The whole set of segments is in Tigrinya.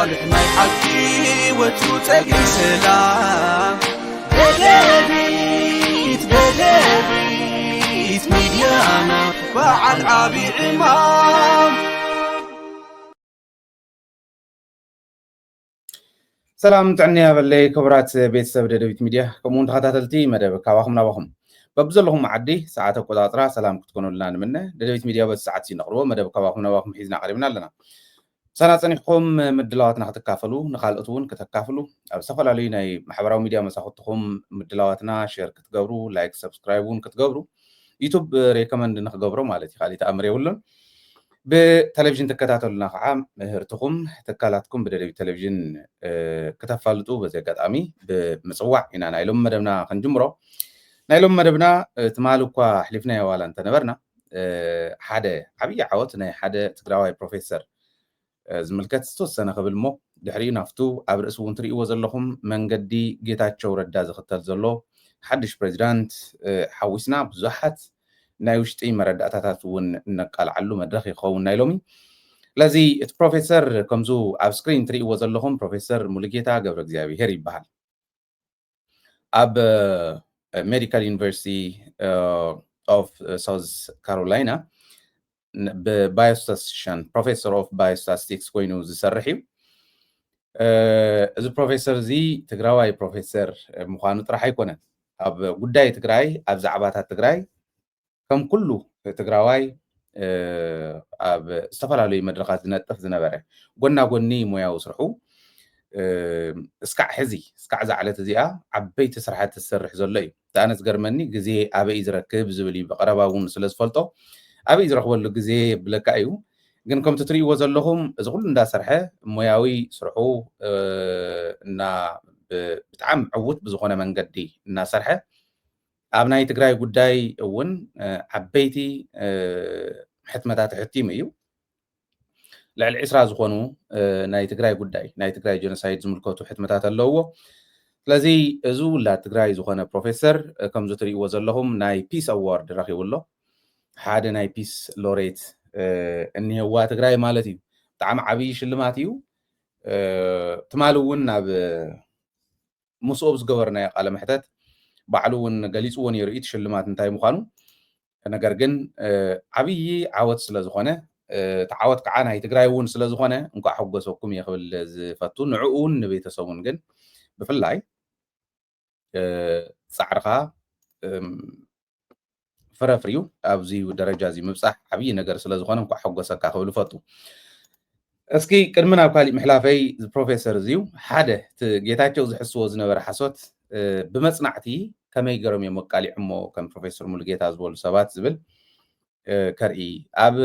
ናይ ሓቂ ወትሩ ጸግዒ ሰላም። ደደቢት፣ ደደቢት ሚድያና በዓል ዓቢ ዕማም። ሰላም ጥዕና ያበለይ ክቡራት ቤተሰብ ደደቢት ሚድያ፣ ከምኡ እውን ተኸታተልቲ መደብ ካባኹም ናባኹም። በብዘለኹም ዓዲ ሰዓት ኣቆጻጽራ ሰላም ክትኮኑልና ንምነ። ደደቢት ሚድያ በዚ ሰዓት እዚ ነቕርቦ መደብ ካባኹም ናባኹም ሒዝና ቀሪብና ኣለና። ምሳና ጸኒሕኩም ምድላዋትና ክትካፈሉ፣ ንኻልኦት እውን ከተካፍሉ፣ ኣብ ዝተፈላለዩ ናይ ማሕበራዊ ሚድያ መሳኹትኹም ምድላዋትና ሼር ክትገብሩ፣ ላይክ፣ ሰብስክራይብ እውን ክትገብሩ፣ ዩቱብ ሬኮመንድ ንክገብሮ ማለት እዩ፣ ካሊእ ተኣምር የብሉን። ብቴሌቪዥን ትከታተሉና ከዓ ምህርትኹም፣ ትካላትኩም ብደደቢት ቴሌቪዥን፣ እ፣ ክተፋልጡ በዚ ኣጋጣሚ ብምጽዋዕ ኢና ናይ ሎሚ መደብና ክንጅምሮ። ናይ ሎሚ መደብና፣ እ፣ ትማሊ እኳ ኣሕሊፍናዮ ዋላ እንተነበርና፣ እ፣ ሓደ ዓብዪ ዓወት ናይ ሓደ ትግራዋይ ፕሮፌሰር፣ እ፣ ዝምልከት ዝተወሰነ ክብል እሞ፣ ድሕሪኡ ናፍቱ ኣብ ርእሲ እውን ትርእይዎ ዘለኹም መንገዲ ጌታቸው ረዳ ዝኽተል ዘሎ ሓድሽ ፕሬዚዳንት፣ እ፣ ሓዊስና ብዙሓት ናይ ውሽጢ መረዳእታታት እውን እነቃልዓሉ መድረኽ ይኸውን ናይ ሎሚ። ስለዚ እቲ ፕሮፌሰር ከምዙ ኣብ ስክሪን ትርእይዎ ዘለኹም ፕሮፌሰር ሙሉጌታ ገብረ እግዚኣብሄር ይበሃል። ኣብ፣ እ፣ ሜዲካል ዩኒቨርሲቲ፣ እ፣ ኦፍ ሳውዝ ካሮላይና ን-፣ ብባዮስታቲስቲሽን፣ ፕሮፌሰር ኦፍ ባዮስታቲስቲክስ ኮይኑ ዝሰርሕ እዩ። እ፣ እዚ ፕሮፌሰር እዚ ትግራዋይ ፕሮፌሰር ምዃኑ ጥራሕ ኣይኮነን። ኣብ ጉዳይ ትግራይ፣ ኣብ ዛዕባታት ትግራይ ከም ኩሉ ትግራዋይ፣ እ፣ ኣብ ዝተፈላለዩ መድረኻት ዝነጥፍ ዝነበረ፣ ጎና ጎኒ ሞያዊ ስርሑ፣ እ፣ እስካዕ ሕዚ፣ እስካዕ እዛ ዕለት እዚኣ ዓበይቲ ስራሕቲ ዝሰርሕ ዘሎ እዩ። እቲ ኣነ ዝገርመኒ ግዜ ኣበይ ዝረክብ ዝብል እዩ። ብቐረባ እውን ስለ ዝፈልጦ ኣበይ ዝረኽበሉ ግዜ የብለካ እዩ። ግን ከምቲ ትርእይዎ ዘለኹም እዚ ኩሉ እንዳሰርሐ ሞያዊ ስርሑ፣ እ፣ እና ብ-፣ ብጣዕሚ ዕዉት ብዝኾነ መንገዲ እናሰርሐ ኣብ ናይ ትግራይ ጉዳይ እውን፣ እ፣ ዓበይቲ፣ እ፣ ሕትመታት ኣሕቲሙ እዩ። ልዕሊ ዕስራ ዝኾኑ፣ እ፣ ናይ ትግራይ ጉዳይ፣ ናይ ትግራይ ጀኖሳይድ ዝምልከቱ ሕትመታት ኣለውዎ። ስለዚ እዚ ውላድ ትግራይ ዝኾነ ፕሮፌሰር፣ እ፣ ከምዚ ትርእይዎ ዘለኹም ናይ ፒስ ኣዋርድ ረኺቡ ኣሎ። ሓደ ናይ ፒስ ሎሬት፣ እ፣ እኒሄዋ ትግራይ ማለት እዩ። ብጣዕሚ ዓብዪ ሽልማት እዩ። እ፣ ትማሊ እውን ናብ ምስኡ ኣብ ዝገበርናዮ ቃለ መሕተት ባዕሉ እውን ገሊፅዎ ነይሩ እዩ፣ እቲ ሽልማት እንታይ ምዃኑ። ነገር ግን፣ እ፣ ዓብዪ ዓወት ስለ ዝኾነ፣ እ፣ እቲ ዓወት ከዓ ናይ ትግራይ እውን ስለ ዝኾነ እንኳዕ ሓጎሰኩም እየ ክብል ዝፈቱ። ንዕኡ እውን ንቤተሰቡን ግን ብፍላይ፣ እ፣ ጻዕርኻ፣ እም፣ ፍረ ኣፍርዩ ኣብዚ ደረጃ እዚ ምብጻሕ ዓብዪ ነገር ስለ ዝኾነ እንኳዕ ሓጎሰካ ክብል እፈቱ። እስኪ ቅድሚ ናብ ካሊእ ምሕላፈይ፣ እዚ ፕሮፌሰር እዚ እዩ ሓደ እቲ ጌታቸው ዝሕስዎ ዝነበረ ሓሶት፣ እ፣ ብመጽናዕቲ ከመይ ገይሮም እዮም ኣቃሊዖሞ ከም ፕሮፌሰር ሙሉጌታ ዝበሉ ሰባት ዝብል፣ እ፣ ከርኢ። ኣብ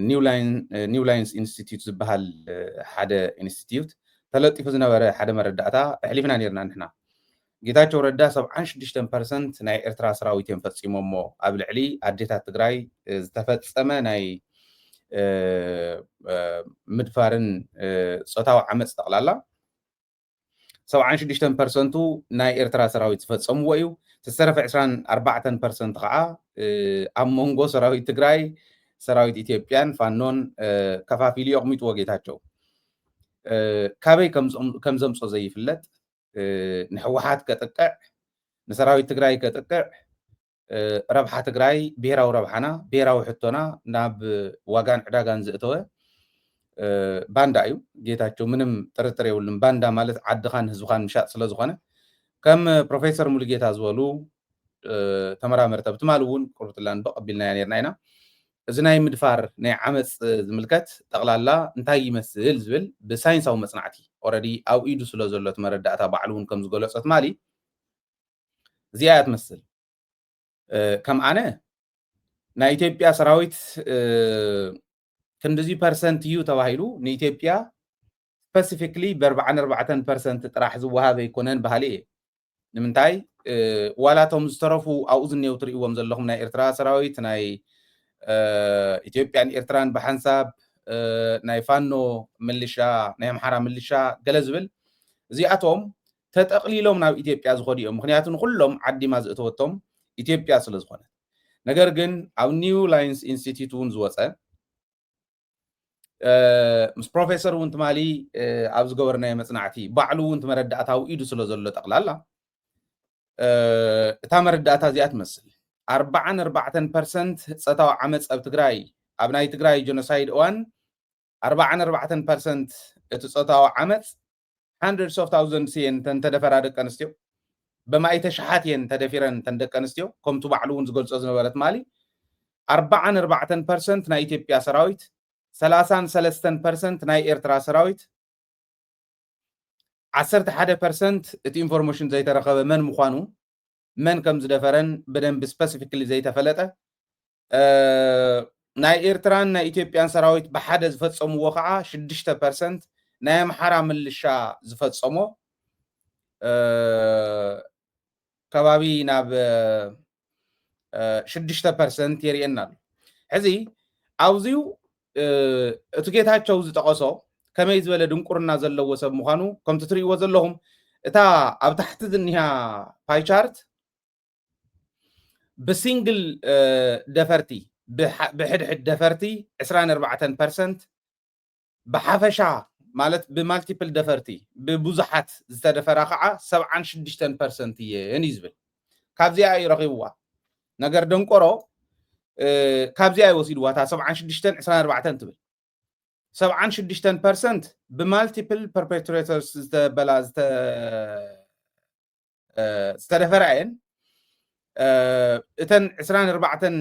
ኒው ላይን-፣ እ፣ ኒው ላይንስ ኢንስቲትዩት ዝበሃል፣ እ፣ ሓደ ኢንስቲትዩት ተለጢፉ ዝነበረ ሓደ መረዳእታ ኣሕሊፍና ነይርና ንሕና። ጌታቸው ረዳ ሰብዓን ሽዱሽተን ፐርሰንት ናይ ኤርትራ ሰራዊት እዮም ፈጺሞሞ። ኣብ ልዕሊ ኣዴታት ትግራይ፣ እ፣ ዝተፈጸመ ናይ፣ እ፣ እ፣ ምድፋርን፣ እ፣ ጾታዊ ዓመጽ ጠቕላላ ሰብዓን ሽዱሽተን ፐርሰንቱ ናይ ኤርትራ ሰራዊት ዝፈጸምዎ እዩ። ዝተረፈ ዕስራን ኣርባዕተን ፐርሰንት ከዓ፣ እ፣ ኣብ መንጎ ሰራዊት ትግራይ፣ ሰራዊት ኢትዮጵያን ፋኖን፣ እ፣ ከፋፊሉ የቕሚጥዎ ጌታቸው። እ፣ ካበይ ከም ዘም-፣ ከም ዘምጾ ዘይፍለጥ፣ እ፣ ንህወሓት ከጥቅዕ፣ ንሰራዊት ትግራይ ከጥቅዕ፣ እ፣ ረብሓ ትግራይ፣ ብሄራዊ ረብሓና፣ ብሄራዊ ሕቶና ናብ ዋጋን ዕዳጋን ዘእተወ፣ እ፣ ባንዳ እዩ ጌታቸው። ምንም ጥርጥር የብሉን። ባንዳ ማለት ዓድኻን ህዝብኻን ምሻጥ ስለ ዝኾነ፣ ከም ፕሮፌሰር ሙሉጌታ ዝበሉ፣ እ፣ ተመራመርቲ ኣብ ትማሊ እውን ቁርብትላን በቕ ኣቢልናያ ነይርና ኢና። እዚ ናይ ምድፋር ናይ ዓመፅ ዝምልከት ጠቕላላ እንታይ ይመስል ዝብል ብሳይንሳዊ መፅናዕቲ ኦረዲ ኣብ ኢዱ ስለ ዘሎ እቲ መረዳእታ ባዕሉ እውን ከም ዝገለፆ ትማሊ እዚኣ እያ ትመስል። እ፣ ከም ኣነ ናይ ኢትዮጵያ ሰራዊት፣ እ፣ ክንድዚ ፐርሰንት እዩ ተባሂሉ ንኢትዮጵያ ስፐሲፊክሊ ብኣርባዓን ኣርባዕተን ፐርሰንት ጥራሕ ዝወሃብ ኣይኮነን በሃሊ እየ። ንምንታይ፣ እ፣ ዋላ እቶም ዝተረፉ ኣብኡ ዝኔው ትርእይዎም ዘለኹም ናይ ኤርትራ ሰራዊት፣ ናይ፣ እ፣ ኢትዮጵያን ኤርትራን ብሓንሳብ፣ እ፣ ናይ ፋኖ ምልሻ፣ ናይ ኣምሓራ ምልሻ ገለ ዝብል፣ እዚኣቶም ተጠቕሊሎም ናብ ኢትዮጵያ ዝኸዱ እዮም። ምኽንያቱ ንኹሎም ዓዲማ ዘእተወቶም ኢትዮጵያ ስለ ዝኾነት። ነገር ግን ኣብ ኒው ላይንስ ኢንስቲትዩት እውን ዝወፀ ምስ ፕሮፌሰር እውን ትማሊ ኣብ ዝገበርናዮ መፅናዕቲ ባዕሉ እውን እቲ መረዳእታ ውኢዱ ስለ ዘሎ ጠቕላላ እታ መረዳእታ እዚኣ ትመስል። ኣርባዓን ኣርባዕተን ፐርሰንት ፆታዊ ዓመፅ ኣብ ትግራይ ኣብ ናይ ትግራይ ጀኖሳይድ እዋን ኣርባዓን ኣርባዕተን ፐርሰንት እቲ ፆታዊ ዓመፅ hundreds of thousands እየን እተን ተደፈራ ደቂ ኣንስትዮ። በማእተ ሸሓት እየን ተደፊረን እተን ደቂ ኣንስትዮ። ከምቱ ባዕሉ እውን ዝገልፆ ዝነበረ ትማሊ ኣርባዓን ኣርባዕተን ፐርሰንት ናይ ኢትዮጵያ ሰራዊት፣ ሰላሳን ሰለስተን ፐርሰንት ናይ ኤርትራ ሰራዊት፣ ዓሰርተ ሓደ ፐርሰንት እቲ ኢንፎርሜሽን ዘይተረኸበ መን ምዃኑ፣ መን ከም ዝደፈረን ብደንብ ስፐሲፊክሊ ዘይተፈለጠ፣ ናይ ኤርትራን ናይ ኢትዮጵያን ሰራዊት ብሓደ ዝፈፀምዎ ከዓ ሽዱሽተ ፐርሰንት፣ ናይ ኣምሓራ ምልሻ ዝፈፀሞ ከባቢ ናብ ሽዱሽተ ፐርሰንት የርእየና ኣሎ። ሕዚ ኣብዚዩ እቲ ጌታቸው ዝጠቐሶ ከመይ ዝበለ ድንቁርና ዘለዎ ሰብ ምዃኑ ከምቲ ትርእይዎ ዘለኹም፣ እታ ኣብ ታሕቲ ዝኒሃ ፓይ ቻርት ብሲንግል ደፈርቲ፣ ብሕድሕድ ደፈርቲ ዕስራን ኣርባዕተን ፐርሰንት፣ ብሓፈሻ ማለት ብማልቲፕል ደፈርቲ፣ ብብዙሓት ዝተደፈራ ከዓ ሰብዓን ሽዱሽተን ፐርሰንት እየን እዩ ዝብል። ካብዚኣ እዩ ረኺብዋ። ነገር ደንቆሮ ካብዚኣ እዩ ወሲድዋ። እታ ሰብዓን ሽዱሽተን ዕስራን ኣርባዕተን ትብል ሰብዓን ሽዱሽተን ፐርሰንት ብማልቲፕል ፐርፔትሬተርስ ዝተበላ ዝተደፈራ እየን። እተን ዕስራን ኣርባዕተን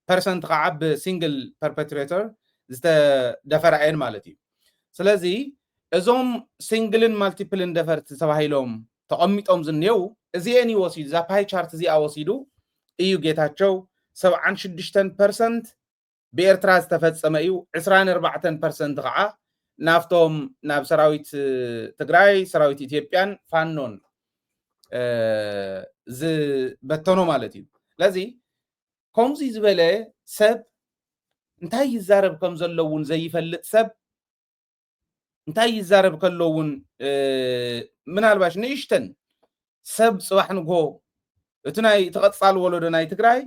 ፐርሰንት ከዓ ብሲንግል ፐርፔትሬተር ዝተደፈራ እየን ማለት እዩ። ስለዚ እዞም ሲንግልን ማልቲፕልን ደፈርቲ ተባሂሎም ተቐሚጦም ዝኔው እዚአን እዩ ወሲዱ፣ እዛ ፓይ ቻርት እዚኣ ወሲዱ እዩ ጌታቸው ሰብዓን ሽዱሽተን ፐርሰንት ብኤርትራ ዝተፈጸመ እዩ፣ ዕስራን ኣርባዕተን ፐርሰንት ከዓ ናብቶም ናብ ሰራዊት ትግራይ፣ ሰራዊት ኢትዮጵያን ፋኖን ዝበተኖ ማለት እዩ። ስለዚ ከምዚ ዝበለ ሰብ እንታይ ይዛረብ ከም ዘሎ እውን ዘይፈልጥ ሰብ እንታይ ይዛረብ ከሎ እውን ምናልባሽ ንእሽተን ሰብ ፅባሕ ንግሆ እቲ ናይ እቲ ቀፃሊ ወለዶ ናይ ትግራይ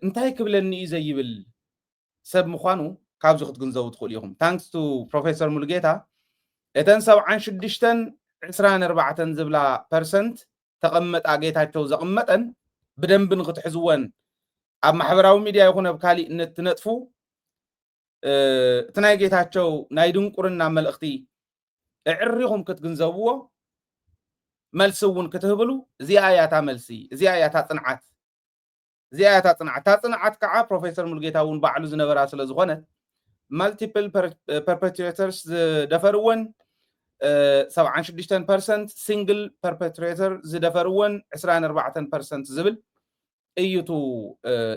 እንታይ ክብለኒ እዩ ዘይብል ሰብ ምዃኑ ካብዚ ክትግንዘቡ ትኽእሉ ኢኹም። ታንክስ ቱ ፕሮፌሰር ሙሉጌታ። እተን ሰብዓን ሽዱሽተን ዕስራን ኣርባዕተን ዝብላ ፐርሰንት ተቐመጣ ጌታቸው ዘቐመጠን ብደንቢ ንክትሕዝወን ኣብ ማሕበራዊ ሚድያ ይኹን ኣብ ካሊእ ትነጥፉ እቲ ናይ ጌታቸው ናይ ድንቁርና መልእኽቲ እዕሪኹም ክትግንዘብዎ መልሲ እውን ክትህብሉ እዚኣ እያ እታ መልሲ፣ እዚኣ እያ እታ ፅንዓት፣ እዚኣ እያ እታ ፅንዓት። እታ ፅንዓት ከዓ ፕሮፌሰር ሙሉጌታ እውን ባዕሉ ዝነበራ ስለ ዝኾነት ማልቲፕል ፐርፔትሬተርስ ዝደፈርወን ሰብዓን ሽዱሽተን ፐርሰንት፣ ሲንግል ፐርፔትሬተር ዝደፈርወን ዕስራን ኣርባዕተን ፐርሰንት ዝብል እዩ እቲ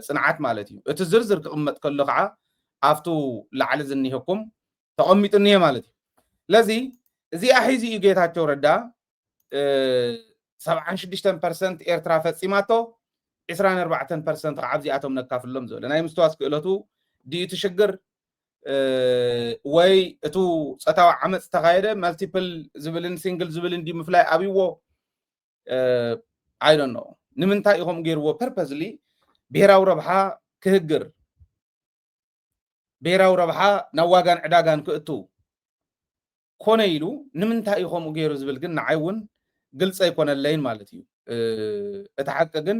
ፅንዓት ማለት እዩ። እቲ ዝርዝር ክቕመጥ ከሎ ከዓ ኣብቱ ላዕሊ ዝኒሀኩም ተቐሚጡ እኒሀ ማለት እዩ። ስለዚ እዚኣ ሒዙ እዩ ጌታቸው ረዳ ሰብዓን ሽዱሽተን ፐርሰንት ኤርትራ ፈፂማቶ፣ ዕስራን ኣርባዕተን ፐርሰንት ከዓ ኣብዚኣቶም ነካፍሎም ዝበለ። ናይ ምስትዋስ ክእለቱ ድዩ እቲ ሽግር ወይ እቱ ፆታዊ ዓመፅ ዝተኻየደ ማልቲፕል ዝብልን ሲንግል ዝብልን ድዩ ምፍላይ ኣብይዎ? I don't know። ንምንታይ ኢኹም ገይርዎ? ፐርፐዝሊ ብሄራዊ ረብሓ ክህግር፣ ብሄራዊ ረብሓ ናብ ዋጋን ዕዳጋን ክእቱ ኮነ ኢሉ ንምንታይ እዩ ከምኡ ገይሩ ዝብል ግን ንዓይ እውን ግልፂ ኣይኮነለይን ማለት እዩ። እቲ ሓቂ ግን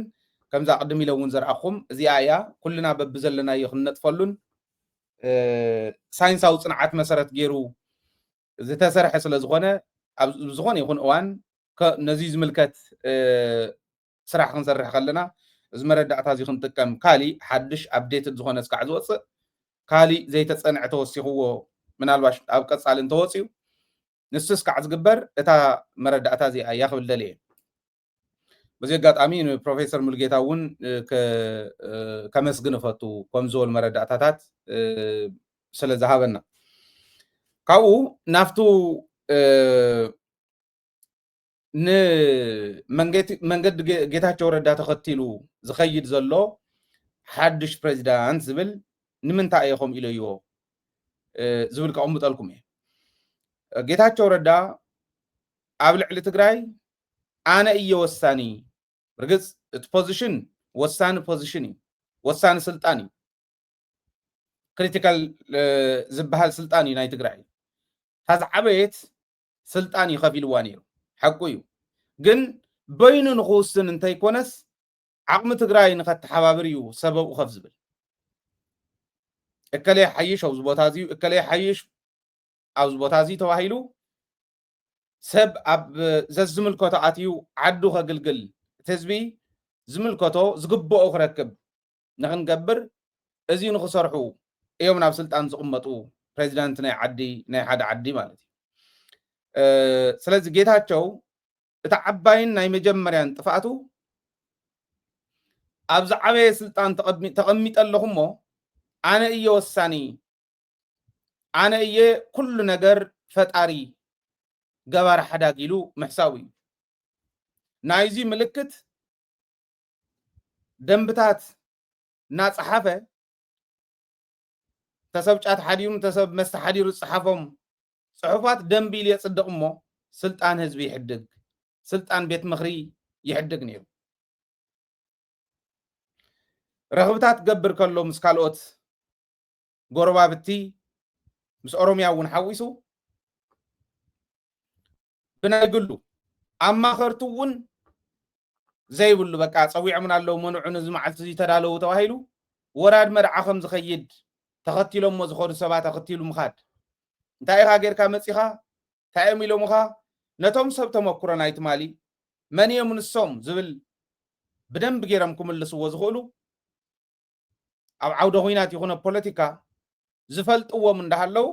ከምዛ ቅድም ኢለ እውን ዘርኣኹም እዚኣ እያ። ኩልና በብዘለናዮ ክንነጥፈሉን ሳይንሳዊ ፅንዓት መሰረት ገይሩ ዝተሰርሐ ስለ ዝኾነ ኣብ ዝኾነ ይኹን እዋን ነዚ ዝምልከት ስራሕ ክንሰርሕ ከለና እዚ መረዳእታ እዚ ክንጥቀም ካሊእ ሓድሽ ኣፕዴትድ ዝኾነ እስካዕ ዝወፅእ ካሊእ ዘይተፀንዐ ተወሲኽዎ ምናልባሽ ኣብ ቀፃሊ እንተወፅዩ ንሱ እስካዕ ዝግበር እታ መረዳእታ እዚኣ እያ ክብል ደልየ። በዚ ኣጋጣሚ ንፕሮፌሰር ሙሉጌታ እውን ከመስግን እፈቱ። ከም ዝበሉ መረዳእታታት ስለ ዝሃበና ካብኡ ናብቱ ንመንገዲ ጌታቸው ረዳ ተኸቲሉ ዝኸይድ ዘሎ ሓድሽ ፕሬዚዳንት ዝብል ንምንታይ እየ ከምኡ ኢለዮ ዝብል ከቐምጠልኩም እየ። ጌታቸው ረዳ ኣብ ልዕሊ ትግራይ ኣነ እየ ወሳኒ። ርግፅ እቲ ፖዚሽን ወሳኒ ፖዚሽን እዩ፣ ወሳኒ ስልጣን እዩ። ክሪቲካል ዝበሃል ስልጣን እዩ ናይ ትግራይ። እታ ዝዓበየት ስልጣን እዩ ከፊልዋ ነይሩ። ሓቁ እዩ። ግን በይኑ ንክውስን እንተይኮነስ ዓቕሚ ትግራይ ንኸተሓባብር እዩ ሰበብኡ ከፍ ዝብል። እከለ ሓይሽ ኣብዚ ቦታ እዚ እዩ፣ እከለ ሓይሽ ኣብዚ ቦታ እዚ ተባሂሉ ሰብ ኣብ ዘዝምልከቶ ኣትዩ ዓዱ ከግልግል፣ እቲ ህዝቢ ዝምልከቶ ዝግብኦ ክረክብ ንክንገብር እዚ ንክሰርሑ እዮም ናብ ስልጣን ዝቕመጡ ፕሬዚዳንት ናይ ዓዲ፣ ናይ ሓደ ዓዲ ማለት እዩ። ስለዚ ጌታቸው እቲ ዓባይን ናይ መጀመርያን ጥፍኣቱ ኣብ ዝዓበየ ስልጣን ተቐሚጠ ኣለኹ እሞ ኣነ እየ ወሳኒ፣ ኣነ እየ ኩሉ ነገር ፈጣሪ ገባር ሓዳግ ኢሉ ምሕሳቡ እዩ። ናይዚ ምልክት ደንብታት እናፀሓፈ ተሰብ ጫት ሓዲሩ ተሰብ መስተ ሓዲሩ ዝፀሓፎም ፅሑፋት ደንቢ ኢሉ የፅድቕ እሞ ስልጣን ህዝቢ ይሕድግ፣ ስልጣን ቤት ምኽሪ ይሕድግ ነይሩ። ረኽብታት ገብር ከሎ ምስ ካልኦት ጎረባብቲ ምስ ኦሮምያ እውን ሓዊሱ ብናይ ግሉ ኣማኸርቱ እውን ዘይብሉ በቃ ፀዊዖምን ኣለዉ መንዑ ነዚ መዓልቲ እዚ ተዳለዉ ተባሂሉ ወራድ መርዓ ከም ዝኸይድ ተኸቲሎሞ ዝኸዱ ሰባት ኣኸቲሉ ምኻድ እንታይ ኢኻ ጌርካ መፂኻ እንታይ እዮም ኢሎምኻ ነቶም ሰብ ተመክሮ ናይ ትማሊ መን እዮም ንሶም ዝብል ብደንብ ገይሮም ክምልስዎ ዝኽእሉ ኣብ ዓውደ ኹናት ይኹነ ፖለቲካ ዝፈልጥዎም እንዳሃለው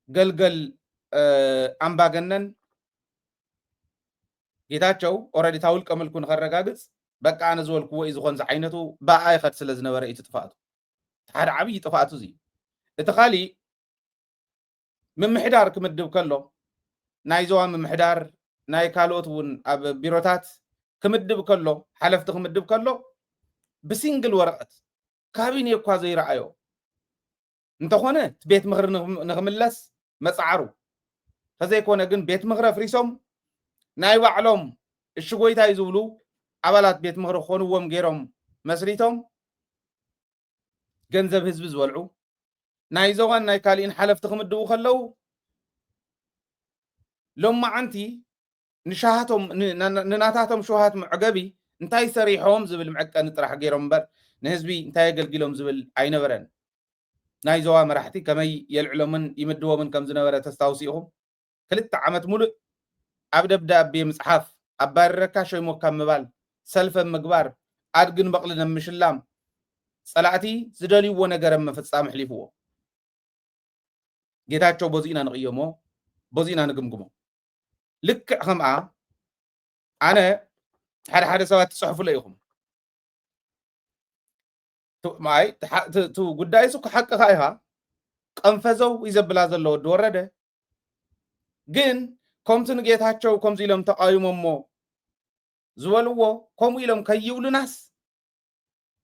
ገልገል ኣምባገነን ጌታቸው ኦረዲ እታ ውልቀ ምልኩ ንኸረጋግፅ በቃ ኣነ ዝበልክዎ እዩ ዝኾን ዝዓይነቱ ብኣ ይኸድ ስለ ዝነበረ እዩ እቲ ጥፋእቱ። እቲ ሓደ ዓብዪ ጥፋእቱ እዚ እዩ። እቲ ካሊእ ምምሕዳር ክምድብ ከሎ ናይ ዞባ ምምሕዳር ናይ ካልኦት እውን ኣብ ቢሮታት ክምድብ ከሎ ሓለፍቲ ክምድብ ከሎ ብሲንግል ወረቐት ካቢኔ እኳ ዘይረኣዮ እንተኾነ እቲ ቤት ምኽሪ ንኽምለስ መፅዓሩ ተዘይኮነ ግን ቤት ምኽሪ ኣፍሪሶም ናይ ባዕሎም እሺ ጎይታይ ዝብሉ ኣባላት ቤት ምኽሪ ክኾንዎም ገይሮም መስሪቶም ገንዘብ ህዝቢ ዝበልዑ ናይ ዞባን ናይ ካሊእን ሓለፍቲ ክምድቡ ከለዉ ሎማዓንቲ ንሻሃቶም ንናታቶም ሸውሃት መዕገቢ እንታይ ሰሪሖም ዝብል መዐቀኒ ጥራሕ ገይሮም እምበር ንህዝቢ እንታይ ኣገልጊሎም ዝብል ኣይነበረን። ናይ ዞባ መራሕቲ ከመይ የልዕሎምን ይምድቦምን ከም ዝነበረ ተስታውሱ ኢኹም። ክልተ ዓመት ሙሉእ ኣብ ደብዳቤ ምፅሓፍ፣ ኣባርረካ ሸይሞካ ምባል፣ ሰልፈ ምግባር፣ ኣድግን በቕልን ኣብ ምሽላም ፀላእቲ ዝደልይዎ ነገር ኣብ ምፍፃም ኣሕሊፍዎ። ጌታቸው በዚ ኢና ንቕየሞ፣ በዚ ኢና ንግምግሞ። ልክዕ ከምኣ ኣነ ሓደ ሓደ ሰባት ትፅሕፉለ ኢኹም። ማይ እቲ ጉዳይ እሱ ሓቅኻ ኢኻ። ቀንፈዘው ይዘብላ ዘሎ ወዲ ወረደ ግን ከምቲ ንጌታቸው ከምዚ ኢሎም ተቃዊሞሞ ዝበልዎ ከምኡ ኢሎም ከይብሉናስ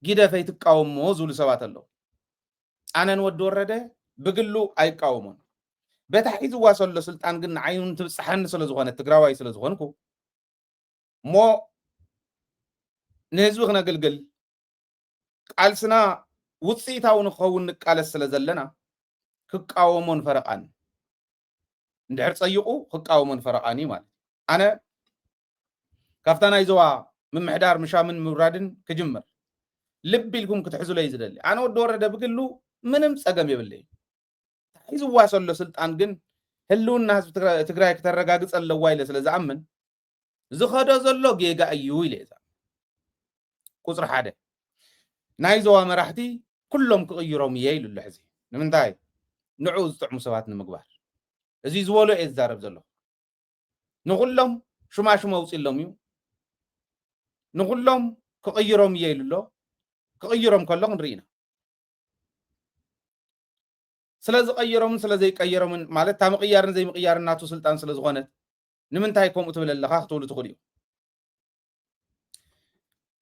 ጊደፈይ ትቃወሞ ዝብሉ ሰባት ኣለዉ። ኣነን ወዲ ወረደ ብግሉ ኣይቃወሞን። በታ ሒዝዋ ዘሎ ስልጣን ግን ንዓይ እውን ትብፅሓኒ ስለ ዝኾነት ትግራዋይ ስለ ዝኾንኩ እሞ ንህዝቢ ክነግልግል ቃልስና ውፅኢታዊ ንክኸውን ንቃለስ ስለ ዘለና ክቃወሞን ፈረቓን እንድሕር ፀይቑ ክቃወሞን ፈረቓን እዩ ማለት እዩ። ኣነ ካብታ ናይ ዞባ ምምሕዳር ምሻምን ምውራድን ክጅምር ልቢ ኢልኩም ክትሕዙለይ ዝደሊ ኣነ ወዲ ወረደ ብግሉ ምንም ፀገም የብለይ። ሒዝዋ ዘሎ ስልጣን ግን ህልውና ህዝቢ ትግራይ ክተረጋግፅ ኣለዋ ኢለ ስለ ዝኣምን ዝኸዶ ዘሎ ጌጋ እዩ ኢለ እዛ ቁፅሪ ሓደ ናይ ዞባ መራሕቲ ኩሎም ክቕይሮም እየ ኢሉ ኣሎ ሕዚ ንምንታይ ንዕኡ ዝጥዕሙ ሰባት ንምግባር እዚ ዝበሎ እየ ዝዛረብ ዘለኹ ንኹሎም ሽማሽም ኣውፅሎም እዩ ንኹሎም ክቕይሮም እየ ኢሉ ኣሎ ክቕይሮም ከሎ ክንርኢ ኢና ስለ ዝቀየሮምን ስለ ዘይቀየሮምን ማለት እታ ምቅያርን ዘይምቅያርን ናቱ ስልጣን ስለ ዝኾነት ንምንታይ ከምኡ ትብል ኣለኻ ክትብሉ ትኽእሉ እዩ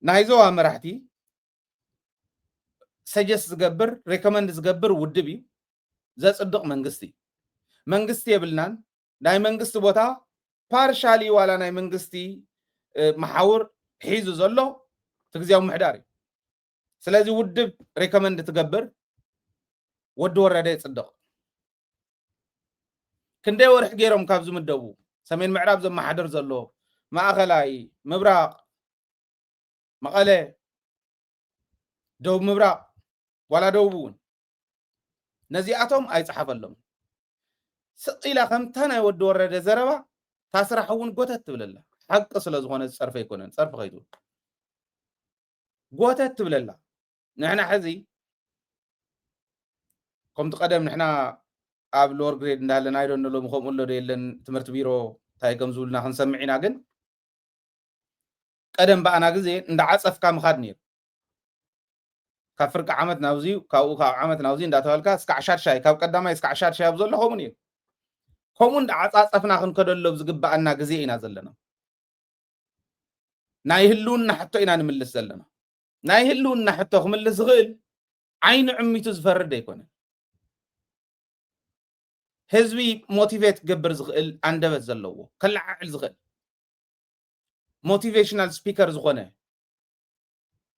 ናይ ዞባ መራሕቲ ሰጀስት ዝገብር ሬኮመንድ ዝገብር ውድብ እዩ ዘፅድቕ መንግስቲ እዩ መንግስቲ የብልናን ናይ መንግስቲ ቦታ ፓርሻሊ ዋላ ናይ መንግስቲ መሓውር ሒዙ ዘሎ እቲ ግዜያዊ ምሕዳር እዩ ስለዚ ውድብ ሪኮመንድ ትገብር፣ ወዲ ወረደ ይጽድቕ። ክንደይ ወርሒ ገይሮም ካብ ዝምደቡ፣ ሰሜን ምዕራብ ዘመሓደር ዘሎ፣ ማእኸላይ፣ ምብራቕ፣ መቐለ፣ ደቡብ ምብራቕ፣ ዋላ ደቡብ እውን ነዚኣቶም ኣይጸሓፈሎም። ስቕ ኢላ ከምታ ናይ ወዲ ወረደ ዘረባ፣ እታ ስራሕ እውን ጎተት ትብለላ። ሓቂ ስለ ዝኾነ ዝጸርፈ ኣይኮነን፣ ጸርፊ ከይትብል። ጎተት ትብለላ። ንሕና ሕዚ ከምቲ ቀደም ንሕና ኣብ ሎወር ግሬድ እንዳሃለና፣ ኣይዶ ሎሚ ከምኡ ኣሎ ዶ የለን፣ ትምህርቲ ቢሮ እንታይ ከም ዝብሉና ክንሰምዕ ኢና። ግን ቀደም ብኣና ግዜ እንዳዓጸፍካ ምኻድ ነይሩ። ካብ ፍርቂ ዓመት ናብዚ፣ ካብኡ ካብ ዓመት ናብዚ እንዳተባልካ እስካዕ ሻድሻይ፣ ካብ ቀዳማይ እስካዕ ሻድሻይ ኣብ ዘሎ ከምኡ ነይሩ። ከምኡ እንዳዓጻጸፍና ክንከደሎም ዝግብኣና ግዜ ኢና ዘለና። ናይ ህልውና ሕቶ ኢና ንምልስ ዘለና። ናይ ህልውና ሕቶ ክምልስ ዝኽእል ዓይኒ ዕሚቱ ዝፈርድ ኣይኮነን። ህዝቢ ሞቲቬት ክገብር ዝኽእል ኣንደበት ዘለዎ፣ ከለዓዕል ዝኽእል፣ ሞቲቬሽናል ስፒከር ዝኾነ፣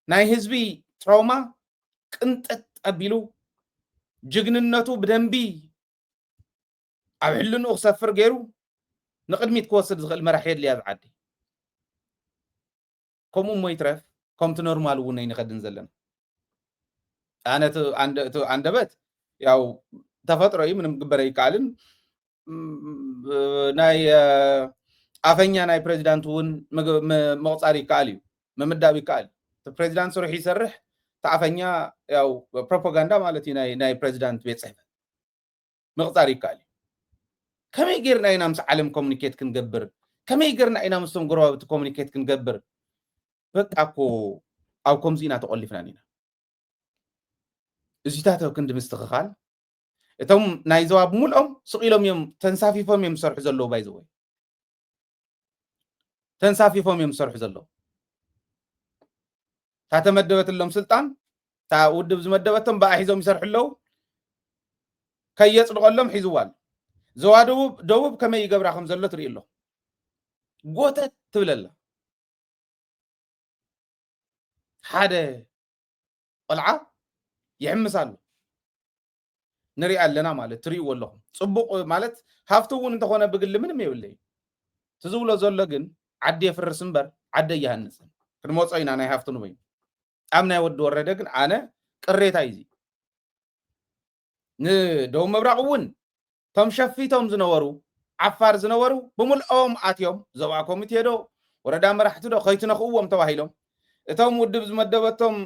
ናይ ህዝቢ ትራውማ ቅንጥጥ ኣቢሉ፣ ጅግንነቱ ብደንቢ ኣብ ሕልንኡ ክሰፍር ገይሩ ንቕድሚት ክወስድ ዝኽእል መራሒ የድልያ እዛ ዓዲ። ከምኡ እሞ ይትረፍ፣ ከምቲ ኖርማል እውን ኣይንኸድን ዘለና። ኣነ እቲ ኣንደ-፣ እቲ ኣንደበት ያው ተፈጥሮ እዩ፣ ምንም ክግበር ኣይከኣልን። ም-፣ ናይ፣ እ፣ ኣፈኛ ናይ ፕሬዚዳንት እውን ምግ-፣ ም-፣ ምቕጻር ይከኣል እዩ፣ ምምዳብ ይከኣል እዩ። እቲ ፕሬዚዳንት ስርሑ ይሰርሕ፣ እቲ ኣፈኛ ያው ፕሮፓጋንዳ ማለት እዩ ናይ፣ ናይ ፕሬዚዳንት ቤት ጽሕፈት። ምቕጻር ይከኣል እዩ። ከመይ ጌርና ኢና ምስ ዓለም ኮሙኒኬት ክንገብር? ከመይ ጌርና ኢና ምስቶም ጎረባብቲ ኮሙኒኬት ክንገብር? በቃ እኮ ኣብ ከምዚ ኢና ተቖሊፍና ኢና። እዚታት ኣብ ክንዲ ምስትኽኻል፣ እቶም ናይ ዞባ ብምልኦም ስቕ ኢሎም እዮም፣ ተንሳፊፎም እዮም ዝሰርሑ ዘለዉ። ባይ ዘ ወይ ተንሳፊፎም እዮም ዝሰርሑ ዘለዉ። እታ ተመደበትሎም ስልጣን፣ እታ ውድብ ዝመደበቶም ብኣ ሒዞም ይሰርሑ ኣለዉ። ከየጽድቐሎም ሒዝዋ ኣሎ። ዞባ ደቡብ፣ ደቡብ ከመይ ይገብራ ከም ዘሎ ትርኢ ኣለኹ። ጎተት ትብል ኣላ። ሓደ ቆልዓ ይሕምስ ኣሎ። ንሪኣ ኣለና ማለት ትሪእዎ ኣለኹም። ጽቡቕ ማለት ሃፍቲ እውን እንተኾነ ብግሊ ምንም የብለይ። እቲ ዝብሎ ዘሎ ግን ዓዲ የፍርስ እምበር ዓዲ ኣይሃንጽን። ክንመጾ ኢና ናይ ሃፍቲ ንበይኑ። ኣብ ናይ ወዲ ወረደ ግን ኣነ ቅሬታ እዩ እዚ። ንደቡብ ምብራቕ እውን እቶም ሸፊቶም ዝነበሩ ዓፋር ዝነበሩ ብምልኦም ኣትዮም፣ ዞባ ኮሚቴ ዶ ወረዳ መራሕቲ ዶ ከይትነኽእዎም ተባሂሎም፣ እቶም ውድብ ዝመደበቶም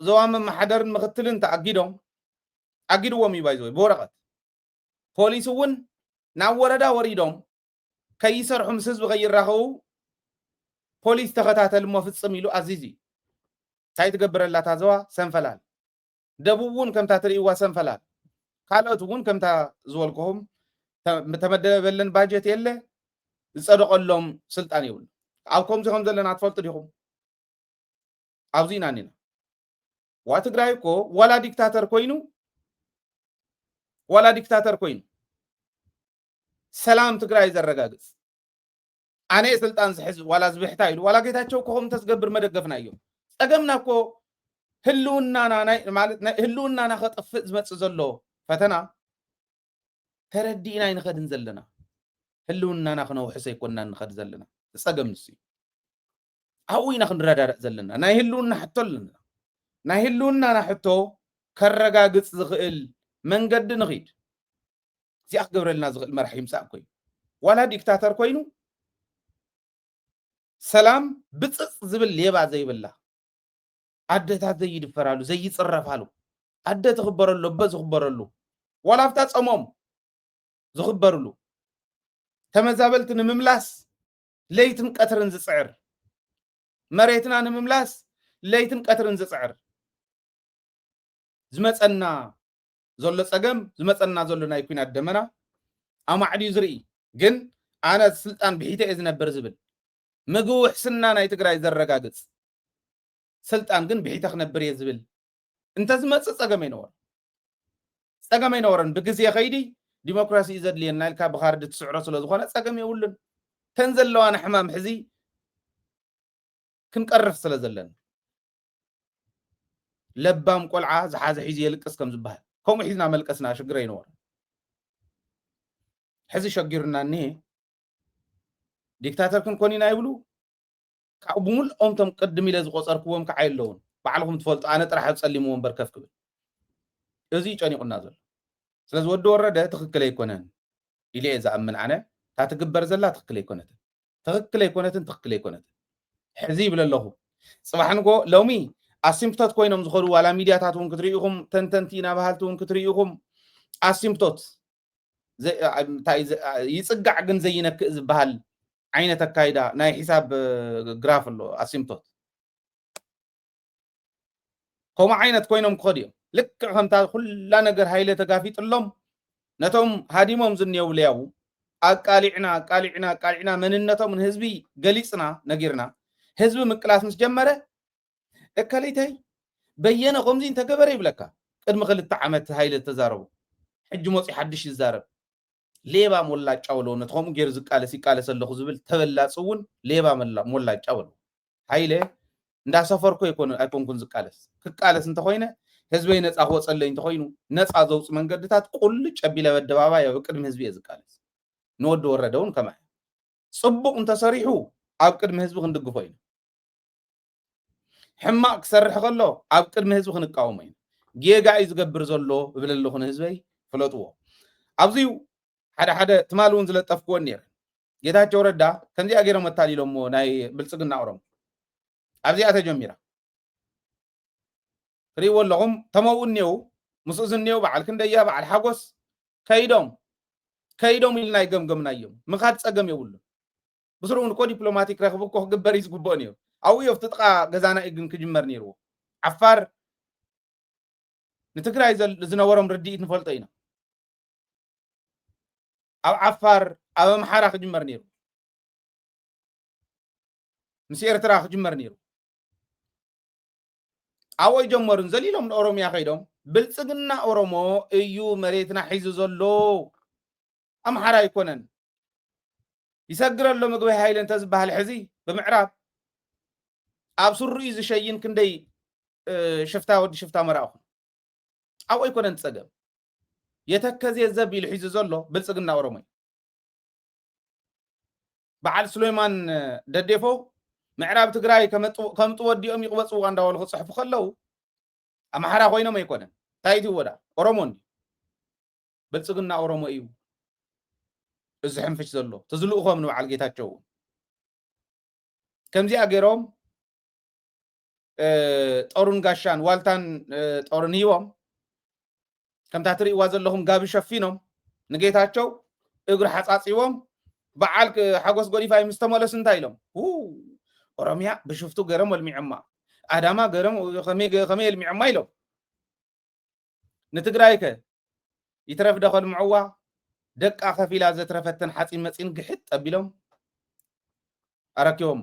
ዞባ መመሓደርን ምኽትልን ተኣጊዶም፣ ኣጊድዎም እዩ ባይ ዘ ወይ ብወረቐት። ፖሊስ እውን ናብ ወረዳ ወሪዶም ከይሰርሑ ምስ ህዝቢ ከይራኸቡ ፖሊስ ተኸታተል እሞ ፍጽም ኢሉ ኣዚዙ እዩ። እንታይ ትገብረላ እታ ዞባ? ሰንፈላል። ደቡብ እውን ከምታ ትርእይዋ ሰንፈላል። ካልኦት እውን ከምታ ዝበልኩኹም ተ-፣ ተመደበለን ባጀት የለ፣ ዝጸደቐሎም ስልጣን የብሉ። ኣብ ከምዚ ከም ዘለና ትፈልጡ ዲኹም? ኣብዚ ኢና እኒና። ዋ ትግራይ እኮ ዋላ ዲክታተር ኮይኑ፣ ዋላ ዲክታተር ኮይኑ ሰላም ትግራይ ዘረጋግጽ፣ ኣነ እየ ስልጣን ዝሕዝ ዋላ ዝብሕታ ኢሉ፣ ዋላ ጌታቸው እኮ ከምኡ እንተዝገብር መደገፍና እዮም። ጸገምና እኮ ህልውናና ናይ፣ ማለት ናይ ህልውናና ከጥፍእ ዝመጽእ ዘሎ ፈተና ተረዲእና ኣይንኸድን ዘለና። ህልውናና ክነውሕስ ኣይኮንና ንኸድ ዘለና። እቲ ጸገም ንሱ እዩ። ኣብኡ ኢና ክንረዳዳእ ዘለና። ናይ ህልውና ሕቶ ኣለና። ናይ ህልውናና ሕቶ ከረጋግጽ ዝኽእል መንገዲ ንኺድ። እዚኣ ክገብረልና ዝኽእል መራሒ ይምጻእ እኮ እዩ። ዋላ ዲክታተር ኮይኑ ሰላም ብጽጽ ዝብል ሌባ ዘይብላ፣ ኣደታት ዘይድፈራሉ፣ ዘይጽረፋሉ፣ ኣደ ትኽበረሉ፣ ኣቦ ዝኽበረሉ፣ ዋላ ኣብታ ጸሞም ዝኽበርሉ፣ ተመዛበልቲ ንምምላስ ለይትን ቀትርን ዝጽዕር፣ መሬትና ንምምላስ ለይትን ቀትርን ዝጽዕር፣ ዝመጸና ዘሎ ጸገም፣ ዝመጸና ዘሎ ናይ ኲናት ደመና ኣማዕድዩ ዝርኢ፣ ግን ኣነ ስልጣን ብሒተ እየ ዝነብር ዝብል፣ ምግቢ ውሕስና ናይ ትግራይ ዘረጋግጽ ስልጣን ግን ብሒተ ክነብር እየ ዝብል እንተዝመጽእ ጸገም ኣይነበሮን። ጸገም ኣይነበሮን። ብግዜ ከይዲ ዲሞክራሲ እዩ ዘድልየና ኢልካ ብካርዲ ትስዕሮ ስለ ዝኾነ ጸገም የብሉን። ተን ዘለዋና ሕማም ሕዚ ክንቀርፍ ስለ ዘለና። ለባም ቆልዓ ዝሓዘ ሒዙ የልቅስ ከም ዝበሃል፣ ከምኡ ሒዝና መልቀስና ሽግር ኣይነበረን። ሕዚ ሸጊሩና እኒሄ። ዲክታተር ክንኮን ኢና ይብሉ። ካብኡ ብምልኦም እቶም ቅድም ኢለ ዝቆፀርክዎም ከዓ የለውን። ባዕልኹም ትፈልጡ፣ ኣነ ጥራሕ ኣብ ፀሊም ወንበር ከፍ ክብል። እዚ እዩ ጨኒቑና ዘሎ። ስለዚ ወዲ ወረደ ትኽክል ኣይኮነን ኢለ እየ ዝኣምን። ኣነ እታ ትግበር ዘላ ትኽክል ኣይኮነትን፣ ትኽክል ኣይኮነትን፣ ትኽክል ኣይኮነትን። ሕዚ ይብል ኣለኹ፣ ፅባሕ ንጎ ሎሚ ኣሲምፕቶት ኮይኖም ዝኸዱ ዋላ ሚድያታት እውን ክትርኢ ኢኹም፣ ተንተንቲ ኢና በሃልቲ እውን ክትርኢ ኢኹም። ኣሲምፕቶት ዘ- አ- እንታይ ዘ- አ- ይጽጋዕ ግን ዘይነክእ ዝበሃል ዓይነት ኣካይዳ ናይ ሒሳብ እ፣ ግራፍ ኣሎ፣ ኣሲምቶት። ከምኡ ዓይነት ኮይኖም ክኸዱ እዮም። ልክዕ ከምታ ኩላ ነገር ሃይለ ተጋፊጥሎም፣ ነቶም ሃዲሞም ዝኔው ለያቡ ኣቃሊዕና ኣቃሊዕና ኣቃሊዕና መንነቶም ንህዝቢ ገሊጽና ነጊርና፣ ህዝቢ ምቅላስ ምስ ጀመረ፣ እከለይተይ በየነ ከምዚ እንተገበረ ይብለካ። ቅድሚ ክልተ ዓመት ሃይለ ተዛረቡ፣ ሕጂ መፂ ሓድሽ ይዛረብ። ሌባ ሞላጫ ወሎ ነቲ ከምኡ ገይሩ ዝቃለስ ይቃለስ ኣለኹ ዝብል ተበላፂ እውን ሌባ መላ- ሞላጫ ወሎ። ሃይለ እንዳሰፈርኩ ኣይኮን- ኣይኮንኩን ዝቃለስ። ክቃለስ እንተኮይነ ህዝበይ ነፃ ክወፀለይ እንተኮይኑ፣ ነፃ ዘውፅ መንገድታት ቁልጭ ኣቢለ ኣብ ኣደባባይ ኣብ ቅድሚ ህዝቢ እየ ዝቃለስ። ንወዲ ወረደ እውን ከማይ ፅቡቕ እንተሰሪሑ ኣብ ቅድሚ ህዝቢ ክንድግፎ ኢና። ሕማቕ ክሰርሕ ከሎ ኣብ ቅድሚ ህዝቢ ክንቃወሞ ኢና። ጌጋ እዩ ዝገብር ዘሎ እብል ኣለኹ ንህዝበይ፣ ፍለጥዎ። ኣብዚዩ ሓደ ሓደ ትማል እውን ዝለጠፍክወን ነይረ። ጌታቸው ረዳ ከምዚኣ ገይሮም ኣታሊሎሞ ናይ ብልፅግና ኦሮሞ። ኣብዚኣ ተጀሚራ። ትርእይዎ ኣለኹም፣ ተመው እኔው፣ ምስኡ ዝኔው በዓል ክንደያ፣ በዓል ሓጎስ ከይዶም፣ ከይዶም ኢልና ኣይገምገምናዮም። ምኻድ ጸገም የብሉን። ብስሩ እውን እኮ ዲፕሎማቲክ ረኽቢ እኮ ክግበር እዩ ዝግብኦ ነይሩ። ኣብኡ እዩ ኣብቲ ጥቓ ገዛና እዩ ግን ክጅመር ነይርዎ። ዓፋር ንትግራይ ዘል- ዝነበሮም ርድኢት ንፈልጦ ኢና። ኣብ ዓፋር፣ ኣብ ኣምሓራ ክጅመር ነይሩ። ምስ ኤርትራ ክጅመር ነይሩ። ኣብኡ ኣይጀመሩን። ዘሊሎም ንኦሮሚያ ከይዶም፣ ብልጽግና ኦሮሞ እዩ መሬትና ሒዙ ዘሎ። ኣምሓራ ኣይኮነን። ይሰግር ኣሎ ምግበይ ሃይለ እንተዝበሃል ሕዚ ብምዕራብ ኣብ ስሩ እዩ ዝሸይን። ክንደይ እ፣ ሽፍታ ወዲ ሽፍታ መራእኹም። ኣብኡ ኣይኮነን ጸገም። የተከዜ ዘብ ኢሉ ሒዙ ዘሎ ብልጽግና ኦሮሞ እዩ። በዓል ሱሌማን ደዴፎ ምዕራብ ትግራይ ከመጡ- ከምጡ ወዲኦም ይቕበጽዋ እንዳበሉ ክጽሕፉ ከለዉ ኣምሓራ ኮይኖም ኣይኮነን። እንታይ እቲ ወዳ ኦሮሞ እንዲ ብልጽግና ኦሮሞ እዩ። እዚ ሕንፍሽ ዘሎ ትዝልእኾም ንበዓል ጌታቸው እውን ከምዚኣ ገይሮም እ፣ ጦርን ጋሻን ዋልታን እ፣ ጦርን ሂቦም ከምታ ትርእይዋ ዘለኹም ጋቢ ሸፊኖም ንጌታቸው እግሪ ሓጻጺቦም በዓል ክ- ሓጎስ ጎዲፋይ ምስ ተመለሱ እንታይ ኢሎም? ው፣ ኦሮሚያ ብሽፍቱ ገይሮም ኣልሚዖማ፣ ኣዳማ ገይሮም ከመይ ገ- ከመይ ኣልሚዖማ ኢሎም። ንትግራይ ከ ይትረፍ ዶ ከልምዕዋ? ደቃ ከፊላ ዘትረፈተን ሓፂን መፂን ግሕጥ ኣቢሎም ኣረኪቦሞ።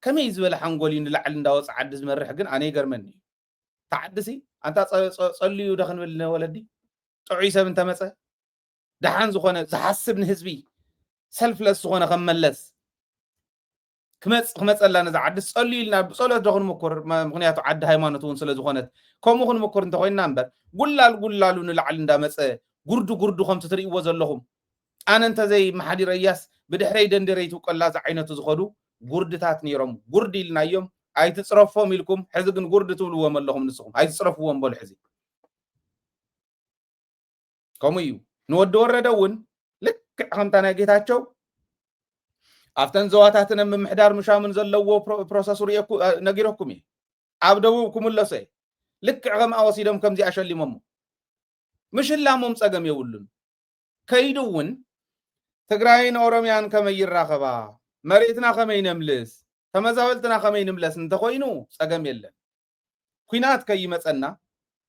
ከመይ ዝበለ ሓንጎል እዩ ንላዕሊ እንዳወፀ ዓዲ ዝመርሕ ግን ኣነ ይገርመኒ እዩ። ተዓድሲ ኣንታ ፀ- ፀ- ፀልዩ ዶ ክንብል ንወለዲ ጥዑይ ሰብ እንተመፀ ደሓን ዝኾነ ዝሓስብ ንህዝቢ ሰልፍለስ ዝኾነ ከም መለስ ክመፅ ክመፀላ ነዛ ዓዲ ጸልዩ ኢልና ብጸሎት ዶ ክንምኩር? መ- ምክንያቱ ዓዲ ሃይማኖት እውን ስለ ዝኾነት ከምኡ ክንምኩር እንተኮይንና እምበር ጉላል ጉላሉ ንላዕሊ እንዳመፀ ጉርዱ ጉርዱ ከምቲ ትርእይዎ ዘለኹም ኣነ እንተዘይ መሓዲረያስ ብድሕረይ ደንደረይ ትውቀላ ዝዓይነቱ ዝኸዱ ጉርድታት ነይሮም ጉርድ ኢልናዮም ኣይትፅረፎም ኢልኩም ሕዚ ግን ጉርድ ትብልዎም ኣለኹም ንስኹም ኣይትፅረፍዎም በሉ ሕዚ ከምኡ እዩ ንወዲ ወረደ እውን ልክዕ ከምታ ናይ ጌታቸው ኣብተን ዘዋታትን ምምሕዳር ምሻምን ዘለዎ ፕሮ- ፕሮሰሱ ርእየኩ- እ፣ ነጊረኩም እየ ኣብ ደቡብ ክምለሶ እየ ልክዕ ከምኣ ወሲዶም ከምዚኣ ሸሊሞሞ ምሽላሞም ጸገም የብሉን ከይዱ እውን ትግራይን ኦሮምያን ከመይ ይራኸባ መሬትና ከመይ ነምልስ ተመዛበልትና ከመይ ንምለስ እንተኮይኑ ጸገም የለን ኩናት ከይመጸና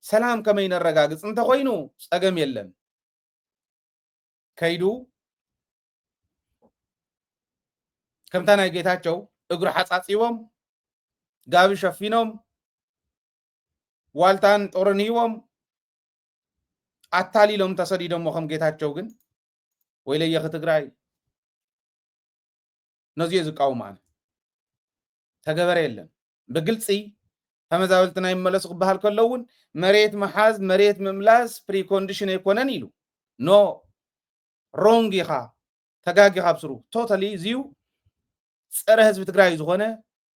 ሰላም ከመይ ነረጋግጽ እንተኮይኑ ጸገም የለን ከይዱ ከምታ ናይ ጌታቸው እግሩ ሓጻጺቦም ጋቢ ሸፊኖም ዋልታን ጦርን ሂቦም ኣታሊሎም ተሰዲዶሞ ከም ጌታቸው ግን ወይለየኺ ትግራይ ነዚዮ ዝቃወም ኣነ ተገበረ የለን ብግልፂ ተመዛበልትና ይመለሱ ክበሃል ከሎ እውን መሬት ምሓዝ፣ መሬት ምምላስ ፕሪኮንዲሽን ኣይኮነን ኢሉ። ኖ፣ ሮንግ ኢኻ፣ ተጋጊኻ ብስሩ። ቶታሊ እዚዩ ጸረ ህዝቢ ትግራይ ዝኾነ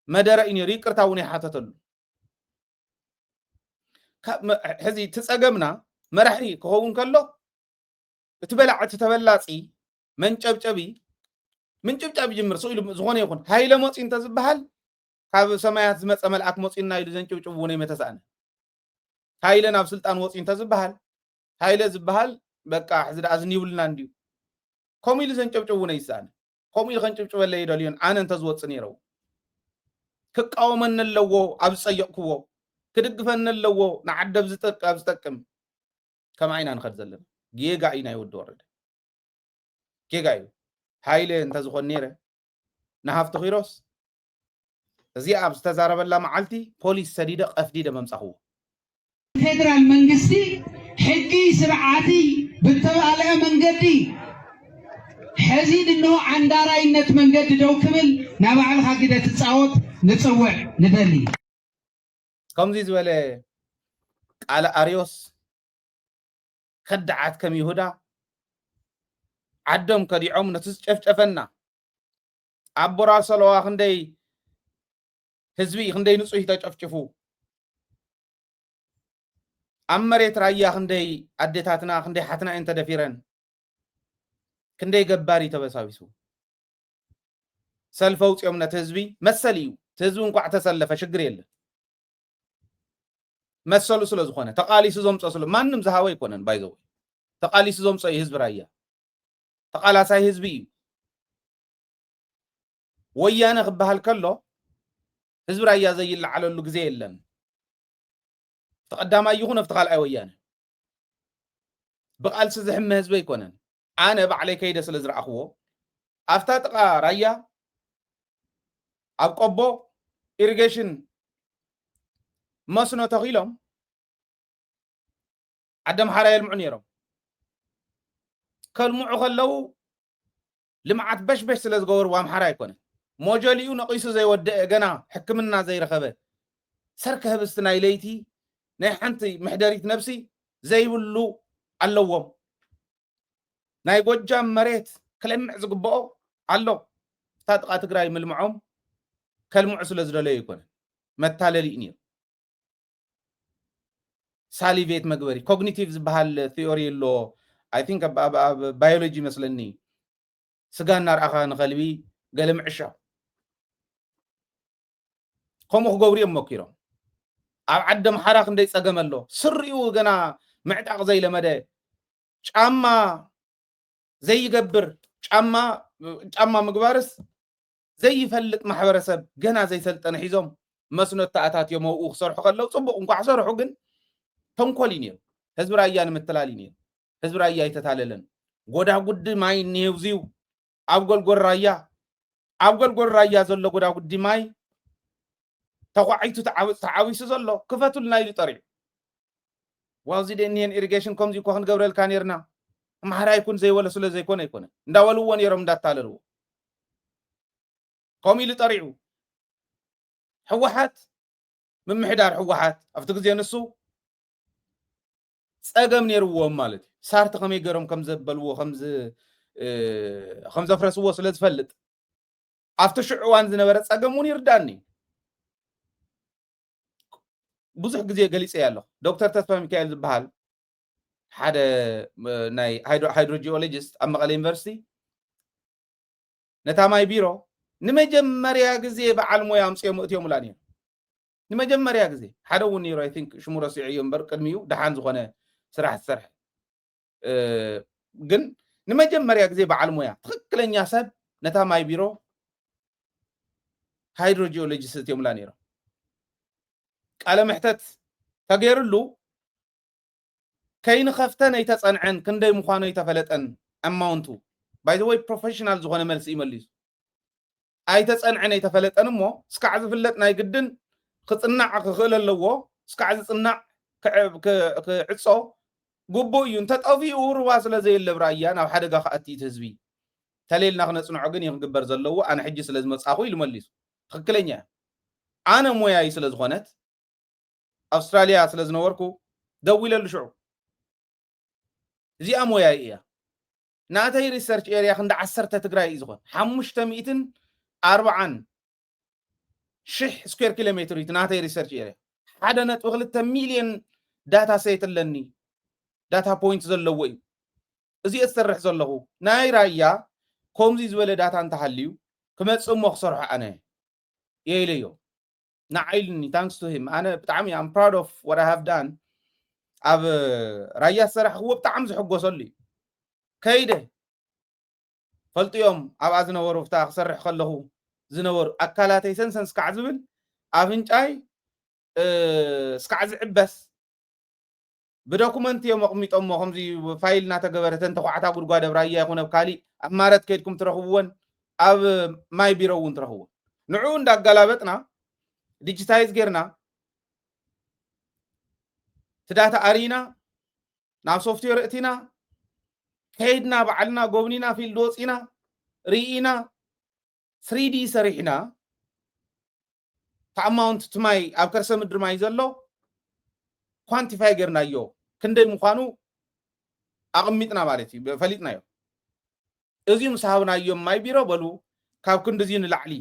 መደረ እዩ ነይሩ። ይቅርታ እውን ይሓተተሉ። ካብ መ- ሕዚ እቲ ጸገምና መራሒ ክኸውን ከሎ እቲ በላዕ እቲ ተበላፂ መንጨብጨቢ ምንጭብጫብ ይጅምር። ስኡ ኢሉ ዝኾነ ይኹን ሃይለ መፂኡ እንተዝበሃል ካብ ሰማያት ዝመፀ መልኣክ መፂኡና ኢሉ ዘንጭብጭብ እውን ኣይመተሳእነ። ሃይለ ናብ ስልጣን ወፂኡ እንተዝበሃል ሃይለ ዝበሃል በቃ ሕዚ ደኣ ዝን ይብልና እንድዩ። ከምኡ ኢሉ ዘንጨብጭብ እውን ኣይሰኣነ። ከምኡ ኢሉ ከንጭብጭበለይ ይደልዮን ኣነ እንተዝወፅእ ነይረው ክቃወመኒ ኣለዎ ኣብ ዝፀየቕክዎ ክድግፈኒ ኣለዎ ንዓደብ ዝጠቅ ኣብ ዝጠቅም ከምኣ ኢና ንኸድ ዘለና። ጌጋ እዩ ናይ ወዲ ወረደ ጌጋ እዩ። ሃይለ እንተዝኾን ነይረ ንሃፍቲ ኪሮስ እዚኣ ኣብ ዝተዛረበላ መዓልቲ ፖሊስ ሰዲደ ቀፍዲደ መምፃኽዎ። ፌደራል መንግስቲ ሕጊ ስርዓቲ ብተባለአ መንገዲ ሕዚ ድንሆ ዓንዳራይነት መንገዲ ደው ክብል ናባዕልኻ ግደ ትፃወት ንፅውዕ ንደሊ። ከምዚ ዝበለ ቃለ ኣርዮስ ከዳዓት ከም ይሁዳ ዓዶም ከዲዖም ነቲ ዝጨፍጨፈና ኣብ ቦራል ሰለዋ ክንደይ ህዝቢ ክንደይ ንጹህ ተጨፍጭፉ ኣብ መሬት ራያ ክንደይ ኣዴታትና ክንደይ ሓትና እየን ተደፊረን ክንደይ ገባር እዩ ተበሳቢሱ ሰልፊ ኣውፂኦም ነቲ ህዝቢ መሰል እዩ እቲ ህዝቢ እንኳዕ ተሰለፈ ሽግር የለን መሰሉ ስለ ዝኾነ ተቓሊሱ ዘምፀ ስለ ማንም ዝሃቦ ኣይኮነን ባይዘው ተቓሊሱ ዘምፀ እዩ ህዝቢ ራያ ተቓላሳይ ህዝቢ እዩ ወያነ ክበሃል ከሎ ህዝቢ ራያ ዘይለዓለሉ ግዜ የለን ተቐዳማይ ይኹን ኣብቲ ካልኣይ ወያነ ብቓልሲ ዝሕመ ህዝቢ ኣይኮነን ኣነ ባዕለይ ከይደ ስለ ዝረኣኽዎ ኣብታ ጥቓ ራያ ኣብ ቆቦ ኢሪጌሽን መስኖ ተኺሎም ዓዲ ኣምሓራ የልምዑ ነይሮም ከልምዑ ከለዉ ልምዓት በሽበሽ ስለ ዝገበርዎ ኣምሓራ ኣይኮነን ሞጀሊኡ ነቒሱ ዘይወደአ ገና ሕክምና ዘይረኸበ ሰርክ ህብስቲ ናይ ለይቲ ናይ ሓንቲ መሕደሪት ነብሲ ዘይብሉ ኣለዎም ናይ ጎጃም መሬት ክለምዕ ዝግብኦ ኣሎ እታ ጥቓ ትግራይ ምልምዖም ከልምዑ ስለ ዝደለዩ ኣይኮነን መታለሊ እዩ ነይሩ ሳሊቬት መግበሪ ኮግኒቲቭ ዝበሃል ቲዮሪ ኣሎ I think ኣብ ባዮሎጂ ይመስለኒ ስጋ እናርኣኻ ንኸልቢ ገለ ምዕሻው ከምኡ ክገብሩ እዮም ሞኪሮም ኣብ ዓዲ ኣምሓራ ክንደይ ፀገም ኣሎ ስሪኡ ገና ምዕጣቕ ዘይለመደ ጫማ ዘይገብር ጫማ ጫማ ምግባርስ ዘይፈልጥ ማሕበረሰብ ገና ዘይሰልጠነ ሒዞም መስኖ ተኣታትዮም ኣብኡ ክሰርሑ ከለው ፅቡቅ እንኳዕ ሰርሑ ግን ተንኮል እዩ ነይሩ ህዝቢ ራያ ንምትላል እዩ ነይሩ ህዝቢ ራያ ኣይተታለለን ጎዳጉዲ ማይ እኒሄው ዝዩ ኣብ ጎልጎል ራያ ኣብ ጎልጎል ራያ ዘሎ ጎዳጉዲ ማይ ተኳዒቱ ተዓዊሱ ዘሎ ክፈቱልና ኢሉ ጠሪዑ ዋዚ ደኒሄን ኢሪጌሽን ከምዚ እኮ ክንገብረልካ ነርና ኣምሓራ ይኩን ዘይበለ ስለ ዘይኮነ ኣይኮነ እንዳበልዎ ነይሮም እንዳታለልዎ ከምኡ ኢሉ ጠሪዑ ህወሓት ምምሕዳር ህወሓት ኣብቲ ግዜ ንሱ ፀገም ነይርዎም ማለት እዩ ሳርቲ ከመይ ገይሮም ከም ዘበልዎ ከም ዘፍረስዎ ስለ ዝፈልጥ ኣብቲ ሽዑ እዋን ዝነበረ ፀገም እውን ይርዳእኒ ብዙሕ ግዜ ገሊፀ ኣለኹ ዶክተር ተስፋ ሚካኤል ዝበሃል ሓደ ናይ ሃይድሮጂኦሎጂስት ኣብ መቐለ ዩኒቨርሲቲ ነታ ማይ ቢሮ ንመጀመርያ ግዜ በዓል ሞያ ኣምፅኦም እትዮምላ ነይሩ ንመጀመርያ ግዜ ሓደ እውን ነይሩ I think ሽሙ ረሲዐዮ እምበር ቅድሚኡ ደሓን ዝኾነ ስራሕ ዝሰርሐ ግን ንመጀመርያ ግዜ በዓል ሞያ ትኽክለኛ ሰብ ነታ ማይ ቢሮ ሃይድሮጂኦሎጂስት እትዮምላ ነይሮም ቃለ ምሕተት ተገይርሉ ከይንኸፍተን ኣይተፀንዐን ክንደይ ምዃኑ ኣይተፈለጠን ኣማውንቱ ባይዘወይ ፕሮፌሽናል ዝኾነ መልሲ እዩ መሊሱ ኣይተፀንዐን ኣይተፈለጠን እሞ እስካዕ ዝፍለጥ ናይ ግድን ክፅናዕ ክኽእል ኣለዎ እስካዕ ዝፅናዕ ክዕፆ ግቡእ እዩ እንተጠፊኡ ሩባ ስለ ዘየለ ብራያ ናብ ሓደጋ ክኣቲ እቲ ህዝቢ ተሌልና ክነፅንዖ ግን ይክግበር ዘለዎ ኣነ ሕጂ ስለ ዝመፃኹ ኢሉ መሊሱ ትክክለኛ ኣነ ሞያይ ስለ ዝኾነት ኣውስትራልያ ስለ ዝነበርኩ ደዊለሉ ሽዑ። እዚኣ ሞያይ እያ። ናተይ ሪሰርች ኤርያ ክንዲ ዓሰርተ ትግራይ እዩ ዝኾን። ሓሙሽተ ሚእትን ኣርባዓን ሽሕ ስኩዌር ኪሎ ሜትር እዩ ናተይ ሪሰርች ኤርያ። ሓደ ነጥቢ ክልተ ሚልዮን ዳታ ሴት ኣለኒ። ዳታ ፖይንት ዘለዎ እዩ። እዚ እየ ዝሰርሕ ዘለኹ። ናይ ራያ ከምዚ ዝበለ ዳታ እንተሃልዩ ክመጽእ እሞ ክሰርሖ ኣነ እየ ኢለዮ። ንዓይ ኢሉኒ፣ thanks to him። ኣነ ብጣዕሚ I'm proud of what I have done። ኣብ ራያ ዝሰራሕክዎ ብጣዕሚ ዝሕጎሰሉ እዩ። ከይደ ፈልጥዮም ኣብኣ ዝነበሩ፣ ብታ ክሰርሕ ከለኹ ዝነበሩ ኣካላተይ ሰንሰን ስካዕ ዝብል፣ ኣፍንጫይ እ፣ ስካዕ ዝዕበስ ብዶኩመንት እዮም ኣቕሚጦሞ። ከምዚ ፋይል እናተገበረ፣ ተን ተኳዕታ ጉድጓድ ኣብ ራያ ይኹን ኣብ ካሊእ ኣብ ማረት ከይድኩም ትረኽብወን፣ ኣብ ማይ ቢሮ እውን ትረኽብወን። ንዕኡ እንዳጋላበጥና ዲጂታይዝ ጌርና እቲ ዳታ ኣሪና ናብ ሶፍትዌር እቲና ከይድና ባዕልና ጎብኒና ፊልድ ወፂና ርኢና ስሪዲ ሰሪሕና እቲ ኣማውንት እቲ ማይ ኣብ ከርሰ ምድሪ ማይ ዘሎ ኳንቲፋይ ጌርናዮ ክንደይ ምዃኑ ኣቕሚጥና ማለት እዩ፣ ፈሊጥናዮ። እዚ ምስ ሃብናዮም ማይ ቢሮ በሉ ካብ ክንድዚ ንላዕሊ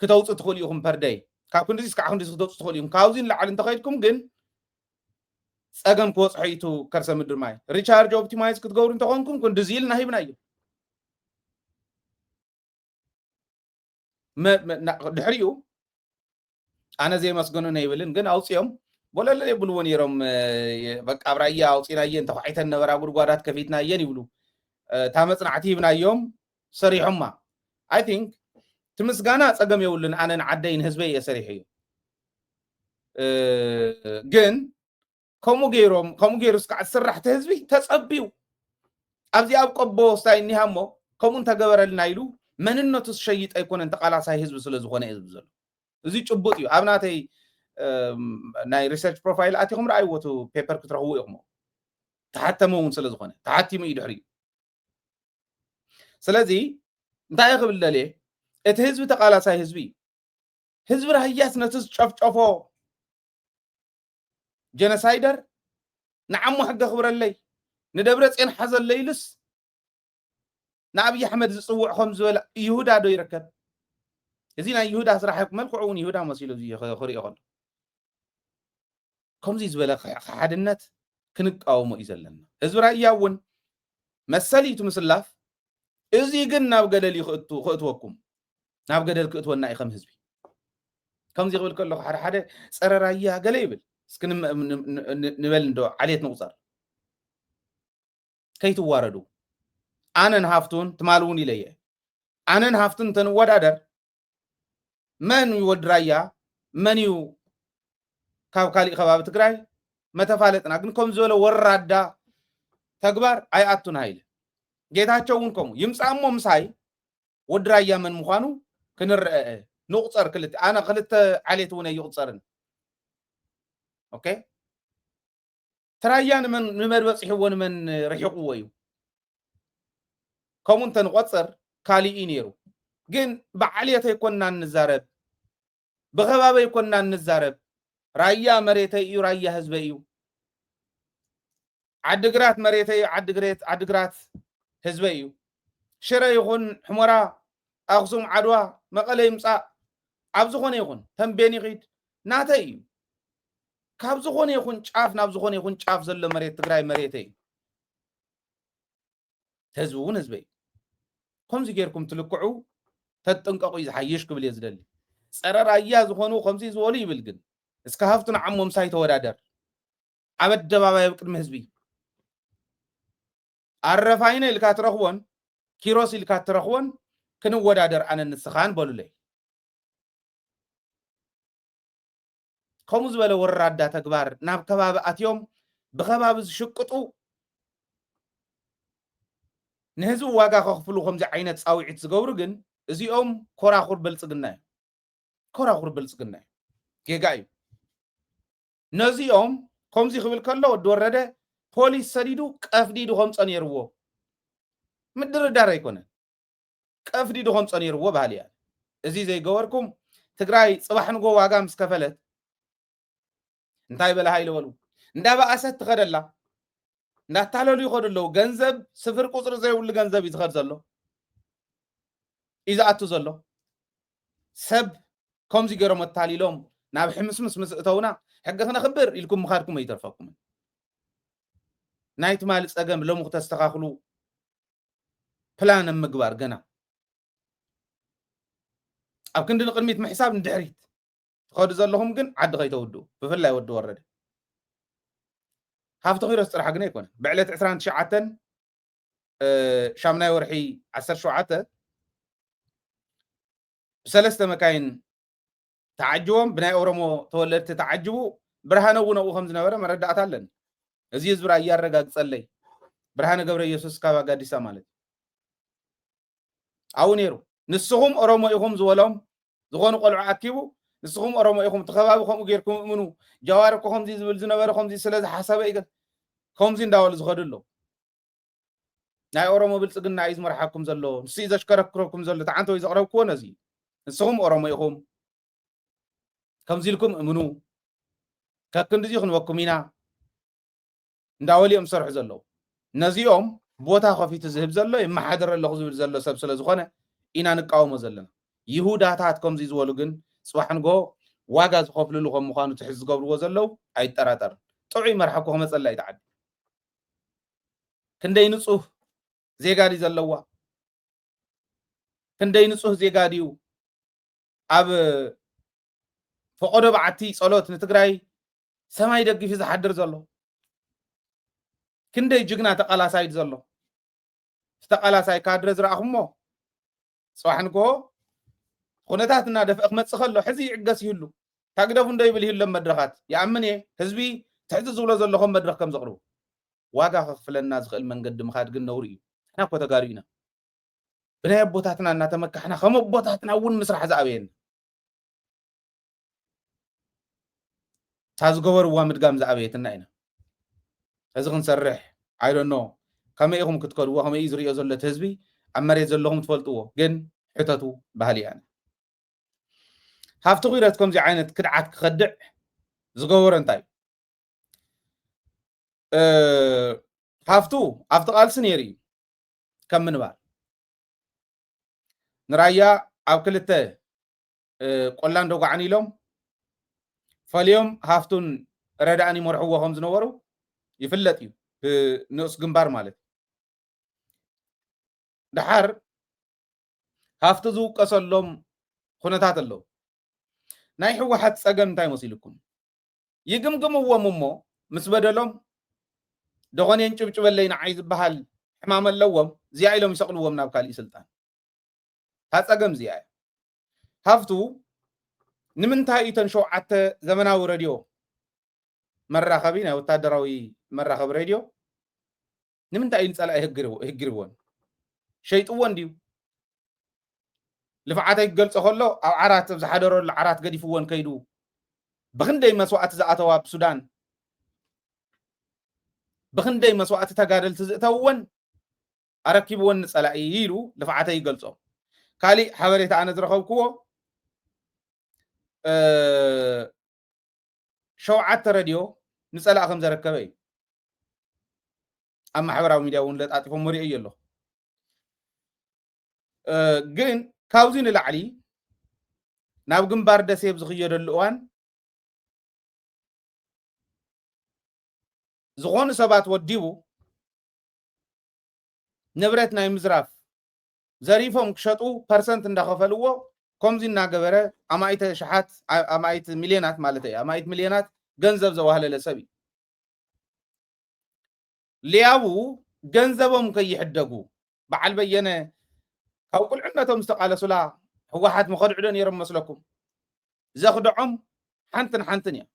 ክተውፅእ ትኽእሉ ኢኹም ፐርደይ፣ ካብ ክንድዚ እስካዕ ክንድዚ ክተውፅእ ትኽእሉ ኢኹም። ካብዚ ንላዕሊ እንተኸይድኩም ግን ፀገም ክበፅሖ እዩ እቲ ከርሰ ምድሪ ማይ። ሪቻርጅ ኦፕቲማይዝ ክትገብሩ እንተኾንኩም ክንድዚ ኢልና ሂብናዮ። መ- መ- ና- ድሕሪኡ ኣነ ዘየመስገኑን ኣይብልን፣ ግን ኣውፅኦም ወለለ የብልዎ ነይሮም። እ፣ በቃ ኣብ ራያ ኣውፂናየን ተኳዒተን ነበራ፣ ጉድጓዳት ከፊትናየን ይብሉ። እ፣ እታ መፅናዕቲ ሂብናዮም ሰሪሖማ። I think እቲ ምስጋና ፀገም የብሉን። ኣነ ንዓደይ ንህዝበይ እየ ሰሪሐዮ። እ፣ ግን ከምኡ ገይሮም ከምኡ ገይሩ እስካዕ ዝስራሕ እቲ ህዝቢ ተፀቢዩ ኣብዚ ኣብ ቆቦ ስታይ እኒሃ እሞ ከምኡ እንተገበረልና ኢሉ መንነቱ ዝሸይጥ ኣይኮነን፣ ተቃላሳይ ህዝቢ ስለ ዝኾነ እዩ ዝብል ዘሎ። እዚ ጭቡጥ እዩ። ኣብ ናተይ እም፣ ናይ ሪሰርች ፕሮፋይል ኣቲኹም ረኣይዎ፣ እቲ ፔፐር ክትረኽቡ ኢኹም። ተሓተመ እውን ስለ ዝኾነ ተሓቲሙ እዩ ድሕሪኡ። ስለዚ እንታይ እየ ክብል ደልየ፣ እቲ ህዝቢ ተቃላሳይ ህዝቢ እዩ። ህዝቢ ራያስ ነቲ ዝጨፍጨፎ ጀነሳይደር ንዓሞ ሕገ ክብረለይ፣ ንደብረ ጽዮን ሓዘለይ ኢሉስ ንኣብይ ኣሕመድ ዝጽውዕ ከም ዝበለ ይሁዳ ዶ ይርከብ? እዚ ናይ ይሁዳ ስራሕ መልክዑ እውን ይሁዳ መሲሉ እዚ ኽ- ክሪኦ ከሎ ከምዚ ዝበለ ኸ- ሓድነት ክንቃወሞ እዩ ዘለና። ህዝቢ ራያ እውን መሰል እዩ እቲ ምስላፍ። እዚ ግን ናብ ገደል እዩ ክእቱ- ክእትወኩም፣ ናብ ገደል ክእትወና እዩ ከም ህዝቢ። ከምዚ ክብል ከለኹ ሓደ ሓደ ጸረ ራያ ገለ ይብል። እስኪ ንም- ን- ን- ን- ንበል እንዶ ዓሌት ንቁጸር። ከይትዋረዱ። ኣነን ሃፍቱን ትማል እውን ኢለየ። ኣነን ሃፍቱን እንተንወዳደር መን እዩ ወዲ ራያ፣ መን እዩ ካብ ካሊእ ከባቢ ትግራይ መተፋለጥና። ግን ከም ዝበለ ወራዳ ተግባር ኣይኣቱን ሃይለ። ጌታቸው እውን ከምኡ ይምፃእ እሞ ምሳይ ወዲ ራያ መን ምዃኑ ክንረአ ንቁፀር። ክልተ ኣነ ክልተ ዓሌት እውን ኣይቁፀርን። ኦኬ፣ እቲ ራያ ንመን ንመን በፂሕዎ ንመን ርሒቕዎ እዩ። ከምኡ እንተንቆፅር ካሊእ እዩ ነይሩ። ግን ብዓሌት ኣይኮንና እንዛረብ፣ ብኸባቢ ኣይኮንና እንዛረብ። ራያ መሬተይ እዩ፣ ራያ ህዝበይ እዩ። ዓድግራት መሬተይ እዩ፣ ዓድግሬት ዓድግራት ህዝበይ እዩ። ሽረ ይኹን ሕሞራ፣ ኣኽሱም፣ ዓድዋ፣ መቐለ ይምፃእ፣ ኣብ ዝኾነ ይኹን ተንቤን ይኺድ ናተይ እዩ። ካብ ዝኾነ ይኹን ጫፍ ናብ ዝኾነ ይኹን ጫፍ ዘሎ መሬት ትግራይ መሬተይ እዩ። ህዝቢ እውን ህዝበይ እዩ። ከምዚ ጌርኩም ትልክዑ ተጥንቀቑ እዩ ዝሓይሽ ክብል እየ ዝደሊ። ፀረ ራያ ዝኾኑ ከምዚ ዝበሉ ይብል፣ ግን እስከ ሃፍቱ ንዓሞ ምሳይ ተወዳደር ኣብ ኣደባባይ ኣብ ቅድሚ ህዝቢ። ኣረፋይነ ኢልካ ትረኽቦን ኪሮስ ኢልካ ትረኽቦን ክንወዳደር ኣነ ንስኻን በሉለይ። ከምኡ ዝበለ ወራዳ ተግባር ናብ ከባቢ ኣትዮም ብከባቢ ዝሽቅጡ ንህዝቢ ዋጋ ከኽፍሉ ከምዚ ዓይነት ፃውዒት ዝገብሩ ግን እዚኦም ኮራኹር ብልፅግና እዮም። ኮራኹር ብልፅግና እዮም። ጌጋ እዩ። ነዚኦም ከምዚ ክብል ከሎ ወዲ ወረደ ፖሊስ ሰዲዱ ቀፍዲዱ ከምፀ ነይርዎ። ምድርዳር ኣይኮነን። ቀፍዲዱ ከምፀ ነይርዎ ባህሊ እያ። እዚ ዘይገበርኩም ትግራይ ፅባሕ ንጎ ዋጋ ምስ ከፈለት እንታይ በለ ሃይለ በሉ። እንዳበኣሰት ትኸደላ፣ እንዳታለሉ ይኸዱ ኣለዉ። ገንዘብ ስፍር ቁፅሪ ዘይብሉ ገንዘብ እዩ ዝኸድ ዘሎ፣ እዩ ዝኣቱ ዘሎ። ሰብ ከምዚ ገይሮም ኣታሊሎም ናብ ሕምስምስ ምስ እተውና ሕጊ ክነኽብር ኢልኩም ምኻድኩም ኣይተርፈኩምን። ናይ ትማሊ ፀገም ሎሚ ክተስተኻኽሉ ፕላን ኣብ ምግባር ገና። ኣብ ክንዲ ንቕድሚት ምሕሳብ ንድሕሪት ትኸዱ ዘለኹም ግን ዓዲ ከይተውድኡ፣ ብፍላይ ወዲ ወረደ። ሃፍቲ ኪሮስ ጥራሕ ግን ኣይኮነን። ብዕለት ዕስራን ትሽዓተን ሻምናይ ወርሒ ዓሰርተ ሸውዓተ ብሰለስተ መካይን ተዓጅቦም፣ ብናይ ኦሮሞ ተወለድቲ ተዓጅቡ፣ ብርሃነ እውን ኣብኡ ከም ዝነበረ መረዳእታ ኣለኒ። እዚ ህዝቢ ራያ ኣረጋግጸለይ። ብርሃነ ገብረ ኢየሱስ ካብ ኣጋዲሳ ማለት እዩ። ኣብኡ ነይሩ። ንስኹም ኦሮሞ ኢኹም ዝበሎም ዝኾኑ ቆልዑ ኣኪቡ፣ ንስኹም ኦሮሞ ኢኹም፣ እቲ ከባቢ ከምኡ ጌርኩም እምኑ፣ ጃዋር እኮ ከምዚ ዝብል ዝነበረ ከምዚ ስለ ዝሓሰበ እዩ፣ ከምዚ እንዳበሉ ዝኸዱ ኣለዉ። ናይ ኦሮሞ ብልጽግና እዩ ዝመርሓኩም ዘሎ፣ ንሱ እዩ ዘሽከረክረኩም ዘሎ። ተዓንተ ወይ ዘቕረብክዎ ነዚ እዩ። ንስኹም ኦሮሞ ኢኹም፣ ከምዚ ኢልኩም እምኑ፣ ከክንድዚ ክንበኩም ኢና እንዳበሉ እዮም ዝሰርሑ ዘለዉ። ነዚኦም ቦታ ከፊቱ ዝህብ ዘሎ፣ ይመሓደር ኣለኹ ዝብል ዘሎ ሰብ ስለ ዝኾነ ኢና ንቃወሞ ዘለና። ይሁዳታት ከምዚ ዝበሉ ግን ጽባሕ ንግሆ ዋጋ ዝኸፍልሉ ከም ምዃኑ ትሕዚ ዝገብርዎ ዘለዉ ኣይጠራጠርን። ጥዑይ መርሓ እኮ ክመጸላ እዩ እቲ ዓዲ። ክንደይ ንጹህ ዜጋ ድዩ ዘለዋ? ክንደይ ንጹህ ዜጋ ድዩ ኣብ ፈቐዶ በዓቲ ጸሎት ንትግራይ ሰማይ ደጊፉ ዝሓድር ዘሎ? ክንደይ ጅግና ተቓላሳይ ዘሎ? እቲ ተቓላሳይ ካድረ ዝረኣኹሞ፣ ጽባሕ ንግሆ ኩነታት እናደፍአ ክመጽእ ከሎ፣ ሕዚ ይዕገስ ይህሉ። ታግደፉ እንዶ ይብል ይህሉ ኣብ መድረኻት። ይኣምን እየ፣ ህዝቢ ትሕቲ ዝብሎ ዘለኹም መድረኽ ከም ዘቕርቡ። ዋጋ ከኽፍለና ዝኽእል መንገዲ ምኻድ ግን ነውሪ እዩ። ንሕና እኮ ተጋሩ ኢና። ብናይ ኣቦታትና እናተመካሕና፣ ከም ኣቦታትና እውን ምስራሕ ዝኣበየና። እታ ዝገበርዋ ምድጋም ዝኣበየትና ኢና። እዚ ክንሰርሕ፣ I don't know፣ ከመይ ኢኹም ክትከድዎ፣ ከመይ እዩ ዝርእዮ ዘሎ እቲ ህዝቢ፣ ኣብ መሬት ዘለኹም ትፈልጥዎ፣ ግን ሕተቱ ባህሊ እያ። ሃፍቲ ኪሮስ ከምዚ ዓይነት ክድዓት ክኸድዕ ዝገበሮ እንታይ እዩ? እ፣ ሃፍቱ ኣብቲ ቃልሲ ነይሩ እዩ። ከም ምንባር ንራያ ኣብ ክልተ፣ እ፣ ቆላን ደጓዕን ኢሎም ፈልዮም ሃፍቱን ረዳእን ይመርሕዎ ከም ዝነበሩ ይፍለጥ እዩ፣ ብንኡስ ግንባር ማለት እዩ። ደሓር ሃፍቱ ዝውቀሰሎም ኩነታት ኣለዉ። ናይ ህወሓት ጸገም እንታይ መሲልኩም? ይግምግምዎም እሞ ምስ በደሎም፣ ደኾን የንጭብጭበለይ ንዓይ ዝበሃል ሕማም ኣለዎም፣ እዚኣ ኢሎም ይሰቕልዎም ናብ ካሊእ ስልጣን። እታ ጸገም እዚኣ እያ። ሃፍቱ፣ ንምንታይ እዩ እተን ሸውዓተ ዘመናዊ ረድዮ መራኸቢ፣ ናይ ወታደራዊ መራኸቢ ሬድዮ ንምንታይ እዩ ንጸላኢ ህግርዎ-፣ ህግርዎን? ሸይጥዎን ድዩ? ልፍዓተይ ክገልጾ ከሎ፣ ኣብ ዓራት፣ ኣብ ዝሓደረሉ ዓራት ገዲፍዎን ከይዱ፣ ብኽንደይ መስዋእቲ ዝኣተዋ ኣብ ሱዳን፣ ብኽንደይ መስዋእቲ ተጋደልቲ ዝእተውወን ኣረኪብዎን ንጸላኢ ኢሉ ልፍዓተይ ይገልጾ። ካሊእ ሓበሬታ ኣነ ዝረኸብክዎ፣ እ፣ ሸውዓተ ረድዮ ንጸላኢ ከም ዘረከበ እዩ። ኣብ ማሕበራዊ ሚድያ እውን ለጣጢፎም ወሪኦ ኣለኹ። እ፣ ግን ካብዚ ንላዕሊ ናብ ግንባር ደሴ ኣብ ዝኽየደሉ እዋን ዝኾኑ ሰባት ወዲቡ ንብረት ናይ ምዝራፍ፣ ዘሪፎም ክሸጡ ፐርሰንት እንዳኸፈልዎ፣ ከምዚ እናገበረ ኣማኢተ ሽሓት፣ ኣ-፣ ኣማኢት ሚልዮናት ማለት እዩ፣ ኣማኢት ሚልዮናት ገንዘብ ዘዋህለለ ሰብ እዩ። ሊያቡ ገንዘቦም ከይሕደጉ፣ በዓል በየነ ካብ ቁልዕነቶም ዝተቃለሱላ ህወሓት መኸድዕዶ ነይሮም መስለኩም? ዘኽድዖም ሓንትን ሓንትን እዮም።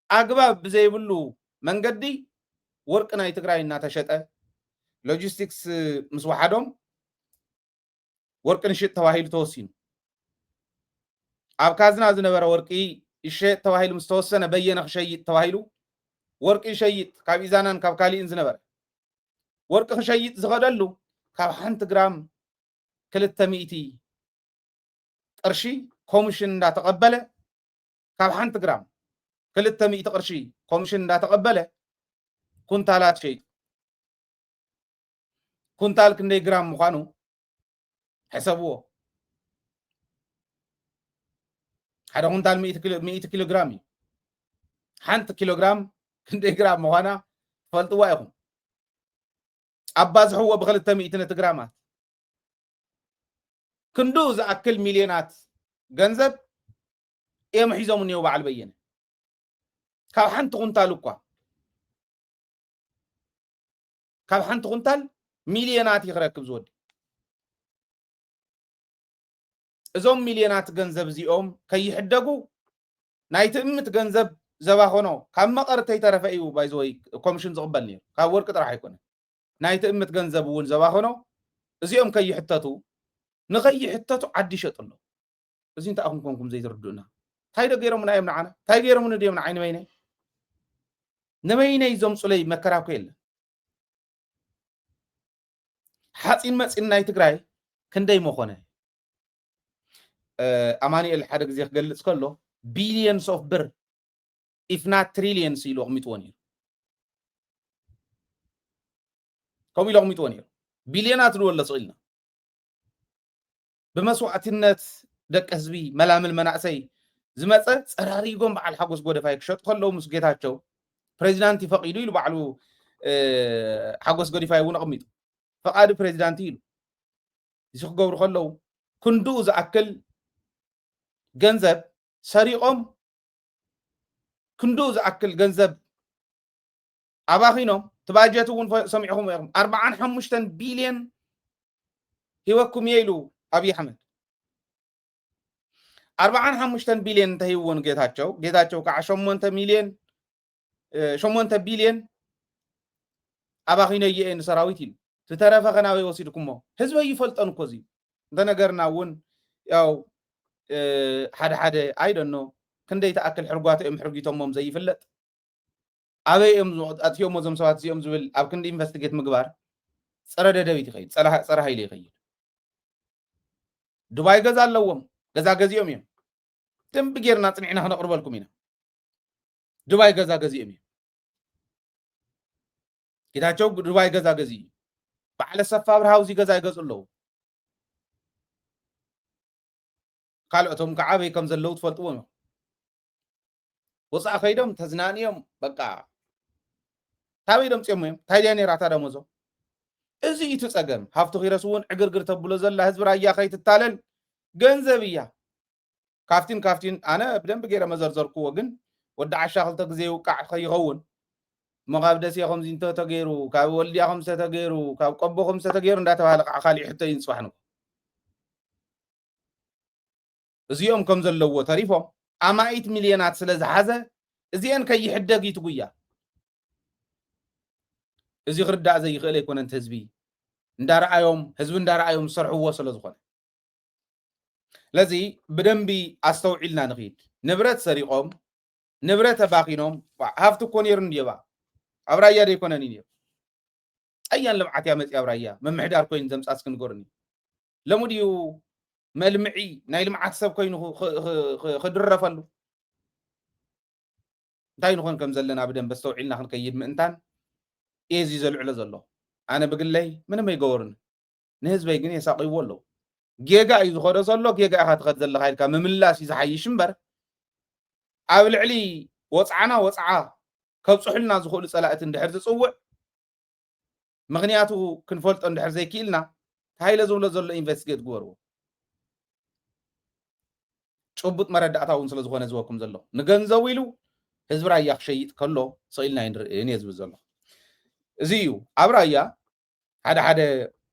ኣግባብ ብዘይብሉ መንገዲ ወርቂ ናይ ትግራይ እናተሸጠ፣ ሎጂስቲክስ ምስ ወሓዶም፣ ወርቂ ንሽጥ ተባሂሉ ተወሲኑ። ኣብ ካዝና ዝነበረ ወርቂ ይሸጥ ተባሂሉ ምስ ተወሰነ፣ በየነ ክሸይጥ ተባሂሉ፣ ወርቂ ይሸይጥ፣ ካብ ኢዛናን ካብ ካሊእን ዝነበረ ወርቂ ክሸይጥ ዝኸደሉ፣ ካብ ሓንቲ ግራም ክልተ ሚእቲ ቅርሺ ኮሚሽን እንዳተቐበለ፣ ካብ ሓንቲ ግራም ክልተ ሚእቲ ቅርሺ ኮሚሽን እንዳተቐበለ ኩንታላት ሸይጡ። ኩንታል ክንደይ ግራም ምዃኑ ሕሰብዎ። ሓደ ኩንታል ሚእቲ ኪሎ ግራም እዩ። ሓንቲ ኪሎ ግራም ክንደይ ግራም ምዃና ትፈልጥዋ ኢኹም። ኣባዝሕዎ ብክልተ ሚእቲ ነቲ ግራማት። ክንዱ ዝኣክል ሚልዮናት ገንዘብ እዮም ሒዞም እኒው በዓል በየነ። ካብ ሓንቲ ኩንታል እኳ ካብ ሓንቲ ኩንታል ሚልዮናት እዩ ክረክብ ዝወዲ። እዞም ሚልዮናት ገንዘብ እዚኦም ከይሕደጉ ናይ ትእምት ገንዘብ ዘባኸኖ ካብ መቐር ተይተረፈ እዩ ባይዘወይ ኮሚሽን ዝቕበል ነይሩ። ካብ ወርቂ ጥራሕ ኣይኮነ። ናይ ትእምት ገንዘብ እውን ዘባኸኖ እዚኦም ከይሕተቱ ንኸይሕተቱ ዓዲ ይሸጡ ኣለዉ። እዚ እንታይ ኣኹም ኮንኩም ዘይትርድኡና? እንታይ ዶ ገይሮምና እዮም ንዓና? እንታይ ገይሮምኒ ድዮም ንዓይ ንበይነይ? ንበይነይ ዘምፁለይ መከራ እኮ የለን። ሓፂን መፂን ናይ ትግራይ ክንደይ መኾነ? ኣማኒኤል ሓደ ግዜ ክገልፅ ከሎ billions of ብር if not trillions ኢሉ ኣቕሚጥዎ ነይሩ። ከምኡ ኢሉ ኣቕሚጥዎ ነይሩ። ቢልዮናት ንበሎ ስቕ ኢልና ብመስዋእትነት ደቂ ህዝቢ መላምል መናእሰይ ዝመፀ ፀራሪጎም በዓል ሓጎስ ጎደፋይ ክሸጡ ከለዉ ምስ ጌታቸው ፕሬዚዳንት ይፈቂዱ ኢሉ ባዕሉ ሓጎስ ጎዲፋይ እውን ኣቕሚጡ ፈቃዲ ፕሬዚዳንት ኢሉ እዚ ክገብሩ ከለዉ ክንድኡ ዝኣክል ገንዘብ ሰሪቖም ክንድኡ ዝኣክል ገንዘብ ኣባኺኖም እቲ ባጀት እውን ሰሚዕኹም ኢኹም ኣርባዓን ሓሙሽተን ቢልዮን ሂወኩም እየ ኢሉ ኣብይ ኣሕመድ ኣርባዓን ሓሙሽተን ቢልዮን እንተሂብዎ ንጌታቸው ጌታቸው ከዓ ሸሞንተ ሚልዮን ሸሞንተ ቢልዮን ኣባኺነዮ እየ ንሰራዊት ኢሉ ዝተረፈ ከናበይ ወሲድኩሞ ህዝበይ ይፈልጦን እኮ እዚ እንተነገርና እውን ያው ሓደ ሓደ ኣይደኖ ክንደይ ተኣክል ሕርጓተ እዮም ሕርጊቶሞም ዘይፍለጥ ኣበይ እዮም ኣጥፊኦሞ እዞም ሰባት እዚኦም ዝብል ኣብ ክንዲ ኢንቨስቲጌት ምግባር ፀረ ደደቢት ይኸይድ ፀረ ሃይለ ይኸይድ ዱባይ ገዛ ኣለዎም ገዛ ገዚኦም እዮም ደንቢ ጌርና ፅኒዕና ክነቕርበልኩም ኢና ዱባይ ገዛ ገዚኦም እዮም ጌታቸው ዱባይ ገዛ ገዚ እዩ በዓለ ሰፋ ብርሃው እዚ ገዛ ይገዙ ኣለዉ ካልኦቶም ከዓ ኣበይ ከም ዘለዉ ትፈልጥዎም እዮም ወፃእ ከይዶም ተዝናንዮም በቃ ታበይ ደምፅዮም እዮም እንታይ ድያ ነይራ እታ ደሞዞም እዚ እዩ እቲ ፀገም ሃፍቲ ኪረስ እውን ዕግርግር ተብሎ ዘላ ህዝቢ ራያ ከይትታለል ገንዘብ እያ ካፍቲን ካፍቲን ኣነ ብደንብ ገይረ መዘርዘርክዎ ግን ወዲ ዓሻ ክልተ ግዜ ይውቃዕ ከይኸውን እሞ ካብ ደሴ ከምዚ እንተተገይሩ ካብ ወልድያ ከምዚ ተተገይሩ ካብ ቆቦ ከምዚ ተተገይሩ እንዳተባሃለ ከዓ ካሊእ ሕቶ እዩ ንፅባሕ ንጎ እዚኦም ከም ዘለዎ ተሪፎም ኣማኢት ሚልዮናት ስለ ዝሓዘ እዚአን ከይሕደግ እዩ ትጉያ እዚ ክርዳእ ዘይክእል ኣይኮነን ህዝቢ እንዳረኣዮም ህዝቢ እንዳረኣዮም ዝሰርሕዎ ስለ ዝኾነ ስለዚ ብደንቢ ኣስተውዒልና ንኽይድ ንብረት ሰሪቖም ንብረት ኣባኺኖም ሃፍቲ እኮ ነይሩ እንድዮባ ኣብ ራያ ዘይኮነን እዩ ነይሩ ኣያን ልምዓት እያ መፅያ ኣብ ራያ ምምሕዳር ኮይኑ ዘምፃስ ክንገርኒ ሎሚ ድዩ መልምዒ ናይ ልምዓት ሰብ ኮይኑ ክድረፈሉ እንታይ ንኾን ከም ዘለና ብደንብ ኣስተውዒልና ክንከይድ ምእንታን እየ እዚ ዘልዕሎ ዘሎ ኣነ ብግለይ ምንም ኣይገበሩን ንህዝበይ ግን የሳቕይዎ ኣለዉ ጌጋ እዩ ዝኸዶ ዘሎ ጌጋ ኢኻ ትኸድ ዘለኻ ኢልካ ምምላስ እዩ ዝሓይሽ እምበር ኣብ ልዕሊ ወፅዓና ወፅዓ ከብፅሑልና ዝኽእሉ ፀላእቲ እንድሕር ዝፅውዕ ምኽንያቱ ክንፈልጦ እንድሕር ዘይክኢልና ሃይለ ዝብሎ ዘሎ ኢንቨስቲጌት ግበርዎ ጭቡጥ መረዳእታ እውን ስለ ዝኾነ ዝበኩም ዘሎ ንገንዘቡ ኢሉ ህዝቢ ራያ ክሸይጥ ከሎ ስቕ ኢልና ንርእን እየ ዝብል ዘሎ እዚ እዩ ኣብ ራያ ሓደ ሓደ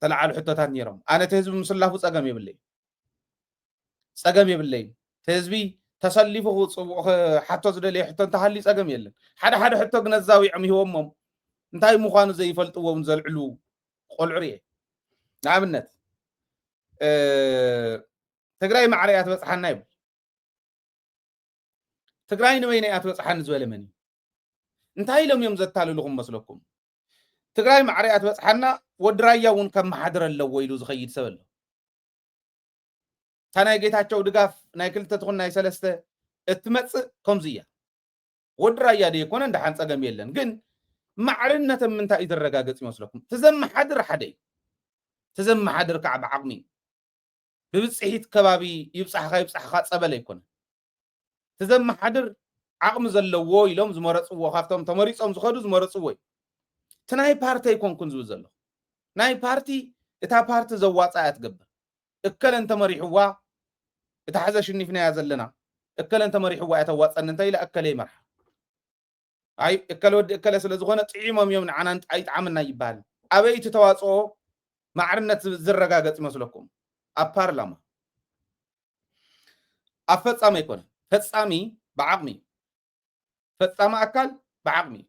ተለዓሉ ሕቶታት ነይሮም ኣነ እቲ ህዝቢ ምስላፉ ፀገም የብለይ ፀገም የብለይ እቲ ህዝቢ ተሰሊፉ ክፅውዕ ሓቶ ዝደለየ ሕቶ እንተሃልዩ ፀገም የለን ሓደ ሓደ ሕቶ ግን ኣዛዊዖም ይህቦሞም እንታይ ምዃኑ ዘይፈልጥዎ እውን ዘልዕሉ ቆልዑ ርየ ንኣብነት ትግራይ ማዕረ እያ ትበፅሓና ይብል ትግራይ ንበይነ እያ ትበፅሓኒ ዝበለ መን እዩ እንታይ ኢሎም እዮም ዘታልልኹም መስለኩም ትግራይ ማዕረ እያ ትበፅሓና ወዲ ራያ እውን ከመሓድር ኣለዎ ኢሉ ዝኸይድ ሰብ ኣሎ እታ ናይ ጌታቸው ድጋፍ ናይ ክልተ ትኹን ናይ ሰለስተ እትመፅእ ከምዚ እያ ወዲ ራያ ደይኮነ እንዳሓን ጸገም የለን። ግን ማዕርነት ምንታይ እዩ ዝረጋገጽ ይመስለኩም? ትዘመሓድር ሓደ እዩ። ትዘመሓድር ከዓ ብዓቕሚ እዩ። ብብጽሒት ከባቢ ይብጻሕኻ ይብጻሕኻ ጸበል ኣይኮነ። ትዘመሓድር ዓቕሚ ዘለዎ ኢሎም ዝመረጽዎ፣ ካብቶም ተመሪጾም ዝኸዱ ዝመረጽዎ እዩ። እቲ ናይ ፓርቲ ኣይኮንኩን ዝብል ዘለኹ። ናይ ፓርቲ፣ እታ ፓርቲ ዘዋጻ እያ ትገብር። እከለ እንተመሪሕዋ፣ እታ ሕዘ ሽኒፍናያ ዘለና፣ እከለ እንተመሪሕዋ እያ ተዋጸኒ እንተ ኢላ እከለ ይመርሓ። ኣይ እከለ ወዲ እከለ ስለ ዝኾነ ጥዒሞም እዮም ንዓና ንጥ-፣ ኣይጥዓምና ይበሃል። ኣበይ እቲ ተዋጽኦ ማዕርነት ዝ-፣ ዝረጋገጽ ይመስለኩም? ኣብ ፓርላማ። ኣብ ፈጻሚ ኣይኮነ። ፈጻሚ ብዓቕሚ እዩ። ፈጻሚ ኣካል ብዓቕሚ እዩ።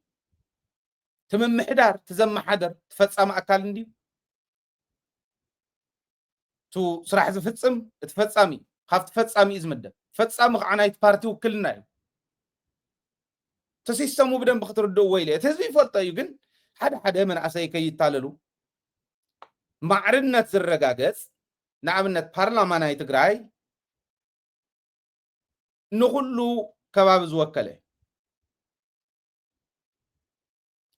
እቲ ምምሕዳር፣ እቲ ዘመሓደር፣ እቲ ፈጻሚ ኣካል እንድዩ። እቱ ስራሕ ዝፍጽም፣ እቲ ፈጻሚ፣ ካብቲ ፈጻሚ እዩ ዝምደብ። ፈጻሚ ከዓ ናይቲ ፓርቲ ውክልና እዩ። እቲ ሲስተሙ ብደንብ ክትርድእዎ ኢለ። እቲ ህዝቢ ይፈልጦ እዩ፣ ግን ሓደ ሓደ መናእሰይ ከይታለሉ። ማዕርነት ዝረጋገጽ፣ ንኣብነት ፓርላማ ናይ ትግራይ ንኹሉ ከባቢ ዝወከለ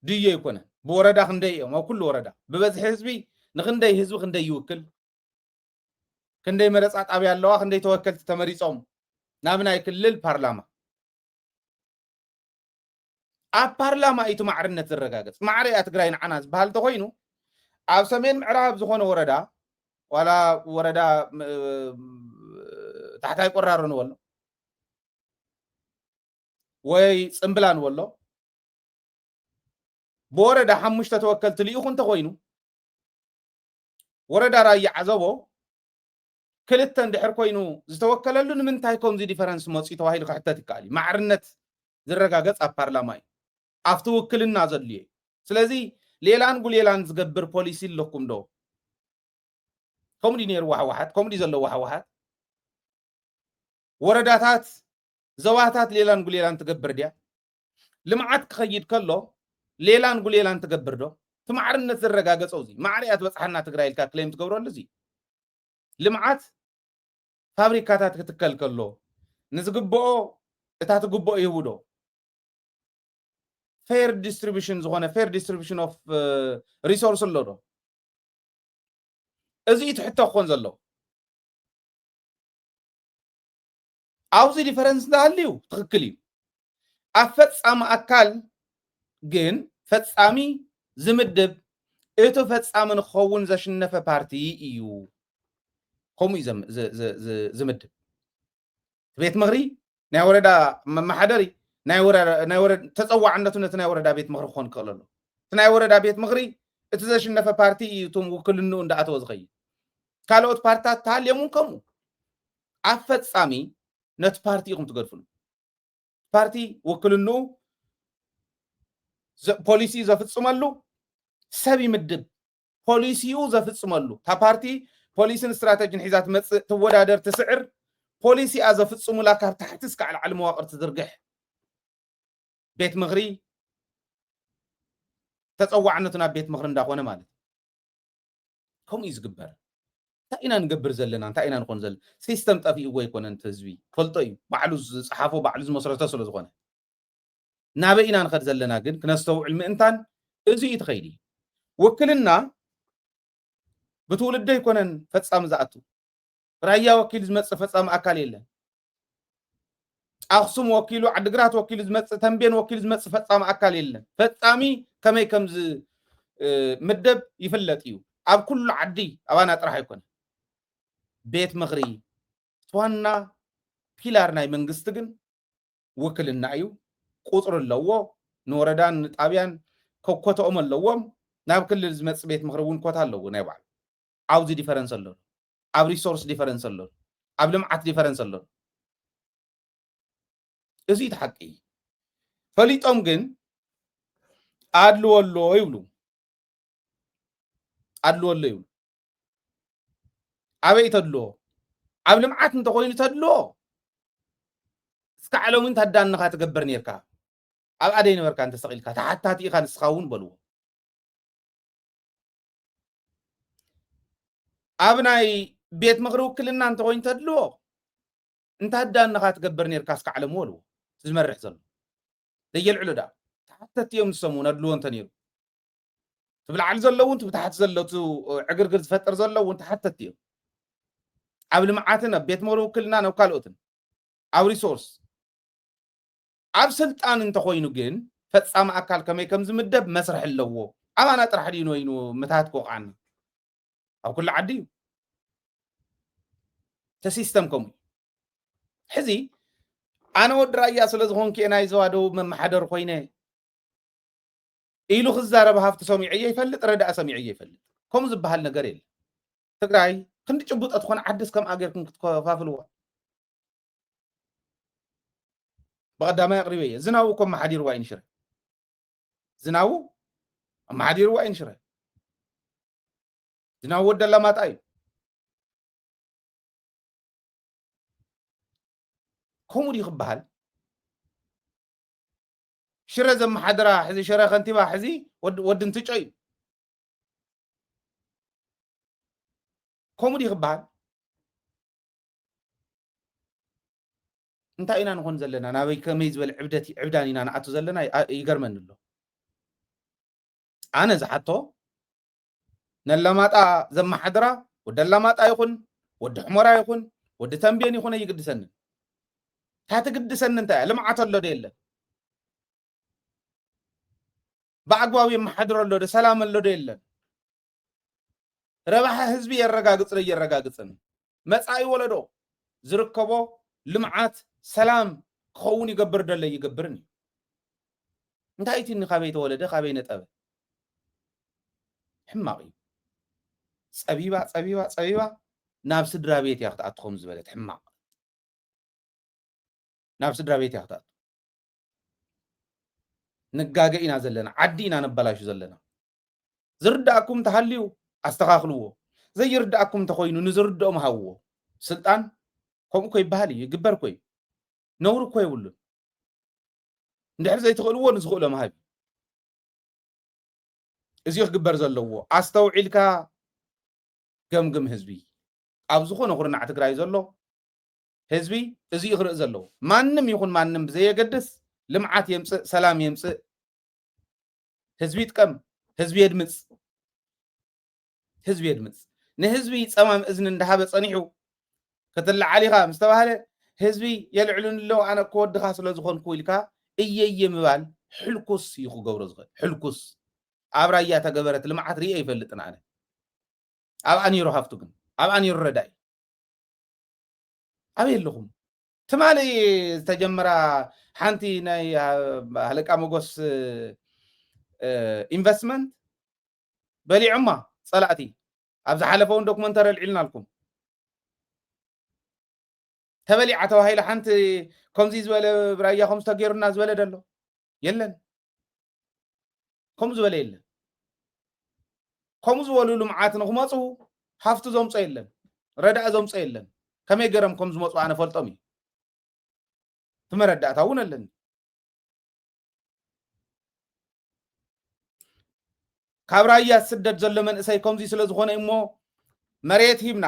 ድዮ ኣይኮነን። ብወረዳ ክንደይ እዮም? ኣብ ኩሉ ወረዳ ብበዝሒ ህዝቢ ንክንደይ ህዝቢ ክንደይ ይውክል? ክንደይ መረጻ ጣብያ ኣለዋ? ክንደይ ተወከልቲ ተመሪጾም ናብ ናይ ክልል ፓርላማ? ኣብ ፓርላማ እዩ እቲ ማዕርነት ዝረጋገጽ። ማዕረ እያ ትግራይ ንዓና ዝበሃል እንተኾይኑ፣ ኣብ ሰሜን ምዕራብ ዝኾነ ወረዳ፣ ዋላ ወረዳ፣ ም-፣ ታሕታይ ቆራሮ ንበሎ፣ ወይ ጽምብላ ንበሎ፣ ብወረዳ ሓሙሽተ ተወከልቲ ልኢኹ እንተኾይኑ፣ ወረዳ ራያ ዓዘቦ ክልተ እንድሕር ኮይኑ ዝተወከለሉ ንምንታይ ከምዚ ዲፈረንስ መፅዩ ተባሂሉ ክሕተት ይከኣል እዩ። ማዕርነት ዝረጋገፅ ኣብ ፓርላማ እዩ፣ ኣብቲ ውክልና ዘድልዮ እዩ። ስለዚ ሌላን ጉሌላን ዝገብር ፖሊሲ ኣለኩም ዶ? ከምኡ ድዩ ነይርዎ ህወሓት? ከምኡ ድዩ ዘለዎ ህወሓት? ወረዳታት፣ ዞባታት ሌላን ጉሌላን ትገብር ድያ? ልምዓት ክኸይድ ከሎ ሌላን ጉሌላን ትገብር ዶ? እቲ ማዕርነት ዝረጋገጾ እዚ ማዕረ እያ ትበጽሓና ትግራይ ኢልካ ክሌም ትገብረሉ እዚ ልምዓት ፋብሪካታት ክትከል ከሎ ንዝግብኦ እታ ትግብኦ ይህቡ ዶ? ፌር ዲስትሪቢሽን ዝኾነ ፌር ዲስትሪቢሽን ኦፍ ሪሶርስ ኣሎ ዶ? እዚ እዩ እቲ ሕቶ ክኾን ዘለዎ። ኣብዚ ዲፈረንስ እንተሃልዩ ትኽክል እዩ። ኣብ ፈጻሚ ኣካል ግን ፈጻሚ ዝምድብ እቲ ፈጻሚ ንክኸውን ዘሽነፈ ፓርቲ እዩ። ከምኡ እዩ ዘም-፣ ዝ-፣ ዝ-፣ ዝ-፣ ዝምድብ። ቤት ምኽሪ ናይ ወረዳ መመሓደሪ፣ ናይ ወረ-፣ ናይ ወረ-፣ ተፀዋዕነቱ ነቲ ናይ ወረዳ ቤት ምኽሪ ክኾን ክኽእል ኣለዎ። እቲ ናይ ወረዳ ቤት ምኽሪ እቲ ዘሽነፈ ፓርቲ እዩ እቶም ውክልንኡ እንዳኣተወ ዝኸይድ። ካልኦት ፓርትታት ተሃልዮም እውን ከምኡ። ኣብ ፈጻሚ ነቲ ፓርቲ ኢኹም ትገድፍሉ። ፓርቲ ውክልንኡ ዘ-፣ ፖሊሲ ዘፍጽመሉ ሰብ ይምድብ። ፖሊሲኡ ዘፍጽመሉ። እታ ፓርቲ ፖሊሲን ስትራተጂን ሒዛ ትመጽእ፣ ትወዳደር፣ ትስዕር፣ ፖሊሲኣ ዘፍጽሙላ ካብ ታሕቲ እስካዕ ላዕሊ መዋቕር ትዝርግሕ። ቤት ምኽሪ ተጸዋዕነቱ ናብ ቤት ምኽሪ እንዳኾነ ማለት እዩ። ከምኡ እዩ ዝግበር። እንታይ ኢና ንገብር ዘለና? እንታይ ኢና ንኾን ዘለና? ሲስተም ጠፊእዎ ኣይኮነን እቲ ህዝቢ። ፈልጦ እዩ። ባዕሉ ዝጸሓፎ፣ ባዕሉ ዝመስረቶ ስለ ዝኾነ። ናበይ ኢና ንኸድ ዘለና ግን ክነስተውዕል ምእንታን እዚ እዩ እቲ ኸይዲ። ውክልና ብትውልዲ ኣይኮነን ፈጻሚ ዝኣቱ። ራያ ወኪሉ ዝመጽእ ፈጻሚ ኣካል የለን። ኣኽሱም ወኪሉ፣ ዓድግራት ወኪሉ ዝመጽእ፣ ተንቤን ወኪሉ ዝመጽእ ፈጻሚ ኣካል የለን። ፈጻሚ ከመይ ከም ዝ-፣ እ፣ ምደብ ይፍለጥ እዩ። ኣብ ኩሉ ዓዲ ኣባና ጥራሕ ኣይኮነን። ቤት ምኽሪ እቲ ዋና ፒላር ናይ መንግስቲ ግን ውክልና እዩ። ቁጽሪ ኣለዎ። ንወረዳን ንጣብያን ከኮተኦም ኣለዎም። ናብ ክልል ዝመጽእ ቤት ምኽሪ እውን ኮታ ኣለዎ ናይ ባዕሉ። ኣብዚ ዲፈረንስ ኣሎ። ኣብ ሪሶርስ ዲፈረንስ ኣሎ። ኣብ ልምዓት ዲፈረንስ ኣሎ። እዚ እቲ ሓቂ። ፈሊጦም ግን ኣድልዎ ኣሎ ይብሉ። ኣድልዎ ኣሎ ይብሉ። ኣበይ ተድልዎ? ኣብ ልምዓት እንተኾይኑ ተድልዎ። እስካዕ ሎሚ እንታይ ኣዳንኻ ትገብር ኔርካ? ኣብ ኣደይ ነበርካ እንተሰቒልካ፣ ተሓታቲ ኢኻ ንስኻ እውን በልዎ። ኣብ ናይ ቤት ምኽሪ ውክልና እንተኾይኑ ተድልዎ፣ እንታይ ኣዳንኻ ትገብር ኔርካ እስካዕ ሎሚ በልዎ። ዝመርሕ ዘሎ። ዘየልዕሉ ደኣ ተሓተቲ እዮም። ንሶም እውን ኣድልዎ እንተነይሩ፣ እቲ ብላዕሊ ዘሎ እውን እቲ ብታሕቲ ዘሎ፣ እቲ ዕግርግር ዝፈጥር ዘሎ እውን ተሓተቲ እዮም። ኣብ ልምዓትን ኣብ ቤት ምኽሪ ውክልናን ኣብ ካልኦትን ኣብ ሪሶርስ ኣብ ስልጣን እንተኾይኑ ግን ፈጻሚ ኣካል ከመይ ከም ዝምደብ መስርሕ ኣለዎ። ኣባና ጥራሕ ድዩ ንወይኑ ምትሃት ክወቕዓና? ኣብ ኩሉ ዓዲ እዩ። እቲ ሲስተም ከምኡ እዩ። ሕዚ ኣነ ወዲ ራያ ስለ ዝኾንኩ እየ ናይ ዞባ ደቡብ መመሓደር ኮይነ ኢሉ ክዛረብ ሃፍቲ ሰሚዐዮ ይፈልጥ፣ ረዳእ ሰሚዐዮ ይፈልጥ። ከምኡ ዝበሃል ነገር የለ። ትግራይ ክንዲ ጭቡጦ ትኾነ ዓድስ ከምኣ ጌርኩም ክትከፋፍልዋ። ብቐዳማይ ኣቕሪበ እየ። ዝናቡ እኮ ኣመሓዲርዋ እዩ ንሽረ። ዝናቡ ኣመሓዲርዋ እዩ ንሽረ። ዝናቡ ወዲ ኣላማጣ እዩ። ከምኡ ድዩ ክበሃል? ሽረ ዘመሓድራ ሕዚ ሽረ ከንቲባ ሕዚ ወዲ፣ ወዲ እንትጮ እዩ። ከምኡ ድዩ ክበሃል? እንታይ ኢና ንኾን ዘለና? ናበይ ከመይ ዝበለ ዕብደት፣ ዕብዳን ኢና ንኣቱ ዘለና? ይ-፣ ኣ-፣ ይገርመኒ ኣሎ። ኣነ ዝሓቶ ነላማጣ ዘመሓድራ ወዲ ኣላማጣ ይኹን ወዲ ሕሞራ ይኹን ወዲ ተንቤን ይኹን ኣይግድሰንን። እታ ትግድሰኒ እንታይ እያ? ልምዓት ኣሎ ዶ የለን? ብኣግባቡ የመሓድሮ ኣሎ ዶ? ሰላም ኣሎ ዶ የለን? ረብሓ ህዝቢ የረጋግጽ ዶ የረጋግጽን? መጻኢ ወለዶ ዝርከቦ ልምዓት፣ ሰላም ክኸውን ይገብር ዶ ኣሎ ይገብርን እዩ? እንታይ እቲ ካበይ ተወለደ፣ ካበይ ነጠበ? ሕማቕ እዩ። ጸቢባ፣ ጸቢባ፣ ጸቢባ ናብ ስድራ ቤት እያ ክትኣቱ ከም ዝበለት ሕማቕ። ናብ ስድራ ቤት እያ ክትኣቱ። ንጋገ ኢና ዘለና፣ ዓዲ ኢና ነበላሹ ዘለና። ዝርዳእኩም እንተሃልዩ ኣስተኻኽልዎ፣ ዘይርዳእኩም እንተኾይኑ ንዝርድኦም ሃብዎ። ስልጣን ከምኡ እኮ ይበሃል እዩ፣ ይግበር እኮ እዩ። ነውሪ እኮ የብሉን። እንድሕር ዘይትኽእልዎ ንዝኽእሎ ምሃብ እዩ። እዚ ክግበር ዘለዎ። ኣስተውዒልካ ገምግም ህዝቢ። ኣብ ዝኾነ ኩርናዕ ትግራይ ዘሎ ህዝቢ እዚ እዩ ክርኢ ዘለዎ። ማንም ይኹን ማንም ብዘየገድስ ልምዓት የምጽእ፣ ሰላም የምጽእ፣ ህዝቢ ይጥቀም፣ ህዝቢ የድምጽ፣ ህዝቢ የድምጽ። ንህዝቢ ጸማም እዝኒ እንዳሃበ ጸኒሑ ክትለዓል ኢኻ ምስ ተባህለ ህዝቢ የልዕሉኒ ኣለዉ፣ ኣነ እኮ ወድኻ ስለ ዝኾንኩ ኢልካ እየየ ምባል ሕልኩስ እዩ ክገብሮ ዝኽእል። ሕልኩስ። ኣብ ራያ ተገበረት ልምዓት ርእየ ኣይፈልጥን ኣነ። ኣብኣ ነይሩ ሃፍቱ ግን፣ ኣብኣ ነይሩ ረዳኢ። ኣበይ ኣለኹም? ትማሊ ዝተጀመራ ሓንቲ ናይ፣ ኣ፣ ሃለቃ መጎስ፣ እ፣ ኢንቨስትመንት በሊዖማ ጸላእቲ። ኣብ ዝሓለፈ እውን ዶክመንተሪ ኣልዒልናልኩም። ተበሊዓ ተባሂሉ ሓንቲ ከምዚ ዝበለ ብራያ ከምዚ ተገይሩና ዝበለ ደሎ የለን። ከምኡ ዝበለ የለን። ከምኡ ዝበሉ ልምዓት ንክመፁ ሃፍቲ ዘምፆ የለን፣ ረዳእ ዘምፆ የለን። ከመይ ገይሮም ከም ዝመፁ ኣነ ፈልጦም እዩ። እቲ መረዳእታ እውን ኣለኒ። ካብ ራያ ዝስደድ ዘሎ መንእሰይ ከምዚ ስለ ዝኾነ እሞ መሬት ሂብና፣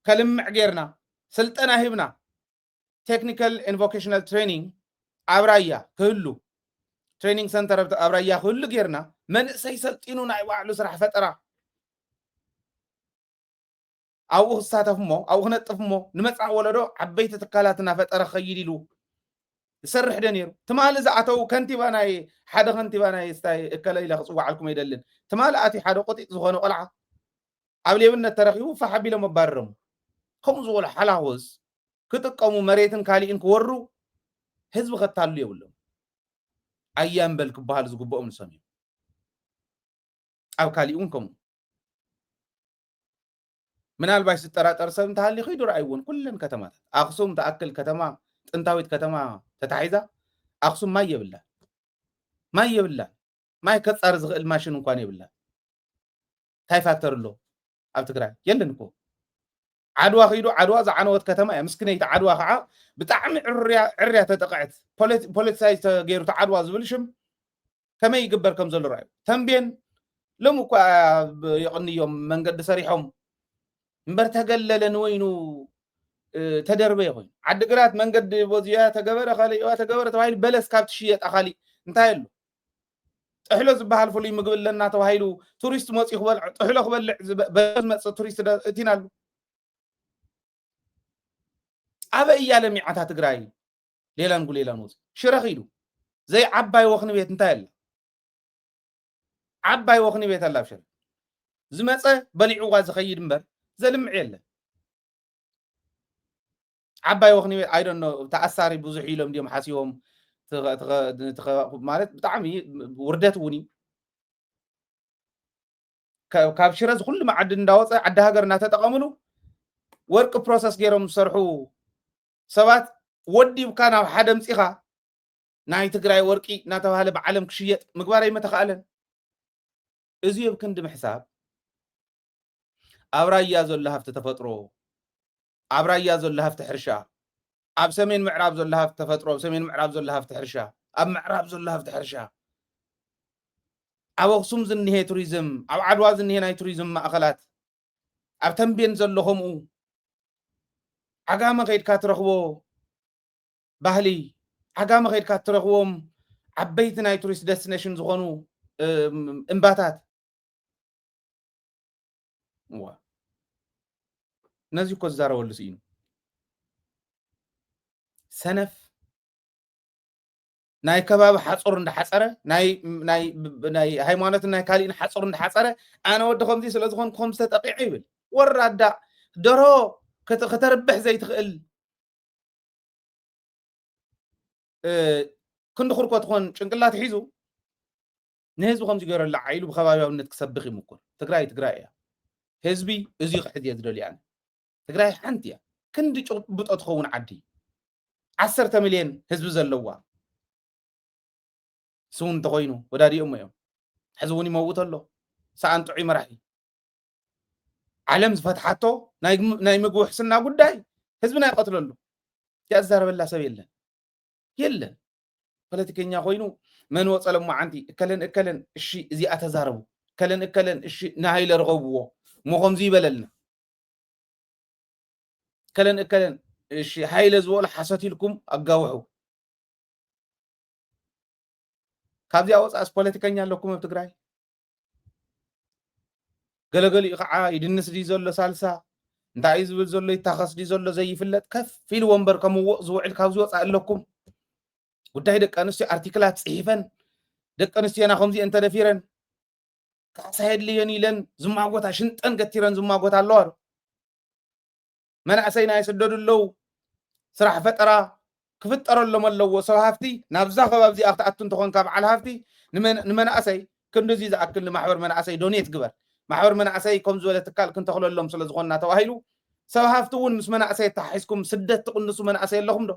ከልምዕ ጌርና፣ ስልጠና ሂብና፣ ቴክኒካል ኤንድ ቮኬሽናል ትሬኒንግ ኣብ ራያ ክህሉ፣ ትሬኒንግ ሰንተር ኣብ፣ ኣብ ራያ ክህሉ ጌርና፣ መንእሰይ ሰልጢኑ ናይ ባዕሉ ስራሕ ፈጠራ ኣብኡ ክሳተፍ እሞ፣ ኣብኡ ክነጥፍ እሞ፣ ንመጻኢ ወለዶ ዓበይቲ ትካላት እናፈጠረ ክኸይድ ኢሉ ዝሰርሕ ዶ ነይሩ? ትማሊ ዝኣተው ከንቲባ ናይ፣ ሓደ ከንቲባ ናይ ስታይ እከለ ኢለ ክጽዋዓልኩም ኣይደልን። ትማሊ ኣትዩ ሓደ ቆጢጥ ዝኾነ ቆልዓ ኣብ ሌብነት ተረኺቡ ፋሕ ኣቢሎም ኣባረሮም። ከምኡ ዝበሉ ሓላኾስ ክጥቀሙ መሬትን ካሊእን ክወሩ ህዝቢ ከታልሉ የብሎም። ኣያምበል ክበሃሉ ዝግብኦም ንሶም እዮም። ኣብ ካሊእ እውን ከምኡ። ምናልባሽ ዝጠራጠር ሰብ እንተሃልዩ ከይዱ ረኣይዎን ኩለን ከተማታት። ኣኽሱም ትኣክል ከተማ፣ ጥንታዊት ከተማ ተታሒዛ፣ ኣኽሱም ማይ የብላን። ማይ የብላን። ማይ ከጻሪ ዝኽእል ማሽን እንኳን የብላን። እንታይ ፋክተር ኣሎ ኣብ ትግራይ? የለን እኮ። ዓድዋ ከይዱ፣ ዓድዋ ዝዓነወት ከተማ እያ። ምስክነይቲ ዓድዋ ከዓ ብጣዕሚ ዕርያ፣ ዕርያ ተጠቕዐት። ፖለቲ-፣ ፖለቲሳይዝ ተገይሩ እቲ ዓድዋ ዝብል ሽም ከመይ ይግበር ከም ዘሎ ረኣዩ። ተንቤን ሎም እኳ የቕንዮም መንገዲ ሰሪሖም እምበር ተገለለ ንወይኑ ተደርበየ ኮይኑ፣ ዓዲግራት መንገዲ በዚያ ተገበረ፣ ካልእዋ ተገበረ ተባሂሉ በለስ ካብ ትሽየጥ ኣኻሊ እንታይ ኣሎ? ጥሕሎ ዝበሃል ፍሉይ ምግቢ ኣለና ተባሂሉ ቱሪስት መፂኡ ክበልዕ፣ ጥሕሎ ክበልዕ ዝበ- በለስ መፅእ ቱሪስት ደ- እቲና ኣሉ። ኣበይ እያ ለሚዓታ ትግራይ? ሌላን ጉሌላን ወፂ ሽረ ኺዱ ዘይ ዓባይ ወኽኒ ቤት እንታይ ኣላ? ዓባይ ወኽኒ ቤት ኣላ ኣብ ሽረ። ዝመፀ በሊዕዋ ዝኸይድ እምበር ዘልምዕ የለን። ዓባይ ወኽኒ ቤት ኣይ ዶንት ኖ ተኣሳሪ ብዙሕ ኢሎም ድዮም ሓሲቦም ትኸ- ትኸ- ትኸ- ማለት ብጣዕሚ ውርደት እውን እዩ። ካብ ሽረ ዝኩሉ መዓድን እንዳወፀ ዓዲ ሃገር እናተጠቐምሉ ወርቂ ፕሮሰስ ገይሮም ዝሰርሑ ሰባት ወዲብካ ናብ ሓደ ምፂኻ ናይ ትግራይ ወርቂ እናተባህለ ብዓለም ክሽየጥ ምግባር ኣይመተኻእለን። እዚ ኣብ ክንዲ ምሕሳብ ኣብ ራያ ዘሎ ሃፍቲ ተፈጥሮ፣ ኣብ ራያ ዘሎ ሃፍቲ ሕርሻ፣ ኣብ ሰሜን ምዕራብ ዘሎ ሃፍቲ ተፈጥሮ፣ ኣብ ሰሜን ምዕራብ ዘሎ ሃፍቲ ሕርሻ፣ ኣብ ምዕራብ ዘሎ ሃፍቲ ሕርሻ፣ ኣብ ኣኽሱም ዝኒሄ ቱሪዝም፣ ኣብ ዓድዋ ዝኒሄ ናይ ቱሪዝም ማእኸላት፣ ኣብ ተንቤን ዘሎ ከምኡ፣ ዓጋመ ከይድካ ትረኽቦ ባህሊ፣ ዓጋመ ከይድካ ትረኽቦም ዓበይቲ ናይ ቱሪስት ደስቲኔሽን ዝኾኑ እምባታት። እዋ ነዚ እኮ ዝዛረበሉ ስኢኑ ሰነፍ ናይ ከባቢ ሓፁር እንዳሓፀረ ናይ ሃይማኖትን ናይ ካሊእን ሓፁር እንዳሓፀረ ኣነ ወዲ ከምዚ ስለዝኾንኩ ከም ዝተጠቂዐ ይብል። ወራዳ ደርሆ ከተርብሕ ዘይትኽእል ክንዲ ኩርኮ ትኾን ጭንቅላት ሒዙ ንህዝቢ ከምዚ ገይረላ ዓይሉ ብከባቢያውነት ክሰብኽ ይምኩር። ትግራይ ትግራይ እያ። ህዝቢ እዚ ክሕዝ እየ ዝደልዩ ኣነ። ትግራይ ሓንቲ እያ። ክንዲ ጭብጦ ትኸውን ዓዲ ዓሰርተ ሚልዮን ህዝቢ ዘለዋ ስውን እንተኾይኑ ወዳዲኦም እዮም። ሕዚ እውን ይመውት ኣሎ ሰኣን ጥዑይ መራሒ። ዓለም ዝፈትሓቶ ናይ ምግቢ ውሕስና ጉዳይ ህዝብና ይቐትለሉ። እዚኣ ዝዛረበላ ሰብ የለን የለን። ፖለቲከኛ ኮይኑ መን ወፀ ሎማዓንቲ እከለን እከለን እሺ እዚኣ ተዛረቡ፣ እከለን እከለን እሺ ንሃይለ ርኸብዎ እሞ ከምዚ ይበለልና፣ እከለን እከለን እሺ ሃይለ ዝበሎ ሓሶት ኢልኩም ኣጋውሑ። ካብዚኣ ወፃእስ ፖለቲከኛ ኣለኩም ኣብ ትግራይ? ገለገሊኡ ከዓ ይድንስ ድዩ ዘሎ ሳልሳ እንታይ እዩ ዝብል ዘሎ ይታኸስ ድዩ ዘሎ ዘይፍለጥ ከፍ ኢሉ ወንበር ከምውቕ ዝውዕል ካብዚ ወፃእ ኣለኩም። ጉዳይ ደቂ ኣንስትዮ ኣርቲክላት ፅሒፈን ደቂ ኣንስትዮና ከምዚአን ተደፊረን ካሕሳ የድልየን ኢለን ዝማጎታ ሽንጠን ገቲረን ዝማጎታ ኣለዋ ዶ? መናእሰይና ይስደዱ ኣለዉ። ስራሕ ፈጠራ ክፍጠረሎም ኣለዎ። ሰብ ሃፍቲ ናብዛ ከባቢ እዚኣ ክትኣቱ እንተኾንካ በዓል ሃፍቲ ንመን- ንመናእሰይ ክንድዚ ዝኣክል ንማሕበር መናእሰይ ዶኔት ግበር። ማሕበር መናእሰይ ከም ዝበለ ትካል ክንተኽለሎም ስለ ዝኾንና ተባሂሉ ሰብ ሃፍቲ እውን ምስ መናእሰይ ኣተሓሒዝኩም ስደት ትቕንሱ መናእሰይ ኣለኹም ዶ?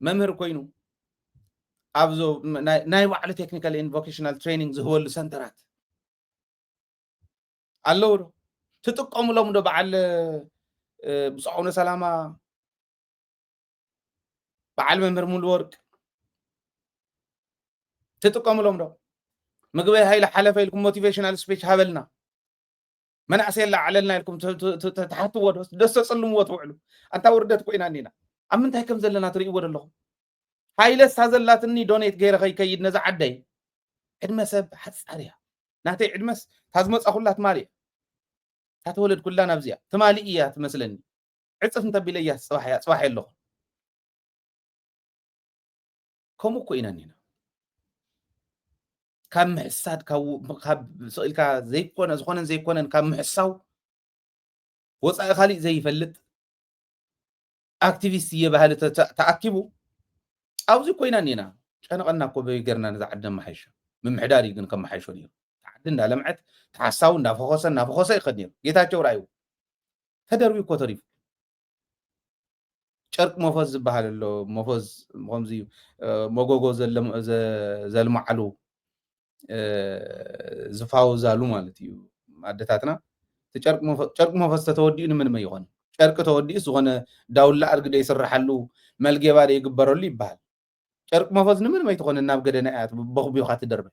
መምህር ኮይኑ ኣብ ናይ ባዕሉ ቴክኒካል ን ቮኬሽናል ትሬኒንግ ዝህበሉ ሰንተራት ኣለዉ ዶ? ትጥቀሙሎም ዶ? በዓል ብፁዕ ኣቡነ ሰላማ፣ በዓል መምህር ሙሉ ወርቅ ትጥቀሙሎም ዶ? ምግበይ ሃይለ ሓለፈ ኢልኩም ሞቲቬሽናል ስፒች ሃበልና፣ መናእሰይ ኣላዓለልና ኢልኩም ትሓትዎ ዶ? ደስ ተፅልምዎ ትውዕሉ። ኣንታ ውርደት ኮይና እኒና ኣብ ምንታይ ከም ዘለና ትርእይዎ ዘለኹም። ሃይለ እሳ ዘላትኒ ዶኔት ገይረ ከይከይድ ነዛ ዓደይ። ዕድመ ሰብ ሓፃር እያ። ናተይ ዕድመስ እታ ዝመፃኹላ ትማሊ እያ። እታ ተወለድኩላ ናብዚኣ ትማሊ እያ ትመስለኒ። ዕፅፍ እንተቢለ እያ ፅባሕ እያ ፅባሕ የለኹ። ከምኡ እኮ ኢና እኒና። ካብ ምሕሳድ ካብ ስቕ ኢልካ ዘይኮነ ዝኾነን ዘይኮነን ካብ ምሕሳው ወፃኢ ካሊእ ዘይፈልጥ ኣክቲቪስት እየ ባህሊ ተኣኪቡ ኣብዚ ኮይና እኒና። ጨነቐና እኮ በይ ገርና ነዛ ዓዲ ነመሓይሾ። ምምሕዳር እዩ ግን ከመሓይሾ ነይሩ። ዓዲ እንዳለምዐት ተሓሳቡ እንዳፈኾሰ እናፈኾሰ ይኸድ ነይሩ። ጌታቸው ራእዩ ተደርቢ እኮ ተሪፉ። ጨርቂ መፈዝ ዝበሃል ኣሎ። መፈዝ ከምዚ መጎጎ ዘልምዓሉ ዝፋወዛሉ ማለት እዩ። ኣደታትና ጨርቂ መፈዝ ተተወዲኡ ንምንመ ይኾን? ጨርቂ ተወዲኡ ዝኾነ ዳውላ ኣድግደ ይስርሓሉ፣ መልጌባ ደ ይግበረሉ ይበሃል። ጨርቂ መፈዝ ንምንመ ይትኾነ ናብ ገደና እያ በኽቢኻ ትደርበ።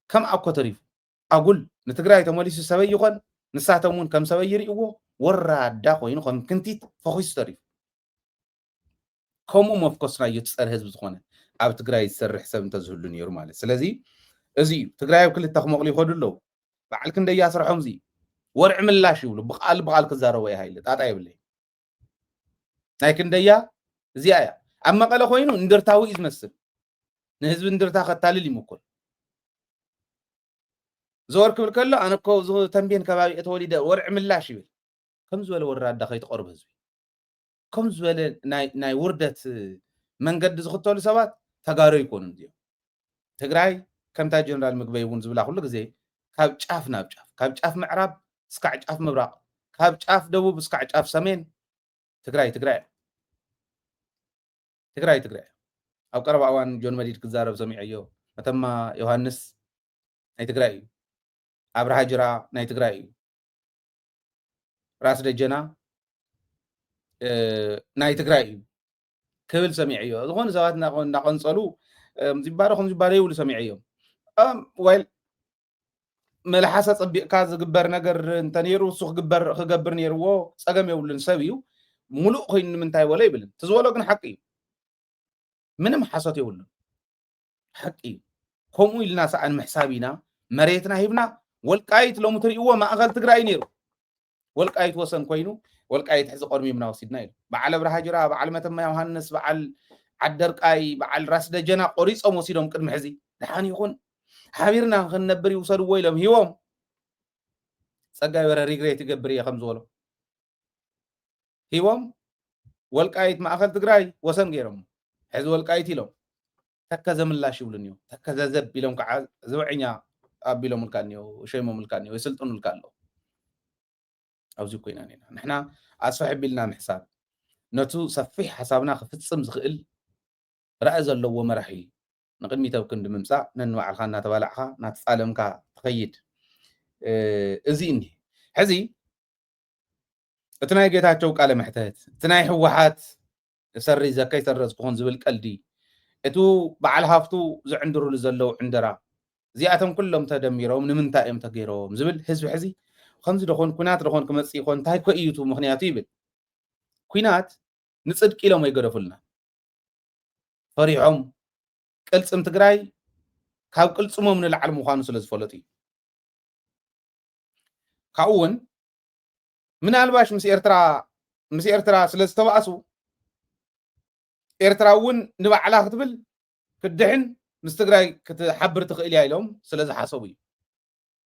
ከም ኣኮ ተሪፉ ኣጉል ንትግራይ ተመሊሱ ሰበይ ይኾን፣ ንሳቶም እውን ከም ሰበይ ይርእይዎ። ወራዳ ኮይኑ ከም ክንቲት ፈኺሱ ተሪፉ። ከምኡ መፍኮስናዮ እቲ ጸረ ህዝቢ ዝኾነ ኣብ ትግራይ ዝሰርሕ ሰብ እንተዝህሉ ነይሩ ማለት። ስለዚ እዚ እዩ። ትግራይ ኣብ ክልተ ክመቕሉ ይኸዱ ኣለዉ። በዓል ክንደያ ስርሖም እዚ እዩ። ወርዒ ምላሽ ይብሉ። ብቓል ብቓል ክዛረቦ እየ ሃይለ። ጣጣ የብለይ። ናይ ክንደያ እዚኣ እያ። ኣብ መቐለ ኮይኑ እንድርታዊ እዩ ዝመስል። ንህዝቢ እንድርታ ከታልል ይምኩር። ዘወር ክብል ከሎ ኣነ እኮ እዚ ተንቤን ከባቢ እየ ተወሊደ፣ ወርዒ ምላሽ ይብል። ከም ዝበለ ወራዳ ከይትቐርቡ ህዝቢ። ከም ዝበለ ናይ ናይ ውርደት መንገዲ ዝኽተሉ ሰባት ተጋሩ ኣይኮኑን እዚኦም። ትግራይ ከምታ ጀነራል ምግበይ እውን ዝብላ ኩሉ ግዜ ካብ ጫፍ ናብ ጫፍ፣ ካብ ጫፍ ምዕራብ እስካዕ ጫፍ ምብራቕ፣ ካብ ጫፍ ደቡብ እስካዕ ጫፍ ሰሜን ትግራይ ትግራይ እያ። ትግራይ ትግራይ እያ። ኣብ ቀረባ እዋን ጆን መዲድ ክዛረብ ሰሚዐዮ። መተማ ዮሃንስ ናይ ትግራይ እዩ። ኣብርሃ ጅራ ናይ ትግራይ እዩ። ራስ ደጀና ናይ ትግራይ እዩ ክብል ሰሚዐዮ። ዝኾኑ ሰባት እናቐንፀሉ ዝባረ ከም ዝባረ ይብሉ ሰሚዐዮም። ዋይል መልሓስ ኣፀቢቕካ ዝግበር ነገር እንተነይሩ እሱ ክግበር ክገብር ነይርዎ ፀገም የብሉን። ሰብ እዩ። ሙሉእ ኮይኑ ንምንታይ በሎ ይብልን። እቲ ዝበሎ ግን ሓቂ እዩ። ምንም ሓሶት የብሉን። ሓቂ እዩ። ከምኡ ኢልና ሰኣን ምሕሳብ ኢና። መሬትና ሂብና። ወልቃይት ሎሚ ትርእይዎ ማእኸል ትግራይ ነይሩ። ወልቃይት ወሰን ኮይኑ ወልቃይት ሕዚ ቆርሚምና ወሲድና ኢሉ። በዓል ኣብርሃ ጅራ፣ በዓል መተማ ዮሃንስ፣ በዓል ዓደርቃይ፣ በዓል ራስ ደጀና ቆሪፆም ወሲዶም ቅድሚ ሕዚ። ደሓን ይኹን ሓቢርና ክንነብር ይውሰድዎ ኢሎም ሂቦም። ፀጋይ በረ ሪግሬት ይገብር እየ ከም ዝበሎ ሂቦም ወልቃይት ማእኸል ትግራይ ወሰን ገይሮም። ሕዚ ወልቃይት ኢሎም ተከዘ ምላሽ ይብሉ እኒኦ። ተከዘዘብ ኢሎም ከዓ ዝብዕኛ ኣቢሎምልካ እኒኦ፣ ሸይሞምልካ እኒኦ፣ የስልጥኑልካ ኣለዉ። ኣብዚ ኮይና ኔና ንሕና ኣስፍሕ ቢልና ምሕሳብ ነቱ ሰፊሕ ሓሳብና ክፍፅም ዝኽእል ራኢ ዘለዎ መራሒ ንቅድሚት ኣብ ክንዲ ምምፃእ ነንባዕልካ እናተባላዕካ እናተፃለምካ ትኸይድ። እዚ እኒ ሕዚ እቲ ናይ ጌታቸው ቃለ መሕተት፣ እቲ ናይ ህወሓት ሰሪዘ ከይሰረዝኩኹን ዝብል ቀልዲ፣ እቱ በዓል ሃፍቱ ዝዕንድሩሉ ዘለዉ ዕንደራ፣ እዚኣቶም ኩሎም ተደሚሮም ንምንታይ እዮም ተገይሮም ዝብል ህዝቢ ሕዚ ከምዚ ደኾን ኩናት ደኾን ክመፅእ ይኾን እንታይ ኮ እዩ እቱ ምኽንያቱ ይብል። ኩናት ንፅድቂ ኢሎም ኣይገደፉልና። ፈሪሖም ቅልፅም ትግራይ ካብ ቅልፅሞም ንላዕሊ ምዃኑ ስለ ዝፈለጡ እዩ። ካብኡ እውን ምናልባሽ ምስ ኤርትራ ምስ ኤርትራ ስለ ዝተባእሱ ኤርትራ እውን ንባዕላ ክትብል ክትድሕን ምስ ትግራይ ክትሓብር ትኽእል እያ ኢሎም ስለ ዝሓሰቡ እዩ።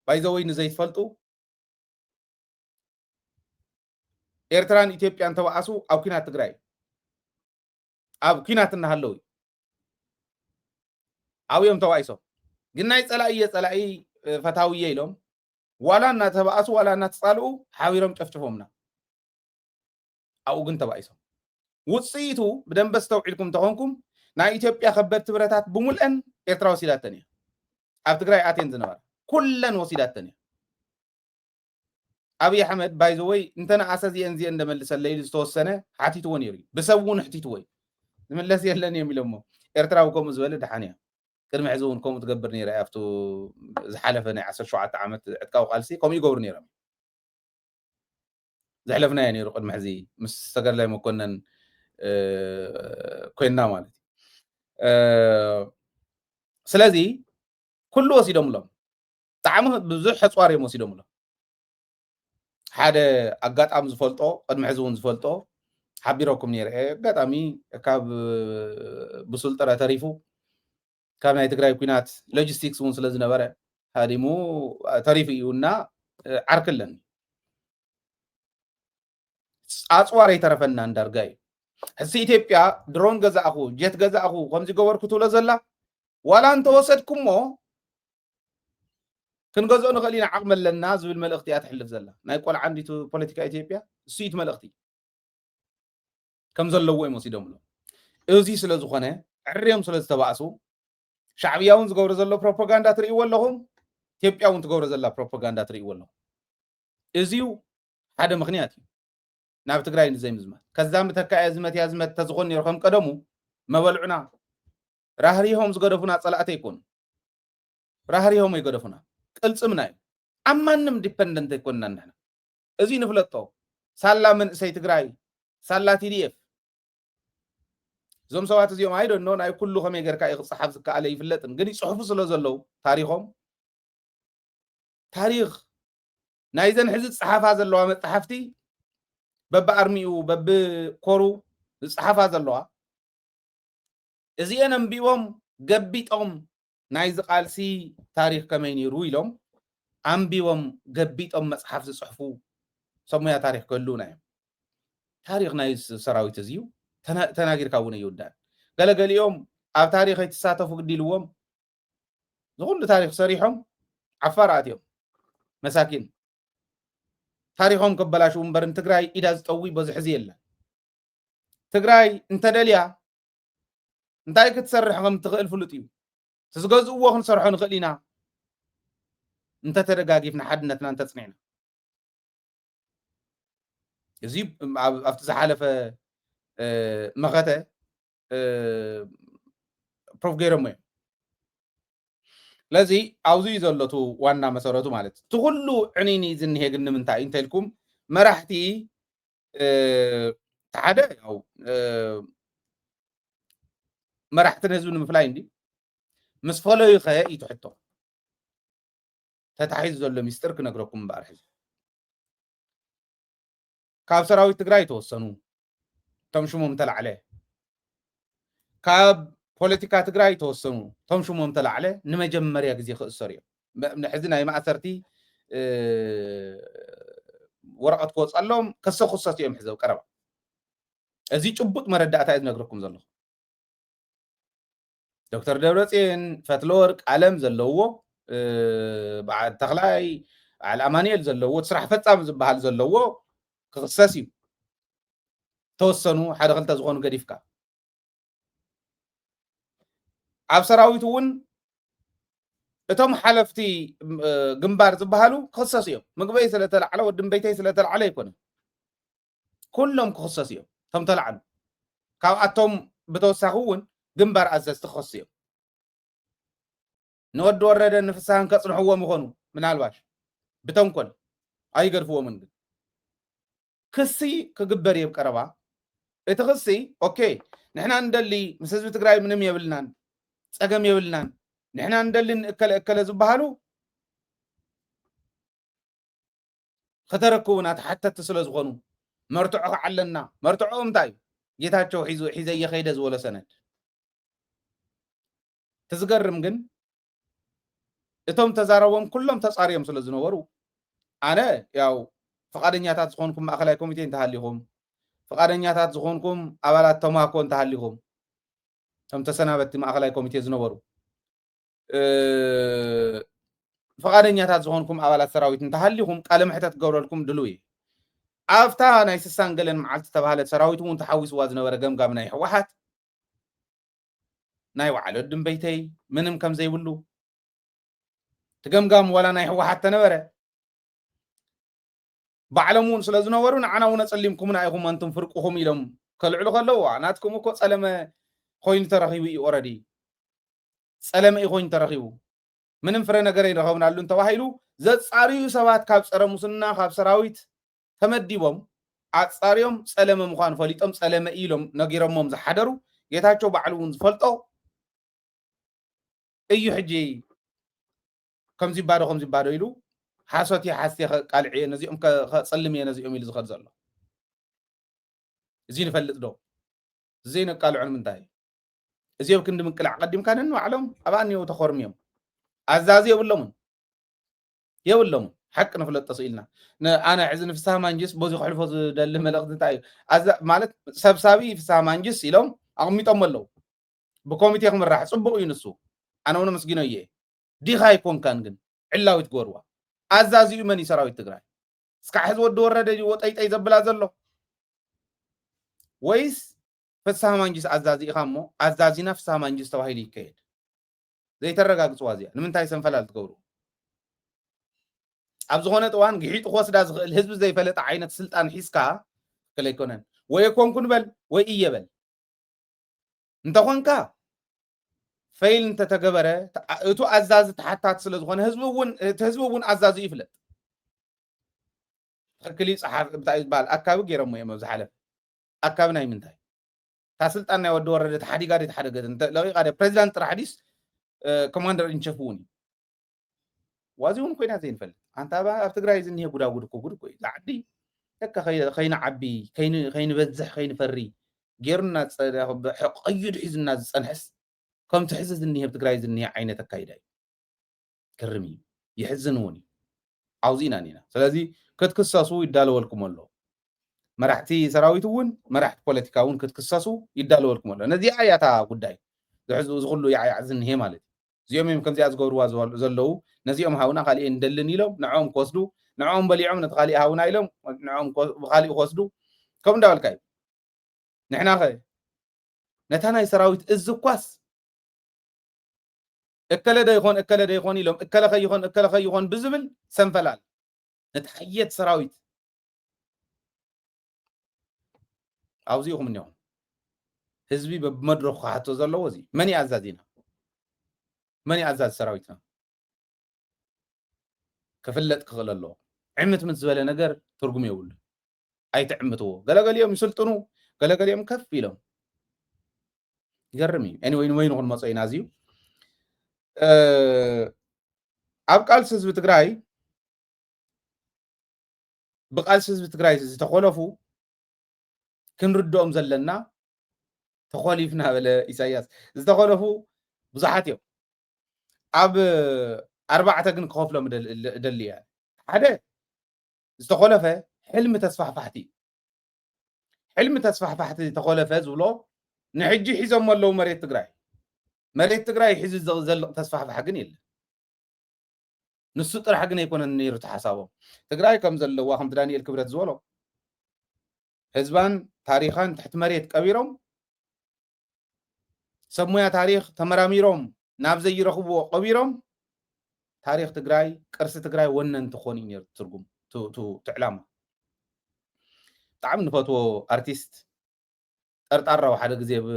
ባይዘወይ ንዘይትፈልጡ ኤርትራን ኢትዮጵያን ተባእሱ ኣብ ኩናት ትግራይ ኣብ ኩናት እናሃለዉ እዩ። ኣብዮም ተባኢሶም ግን ናይ ፀላኢ እየ ፀላኢ ፈታዊ እየ ኢሎም ዋላ እናተባእሱ ዋላ እናተፃልኡ ሓቢሮም ጨፍጭፎምና። ኣብኡ ግን ተባኢሶም። ውፅኢቱ ብደንበ ዝተውዒልኩም እንተኾንኩም ናይ ኢትዮጵያ ከበድቲ ብረታት ብምልአን ኤርትራ ወሲዳተን እያ። ኣብ ትግራይ ኣትየን ዝነበራ ኩለን ወሲዳተን እያ። ኣብይ ኣሕመድ ባይዘወይ እንተነኣሰ እዚአን እዚአን እንደመልሰለይ ኢሉ ዝተወሰነ ሓቲትዎ ነይሩ እዩ። ብሰብ እውን ኣሕቲትዎ እዩ። ዝምለስ የለን እዮም ኢሎሞ። ኤርትራዊ ከምኡ ዝበለ ደሓን እያ። ቅድሚ ሕዚ እውን ከምኡ ትገብር ነይራ እያ። ኣብቱ ዝሓለፈ ናይ ዓሰርተ ሸውዓተ ዓመት ዕጥቃዊ ቃልሲ ከምኡ ይገብሩ ነይሮም። ዘሕለፍናዮ ነይሩ ቅድሚ ሕዚ ምስ ተጋዳላይ መኮነን ኮይንና ማለት እዩ። ስለዚ ኩሉ ወሲዶምሎም ብጣዕሚ ብዙሕ ኣፅዋር እዮም ወሲዶምሎም። ሓደ ኣጋጣሚ ዝፈልጦ ቅድሚ ሕዚ እውን ዝፈልጦ ሓቢረኩም ነይረ እየ። ኣጋጣሚ ካብ ብሱል ጥረ ተሪፉ ካብ ናይ ትግራይ ኩናት ሎጂስቲክስ እውን ስለ ዝነበረ ሃዲሙ ተሪፉ እዩ እና ዓርኪ ኣለኒ። ኣፅዋር ኣይተረፈናን ዳርጋ እዩ። ሕዚ ኢትዮጵያ ድሮን ገዛእኹ ጀት ገዛእኹ ከምዚ ገበርኩ ትብሎ ዘላ ዋላ እንተወሰድኩሞ ክንገዝኦ ንኽእል ኢና ዓቕሚ ኣለና ዝብል መልእኽቲ እያ ትሕልፍ ዘላ። ናይ ቆልዓ እንዲቱ ፖለቲካ ኢትዮጵያ እሱ እዩ እቲ መልእኽቲ። ከም ዘለዎ እዮም ወሲዶምሎ። እዚ ስለ ዝኾነ ዕርዮም ስለ ዝተባእሱ ሻዕብያ እውን ዝገብሮ ዘሎ ፕሮፓጋንዳ ትርእይዎ ኣለኹም። ኢትዮጵያ እውን ትገብሮ ዘላ ፕሮፓጋንዳ ትርእይዎ ኣለኹም። እዚዩ ሓደ ምኽንያት እዩ ናብ ትግራይ ንዘይምዝማት። ከዛ ምተካእያ ዝመትያ ዝመት ተዝኾን ነይሩ ከም ቀደሙ መበልዑና ራህሪሆም ዝገደፉና ፀላእቲ ኣይኮኑ። ራህሪሆም ኣይገደፉና። ቅልጽምና እዩ። ኣብ ማንም ዲፐንደንት ኣይኮንና ንሕና። እዚ ንፍለጦ። ሳላ መንእሰይ ትግራይ፣ ሳላ ቲ ዲ ኤፍ። እዞም ሰባት እዚኦም፣ I don't know፣ ናይ ኩሉ ከመይ ጌርካ እዩ ክጸሓፍ ዝከኣለ ይፍለጥን፣ ግን ይጽሕፉ ስለ ዘለዉ ታሪኾም፣ ታሪኽ ናይዘን ሕዚ ዝጸሓፋ ዘለዋ መጻሕፍቲ፣ በብኣርሚኡ በብኮሩ ዝጸሓፋ ዘለዋ፣ እዚአን ኣንቢቦም ገቢጦም ናይዚ ቃልሲ ታሪኽ ከመይ ነይሩ ኢሎም ኣንቢቦም ገቢጦም መጽሓፍ ዝጽሕፉ ሰብ ሞያ ታሪኽ ክህልዉና እዮም። ታሪኽ ናይ ስ-፣ ሰራዊት እዚ እዩ። ተና-፣ ተናጊርካ እውን ኣይውዳእን። ገለገሊኦም ኣብ ታሪኽ ኣይትሳተፉ ግዲ ኢልዎም ዝኹሉ ታሪኽ ሰሪሖም ዓፋር ኣትዮም መሳኪን ታሪኾም ከበላሽው እምበር ንትግራይ ኢዳ ዝጠዊ በዝሕ እዚ የለን። ትግራይ እንተደልያ እንታይ ክትሰርሕ ከም ትኽእል ፍሉጥ እዩ። እቲ ዝገዝእዎ ክንሰርሖ ንኽእል ኢና እንተተደጋጊፍና ሓድነትና እንተጽኒዕና። እዚ ኣብ-፣ ኣብቲ ዝሓለፈ፣ እ፣ መኸተ፣ እ፣ ፕሮፍ ገይሮሞ እዮም። ስለዚ ኣብዚ እዩ ዘሎ እቲ ዋና መሰረቱ ማለት እዩ። እቲ ኩሉ ዕኒኒ ዝኒሄ ግን ንምንታይ እዩ እንተልኩም መራሕቲ፣ እ፣ እቲ ሓደ ያው፣ እ፣ መራሕትን ህዝቢ ንምፍላይ እንዲ ምስ ፈለዩ ኸ እዩ እቲ ሕቶ። ተታሒዙ ዘሎ ሚስጥር ክነግረኩም እምበኣር ሕዚ ካብ ሰራዊት ትግራይ ተወሰኑ እቶም ሽሞም ተላዕለ፣ ካብ ፖለቲካ ትግራይ ተወሰኑ እቶም ሽሞም ተላዕለ ንመጀመርያ ግዜ ክእሰሩ እዮም። መ-፣ ሕዚ ናይ ማእሰርቲ፣ እ፣ ወረቐት ክወፀሎም ከሰ ክሰት እዮም ሕዚ ኣብ ቀረባ። እዚ ጭቡጥ መረዳእታ እዩ ዝነግረኩም ዘለኹ። ዶክተር ደብረፅዮን፣ ፈትለወርቅ ኣለም ዘለዎ፣ እ፣ በዓል ተኽላይ፣ በዓል ኣማኑኤል ዘለዎ፣ እቲ ስራሕ ፈጻሚ ዝበሃል ዘለዎ ክኽሰስ እዩ። ተወሰኑ ሓደ ክልተ ዝኾኑ ገዲፍካ። ኣብ ሰራዊት እውን እቶም ሓለፍቲ፣ እ፣ ግንባር ዝበሃሉ ክኽሰሱ እዮም። ምግበይ ስለተላዕለ፣ ወዲ እምበይተይ ስለተላዕለ ኣይኮነን። ኩሎም ክኽሰሱ እዮም። እቶም ተላዕሉ። ካብኣቶም ብተወሳኺ እውን ግንባር ኣዘዝቲ ክኸሱ እዮም። ንወዲ ወረደን ንፍስሃን ከጽንሕዎም ይኾኑ ምናልባሽ ብተንኮል ኣይገድፍዎምን። ግን ክሲ ክግበር እዩ ኣብ ቀረባ። እቲ ክሲ፣ ኦኬ፣ ንሕና እንደሊ ምስ ህዝቢ ትግራይ ምንም የብልናን፣ ጸገም የብልናን፣ ንሕና እንደሊ ንእከለ እከለ ዝበሃሉ ከተረክቡና ተሓተቲ ስለ ዝኾኑ መርትዖ ከዓ ኣለና። መርትዖ እንታይ እዩ? ጌታቸው ሒዙ፣ ሒዘ እየኸይደ ዝበሎ ሰነድ። እቲ ዝገርም ግን እቶም ተዛረቦም ኩሎም ተጻርዮም ስለ ዝነበሩ፣ ኣነ ያው ፍቓደኛታት ዝኾንኩም ማእኸላይ ኮሚቴ እንተሃሊኹም፣ ፍቓደኛታት ዝኾንኩም ኣባላት ተማኮ እንተሃሊኹም፣ እቶም ተሰናበትቲ ማእኸላይ ኮሚቴ ዝነበሩ፣ እ፣ ፍቓደኛታት ዝኾንኩም ኣባላት ሰራዊት እንተሃሊኹም ቃለ መሕተት ክገብረልኩም ድሉው እየ። ኣብታ ናይ ስሳን ገለን መዓልቲ ዝተባህለት ሰራዊት እውን ተሓዊስዋ ዝነበረ ገምጋም ናይ ህወሓት ናይ በዓል ወዲ እምበይተይ ምንም ከም ዘይብሉ፣ እቲ ገምጋም ዋላ ናይ ህወሓት ተነበረ፣ ባዕሎም እውን ስለ ዝነበሩ ንዓና እውን ኣጸሊምኩምና ኢኹም ኣንቱም ፍርቅኹም ኢሎም ከልዕሉ ከለዉ፣ ናትኩም እኮ ጸለመ ኮይኑ ተረኺቡ እዩ። ኦረዲ ጸለመ እዩ ኮይኑ ተረኺቡ። ምንም ፍረ ነገር ኣይረኸብናሉን ተባሂሉ ዘጻርዩ ሰባት ካብ ጸረ ሙስና፣ ካብ ሰራዊት ተመዲቦም ኣጻርዮም ጸለመ ምዃኑ ፈሊጦም ጸለመ እዩ ኢሎም ነጊሮሞም ዝሓደሩ ጌታቸው ባዕሉ እውን ዝፈልጦ እዩ። ሕጂ ከምዚ ባዶ፣ ከምዚ ባዶ ኢሉ ሓሶት እየ፣ ሓስየ ከቃልዕ እየ፣ ነዚኦም ከ-፣ ከጸልም እየ ነዚኦም ኢሉ ዝኸድ ዘሎ። እዚ ንፈልጥ ዶ? ዘይነቃልዖ ንምንታይ እዩ? እዚ ኣብ ክንዲ ምቅላዕ ቀዲምካ ነንባዕሎም ኣብኣ እኒአው ተኾርምዮም። ኣዛዚ የብሎምን። የብሎምን። ሓቂ ንፍለጦ ስኢልና። ነ-፣ ኣነ ሕዚ ንፍስሃ ማንጅስ በዚ ክሕልፎ ዝደሊ መልእኽቲ እንታይ እዩ? ኣዛ-፣ ማለት ሰብሳቢ ፍስሃ ማንጅስ ኢሎም ኣቕሚጦም ኣለዉ። ብኮሚቴ ክምራሕ ጽቡቕ እዩ ንሱ። ኣነ እውን ኣመስጊኖ እየ። ዲኻ ኣይኮንካን ግን ዕላዊት ግበርዋ። ኣዛዚኡ መን እዩ ሰራዊት ትግራይ? እስካዕ ሕዚ ወዲ ወረደ ድዩ ወጠይጠይ ዘብላ ዘሎ? ወይስ ፍስሃ ማንጅስ ኣዛዚ ኢኻ እሞ ኣዛዚና ፍስሃ ማንጅስ ተባሂሉ ይካየድ? ዘይተረጋግጽዋ እዚኣ ንምንታይ ሰንፈላል ትገብሩ? ኣብ ዝኾነ እዋን ግሒጡ ክወስዳ ዝኽእል ህዝቢ ዘይፈለጠ ዓይነት ስልጣን ሒዝካ ክል ኣይኮነን። ወይ ኣይኮንኩን በል ወይ እየ በል። እንተኾንካ ፈይል እንተተገበረ፣ እቲ ኣዛዚ ተሓታቲ ስለ ዝኾነ፣ ህዝቢ እውን፣ እቲ ህዝቢ እውን ኣዛዚ ይፍለጥ። ትኽክል እዩ። ጸሓፊ እንታይ እዩ ዝበሃል? ኣካቢ ገይሮሞ እዮም ኣብ ዝሓለፈ። ኣካቢ ናይ ምንታይ? እታ ስልጣን ናይ ወዲ ወረደ ተሓዲጋ ድዩ ተሓደገት? እንተ ለቒቓ ድያ ፕሬዚዳንት ጥራሕ ድዩስ፣ እ፣ ኮማንደር ኢን ቺፍ እውን እዩ? ዋዚ እውን ኮይና ዘይንፈልጥ። ኣንታ ኣብ፣ ኣብ ትግራይ ዝኒሄ ጉዳጉድ እኮ ጉድ እኮ እዩ። እዛ ዓዲ ደካ ከይ-፣ ከይንዓቢ፣ ከይን-፣ ከይንበዝሕ፣ ከይንፈሪ ገይሩና ዝጸ-፣ ቀይዱ ሒዙና ዝጸንሐስ ከምቲ ሕዚ ዝኒሄ ኣብ ትግራይ ዝኒሄ ዓይነት ኣካይዳ እዩ። ክርም እዩ። ይሕዝን እውን እዩ። ኣብዚእና እኒና። ስለዚ ክትክሰሱ ይዳለወልኩም ኣሎ። መራሕቲ ሰራዊት እውን፣ መራሕቲ ፖለቲካ እውን ክትክሰሱ ይዳለወልኩም ኣሎ። ነዚኣ እያ እታ ጉዳይ። ዝሕዝ-፣ እዚ ኩሉ ያዕያዕ ዝኒሄ ማለት እዩ። እዚኦም እዮም ከምዚኣ ዝገብርዋ ዝወል-፣ ዘለዉ። ነዚኦም ሃቡና፣ ካሊእ ንደልን ኢሎም፣ ንዕኦም ክወስዱ፣ ንዕኦም በሊዖም ነቲ ካሊእ ሃቡና ኢሎም፣ ንዕኦም ክወ-፣ ብካሊእ ክወስዱ። ከምኡ እንዳበልካ እዩ። ንሕና ኸ ነታ ናይ ሰራዊት እዝ እኳስ እከለ ዶ ይኾን፣ እከለ ዶ ይኾን ኢሎም፣ እከለ ከይኾን፣ እከለ ከይኾን ብዝብል ሰንፈላል ነቲ ሓየት ሰራዊት ኣብዚኹም እኒኹም። ህዝቢ በብመድረኹ ክሓቶ ዘለዎ እዚ፣ መን እዩ ኣዛዚና? መን እዩ ኣዛዚ ሰራዊትና? ክፍለጥ ክኽእል ኣለዎ። ዕምት ምስ ዝበለ ነገር ትርጉም የብሉ። ኣይትዕምትዎ። ገለገሊኦም ይስልጥኑ፣ ገለገሊኦም ከፍ ኢሎም። ይገርም እዩ። ኤኒወይ፣ ንበይኑ ክንመጾ ኢና። እዚ እዩ። እ፣ ኣብ ቃልሲ ህዝቢ ትግራይ፣ ብቃልሲ ህዝቢ ትግራይ ዝተኾለፉ ክንርድኦም ዘለና፣ ተኾሊፍና በለ ኢሳያስ። ዝተኾለፉ ብዙሓት እዮም። ኣብ ኣርባዕተ ግን ክኸፍሎም እደል-፣ እደሊ እየ። ሓደ፣ ዝተኾለፈ ሕልሚ ተስፋሕፋሕቲ እዩ። ሕልሚ ተስፋሕፋሕቲ ተኾለፈ ዝብሎ፣ ንሕጂ ሒዞም ኣለዉ መሬት ትግራይ። መሬት ትግራይ ሒዙ ዘ-፣ ዘልቕ ተስፋሕፋሕ ግን የለን። ንሱ ጥራሕ ግን ኣይኮነን ነይሩ እቲ ሓሳቦም። ትግራይ ከም ዘለዋ፣ ከምቲ ዳንኤል ክብረት ዝበሎ፣ ህዝባን ታሪኻን ትሕቲ መሬት ቀቢሮም፣ ሰብ ሞያ ታሪኽ ተመራሚሮም ናብ ዘይረኽብዎ ቀቢሮም፣ ታሪኽ ትግራይ፣ ቅርሲ ትግራይ ወነንቲ ክኾኑ እዩ ነይሩ ትርጉም፣ ቱ-፣ ቱ-፣ እቲ ዕላማ። ብጣዕሚ ንፈትዎ ኣርቲስት ጠርጣራው ሓደ ግዜ ብ-፣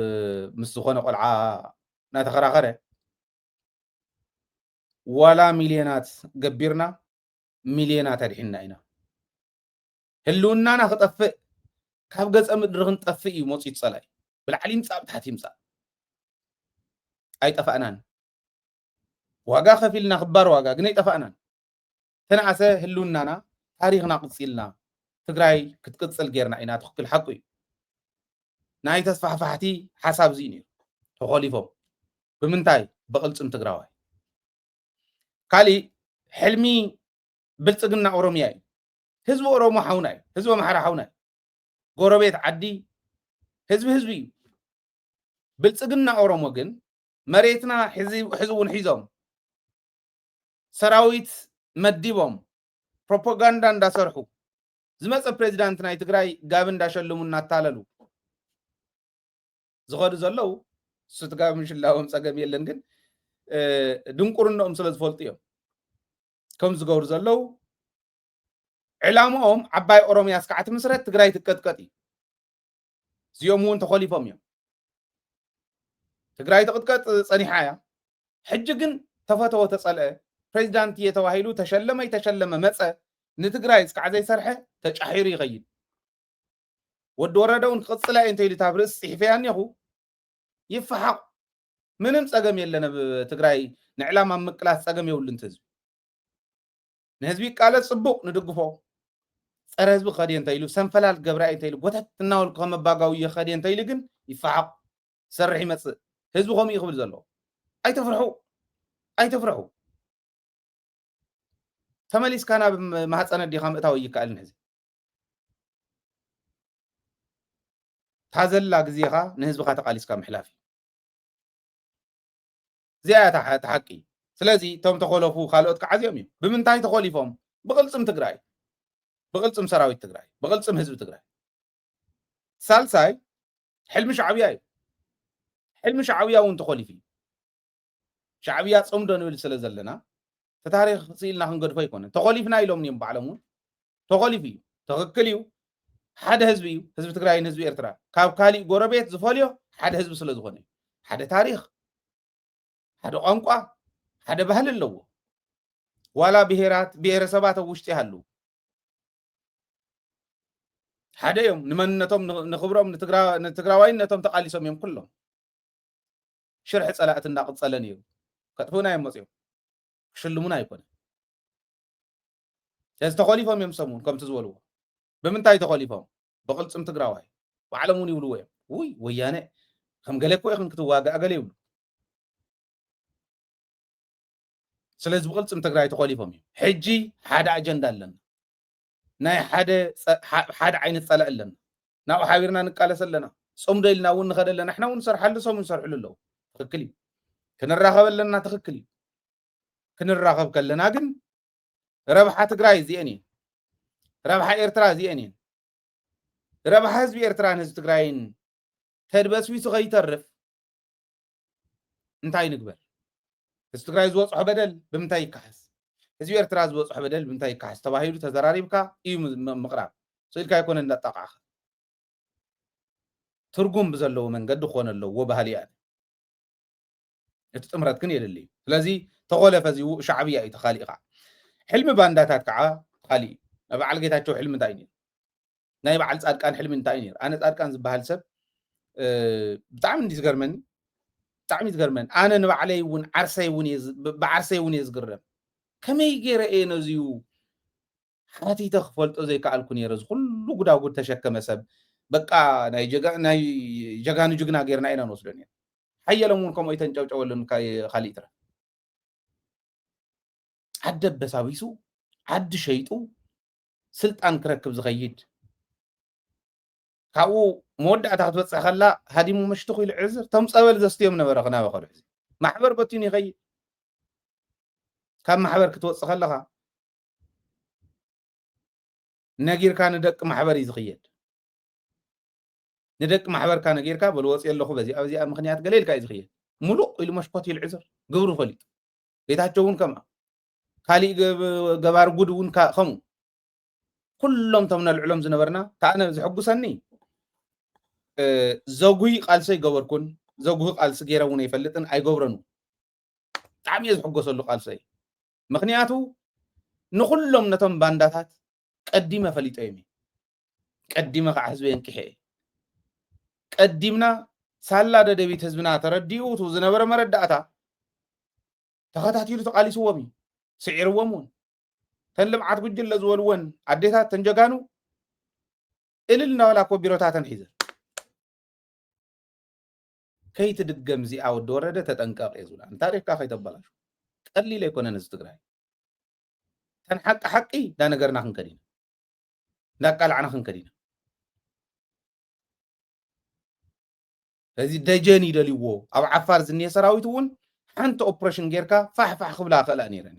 ምስ ዝኾነ ቆልዓ እናተኸራኸረ፣ ዋላ ሚልዮናት ገቢርና፣ ሚልዮናት ኣድሒንና ኢና። ህልውናና ክጠፍእ፣ ካብ ገጸ ምድሪ ክንጠፍእ እዩ መጺኡ ጸላኢ። ብላዕሊ ይምጻእ፣ ብታሕቲ ይምጻእ። ኣይጠፋእናን። ዋጋ ከፊልና፣ ክባር ዋጋ፣ ግን ኣይጠፋእናን። ተነኣሰ ህልውናና፣ ታሪኽና ቅጺልና፣ ትግራይ ክትቅጽል ጌርና ኢና። ትኽክል፣ ሓቁ እዩ። ናይ ተስፋሕፋሕቲ ሓሳብ እዚ እዩ ነይሩ። ተኾሊፎም። ብምንታይ? ብቕልጽም ትግራዋይ። ካሊእ ሕልሚ ብልጽግና ኦሮሚያ እዩ። ህዝቢ ኦሮሞ ሓውና እዩ። ህዝቢ ኣምሓራ ሓውና እዩ። ጎረቤት ዓዲ፣ ህዝቢ ህዝቢ እዩ። ብልጽግና ኦሮሞ ግን መሬትና ሕዚ፣ ሕዚ እውን ሒዞም፣ ሰራዊት መዲቦም፣ ፕሮፓጋንዳ እንዳሰርሑ፣ ዝመጸ ፕሬዚዳንት ናይ ትግራይ ጋቢ እንዳሸልሙ እናታለሉ ዝኸዱ ዘለዉ፣ እሱ እቲ ጋቢ ምሽላዎም ጸገም የለን፣ ግን፣ እ፣ ድንቁርንኦም ስለ ዝፈልጡ እዮም ከም ዝገብሩ ዘለዉ። ዕላምኦም ዓባይ ኦሮሚያ እስካዕ ትምስረት ትግራይ ትቀጥቀጥ እዩ። እዚኦም እውን ተኾሊፎም እዮም። ትግራይ ትቕጥቀጥ ጸኒሓ እያ። ሕጂ ግን ተፈተወ ተጸልአ፣ ፕሬዚዳንት እየ ተባሂሉ ተሸለመ ኣይተሸለመ መጸ፣ ንትግራይ እስካዕ ዘይሰርሐ ተጫሒሩ ይኸይድ። ወዲ ወረደ እውን ክቕጽላ እየ እንተኢሉ እታ ኣብ ርእሲ ጽሒፈያ እኒኹ፣ ይፈሓቕ። ምንም ጸገም የለን። ኣብ ትግራይ ንዕላማ ምቅላስ ጸገም የብሉን እቲ ህዝቢ። ንህዝቢ ይቃለስ፣ ጽቡቕ፣ ንድግፎ። ጸረ ህዝቢ ክኸድ እየ እንተኢሉ፣ ሰንፈላል ገብራ እየ እንተኢሉ፣ ጎተት እናበልኩ ከም ኣባጋውየ ክኸድ እየ እንተኢሉ ግን ይፈሓቕ። ሰርሕ ይመጽእ። ህዝቢ ከምኡ እዩ ክብል ዘለዎ። ኣይትፍርሑ። ኣይትፍርሑ። ተመሊስካ ናብ ም-፣ ማህጸን ኣዴኻ ምእታው ኣይከኣልን ሕዚ። እታ ዘላ ግዜኻ ንህዝብኻ ተቓሊስካ ምሕላፍ እዩ። እዚኣ እያ እታ ሓ-፣ እታ ሓቂ። ስለዚ እቶም ተኾለፉ ካልኦት ከዓ እዚኦም እዮም። ብምንታይ ተኾሊፎም? ብቕልጽም ትግራይ፣ ብቕልጽም ሰራዊት ትግራይ፣ ብቕልጽም ህዝቢ ትግራይ። ሳልሳይ፣ ሕልሚ ሻዕብያ እዩ። ሕልሚ ሻዕብያ እውን ተኾሊፉ እዩ። ሻዕብያ ጽምዶ ንብል ስለ ዘለና፣ እቲ ታሪኽ ስኢልና ክንገድፎ ኣይኮነን። ተኾሊፍና ኢሎም እዮም ባዕሎም እውን። ተኾሊፉ እዩ። ትኽክል እዩ። ሓደ ህዝቢ እዩ። ህዝቢ ትግራይን ህዝቢ ኤርትራ ካብ ካሊእ ጎረቤት ዝፈልዮ ሓደ ህዝቢ ስለ ዝኾነ እዩ። ሓደ ታሪኽ፣ ሓደ ቋንቋ፣ ሓደ ባህሊ ኣለዎ። ዋላ ብሄራት ብሄረሰባት ኣብ ውሽጢ ይሃሉ ሓደ እዮም። ንመንነቶም፣ ን- ንኽብሮም፣ ንትግራ- ንትግራዋይነቶም ተቃሊሶም እዮም ኩሎም። ሽርሒ ጸላእቲ እንዳቕጸለ ነይሩ። ከጥፍኡና እዮም መጽዮም። ክሽልሙና ኣይኮነ። ስለዚ ተኾሊፎም እዮም ሰሙን ከምቲ ዝበልዎ። ብምንታይ ተኾሊፎም? ብቕልጽም ትግራዋይ። ባዕሎም እውን ይብልዎ እዮም። ውይ ወያነ ከም ገለ እኮ ኢኽን ክትዋጋእ ገለ ይብሉ። ስለዚ ብቕልጽም ትግራይ ተኾሊፎም እዮም። ሕጂ ሓደ ኣጀንዳ ኣለና። ናይ ሓደ ጸ- ሓ- ሓደ ዓይነት ጸላኢ ኣለና። ናብኡ ሓቢርና ንቃለስ ኣለና። ጽምዶ ኢልና እውን ንኸደ ኣለና። ንሕና እውን ንሰርሓሉ፣ ሰሙን ንሰርሕሉ ኣለዉ። ትኽክል እዩ። ክንራኸብ ኣለና። ትኽክል እዩ። ክንራኸብ ከለና ግን ረብሓ ትግራይ እዚአን እየን። ረብሓ ኤርትራ እዚአን እየን። ረብሓ ህዝቢ ኤርትራን ህዝቢ ትግራይን ተድበስቢሱ ከይተርፍ እንታይ ንግበር? ህዝቢ ትግራይ ዝበፅሖ በደል ብምንታይ ይካሓስ? ህዝቢ ኤርትራ ዝበፅሖ በደል ብምንታይ ይካሓስ ተባሂሉ ተዘራሪብካ እዩ ም- ም- ምቕራብ። ስኢልካ ኣይኮነ እንዳጣቃዕካ ትርጉም ብዘለዎ መንገዲ ክኾነ ኣለዎ ባህሊ እያ። እቲ ጥምረት ግን የድሊ እዩ። ስለዚ ተኾለፈ እዚኡ ሻዕብያ እዩ ተኻሊእኻ። ሕልሚ ባንዳታት ከዓ ተኻሊእ እዩ። ናይ በዓል ጌታቸው ሕልሚ እንታይ እዩ ነይሩ? ናይ በዓል ጻድቃን ሕልሚ እንታይ እዩ ነይሩ? ኣነ ጻድቃን ዝበሃል ሰብ እ፣ ብጣዕሚ እንዲ ዝገርመኒ ብጣዕሚ ዝገርመኒ ኣነ ንባዕለይ እውን ዓርሰይ እውን እየ ዝ- ብ- ብዓርሰይ እውን እየ ዝግረም። ከመይ ገይረ እየ ነዚዩ ሓቲተ ክፈልጦ ዘይከኣልኩ ነይረ? እዚ ኩሉ ጉዳጉድ ተሸከመ ሰብ በቃ ናይ ጀጋ- ናይ ጀጋኑ ጅግና ገይርና ኢና ንወስዶ ነይሩ። ሓየሎም እውን ከምኡ ኣይተንጨብጨበሉን ካይ- ካሊእ ትረ ዓዲ ኣበሳቢሱ ዓዲ ሸይጡ ስልጣን ክረክብ ዝኸይድ ካብኡ መወዳእታ ክትበፅሕ ከላ ሃዲሙ መሽትኹ ኢሉ ዕዝር ቶም ፀበል ዘስትዮም ነበረ ክናበ ከዱ ሕዚ ማሕበር በቲኑ ይኸይድ። ካብ ማሕበር ክትወፅእ ከለኻ ነጊርካ ንደቂ ማሕበር እዩ ዝኽየድ። ንደቂ ማሕበርካ ነጊርካ በሉ ወፂ ኣለኹ በዚኣ በዚኣ ምክንያት ገለ ኢልካ እዩ ዝኽየድ። ሙሉቕ ኢሉ መሽኮት ኢሉ ዕዝር ግብሩ ፈሊጡ። ጌታቸው እውን ከምኣ ካሊእ ገብ- ገባር ጉድ እውን ካ- ከምኡ ኩሎም ቶም ነልዕሎም ዝነበርና። ታነ ዝሕጉሰኒ እ፣ ዘጉይ ቃልሲ ኣይገበርኩን። ዘጉህ ቃልሲ ገይረ እውን ኣይፈልጥን ኣይገብረን። ብጣዕሚ እየ ዝሕጎሰሉ ቃልሲ እዩ። ምክንያቱ ንኩሎም ነቶም ባንዳታት ቀዲመ ፈሊጦ እየ። ቀዲመ ከዓ ህዝቢ የንቂሐ እየ። ቀዲምና ሳላ ደደቢት ህዝብና ተረዲኡ ዝነበረ መረዳእታ ተኸታቲሉ ተቃሊስዎም እዩ። ስዒርዎም እውን ተን ልምዓት ጉጅለ ዝበልወን ኣዴታት ተን ጀጋኑ እልል እናበላ ኮቢሮታተን ሒዘን ከይትድገም እዚኣ ወዲ ወረደ ተጠንቀቕ እየ ዝብላ። ንታሪኽካ ከይተበላሹ። ቀሊል ኣይኮነን እዚ ትግራይ። ተን ሓቂ ሓቂ እንዳነገርና ክንከድ ኢና። እንዳቃላዕና ክንከድ ኢና። እዚ ደጀን ይደልይዎ ኣብ ዓፋር ዝኒሄ ሰራዊት እውን ሓንቲ ኦፕሬሽን ጌርካ ፋሕፋሕ ክብላ ክእላ ነይረን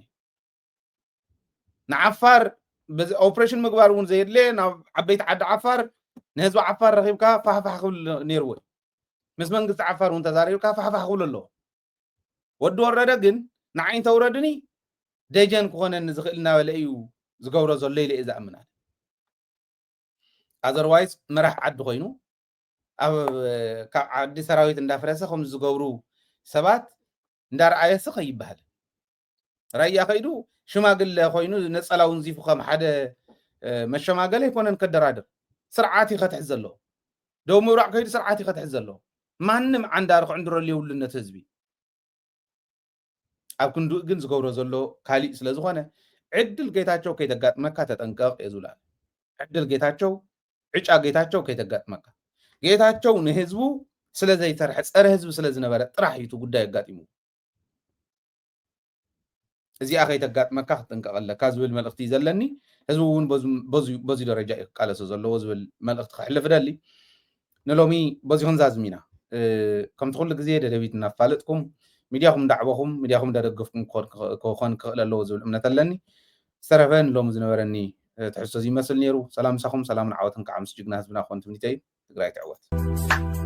ንዓፋር በዚ ኦፕሬሽን ምግባር እውን ዘየድለ ናብ ዓበይቲ ዓዲ ዓፋር ንህዝቢ ዓፋር ረኺብካ ፋሕፋሕ ክብል ነይርዎ ምስ መንግስቲ ዓፋር እውን ተዛሪብካ ፋሕፋሕ ክብሉ ኣለዎ። ወዲ ወረደ ግን ንዓይ እንተውረድኒ ደጀን ክኾነኒ ዝኽእል እናበለ እዩ ዝገብሮ ዘሎ ኢለ እየ ዝኣምናል። ኣዘርዋይስ መራሕ ዓዲ ኮይኑ ኣብ ካብ ዓዲ ሰራዊት እንዳፍረሰ ከም ዝገብሩ ሰባት እንዳረኣየስ ከይበሃል ራያ ከይዱ ሽማግለ ኮይኑ ነፀላ ውንዚፉ ከም ሓደ መሸማገለ ኣይኮነን ከደራድር። ስርዓት እዩ ከትሕዝ ዘለዎ። ደቡብ ምብራቕ ከይዱ ስርዓት እዩ ከትሕዝ ዘለዎ። ማንም ዓንዳሪ ክዕንድረሉ የብሉን ነቲ ህዝቢ። ኣብ ክንድኡ ግን ዝገብሮ ዘሎ ካሊእ ስለ ዝኾነ ዕድል ጌታቸው ከይተጋጥመካ ተጠንቀቕ እየ ዝብላል። ዕድል ጌታቸው ዕጫ ጌታቸው ከይተጋጥመካ። ጌታቸው ንህዝቡ ስለ ዘይሰርሐ ጸረ ህዝቢ ስለ ዝነበረ ጥራሕ እዩ እቲ ጉዳይ ኣጋጢሙ። እዚኣ ከይተጋጥመካ ክትጥንቀቕ ኣለካ ዝብል መልእኽቲ እዩ ዘለኒ። ህዝቢ እውን በዚ ደረጃ እዩ ክቃለሶ ዘለዎ ዝብል መልእኽቲ ከሕልፍ እደሊ። ንሎሚ በዚኹም ዛዝሚና ከምቲ ኩሉ ግዜ ደደቢት እናፋለጥኩም ሚድያኹም እንዳዕበኹም ሚድያኹም እንዳደገፍኩም ክኾን ክኽእል ኣለዎ ዝብል እምነት ኣለኒ። ዝተረፈ ንሎሚ ዝነበረኒ ትሕዝቶ እዚ ይመስል ነይሩ። ሰላም ምሳኹም፣ ሰላምን ዓወትን ከዓ ምስ ጅግና ህዝብና ክኾን ትምኒተይ። ትግራይ ትዕወት።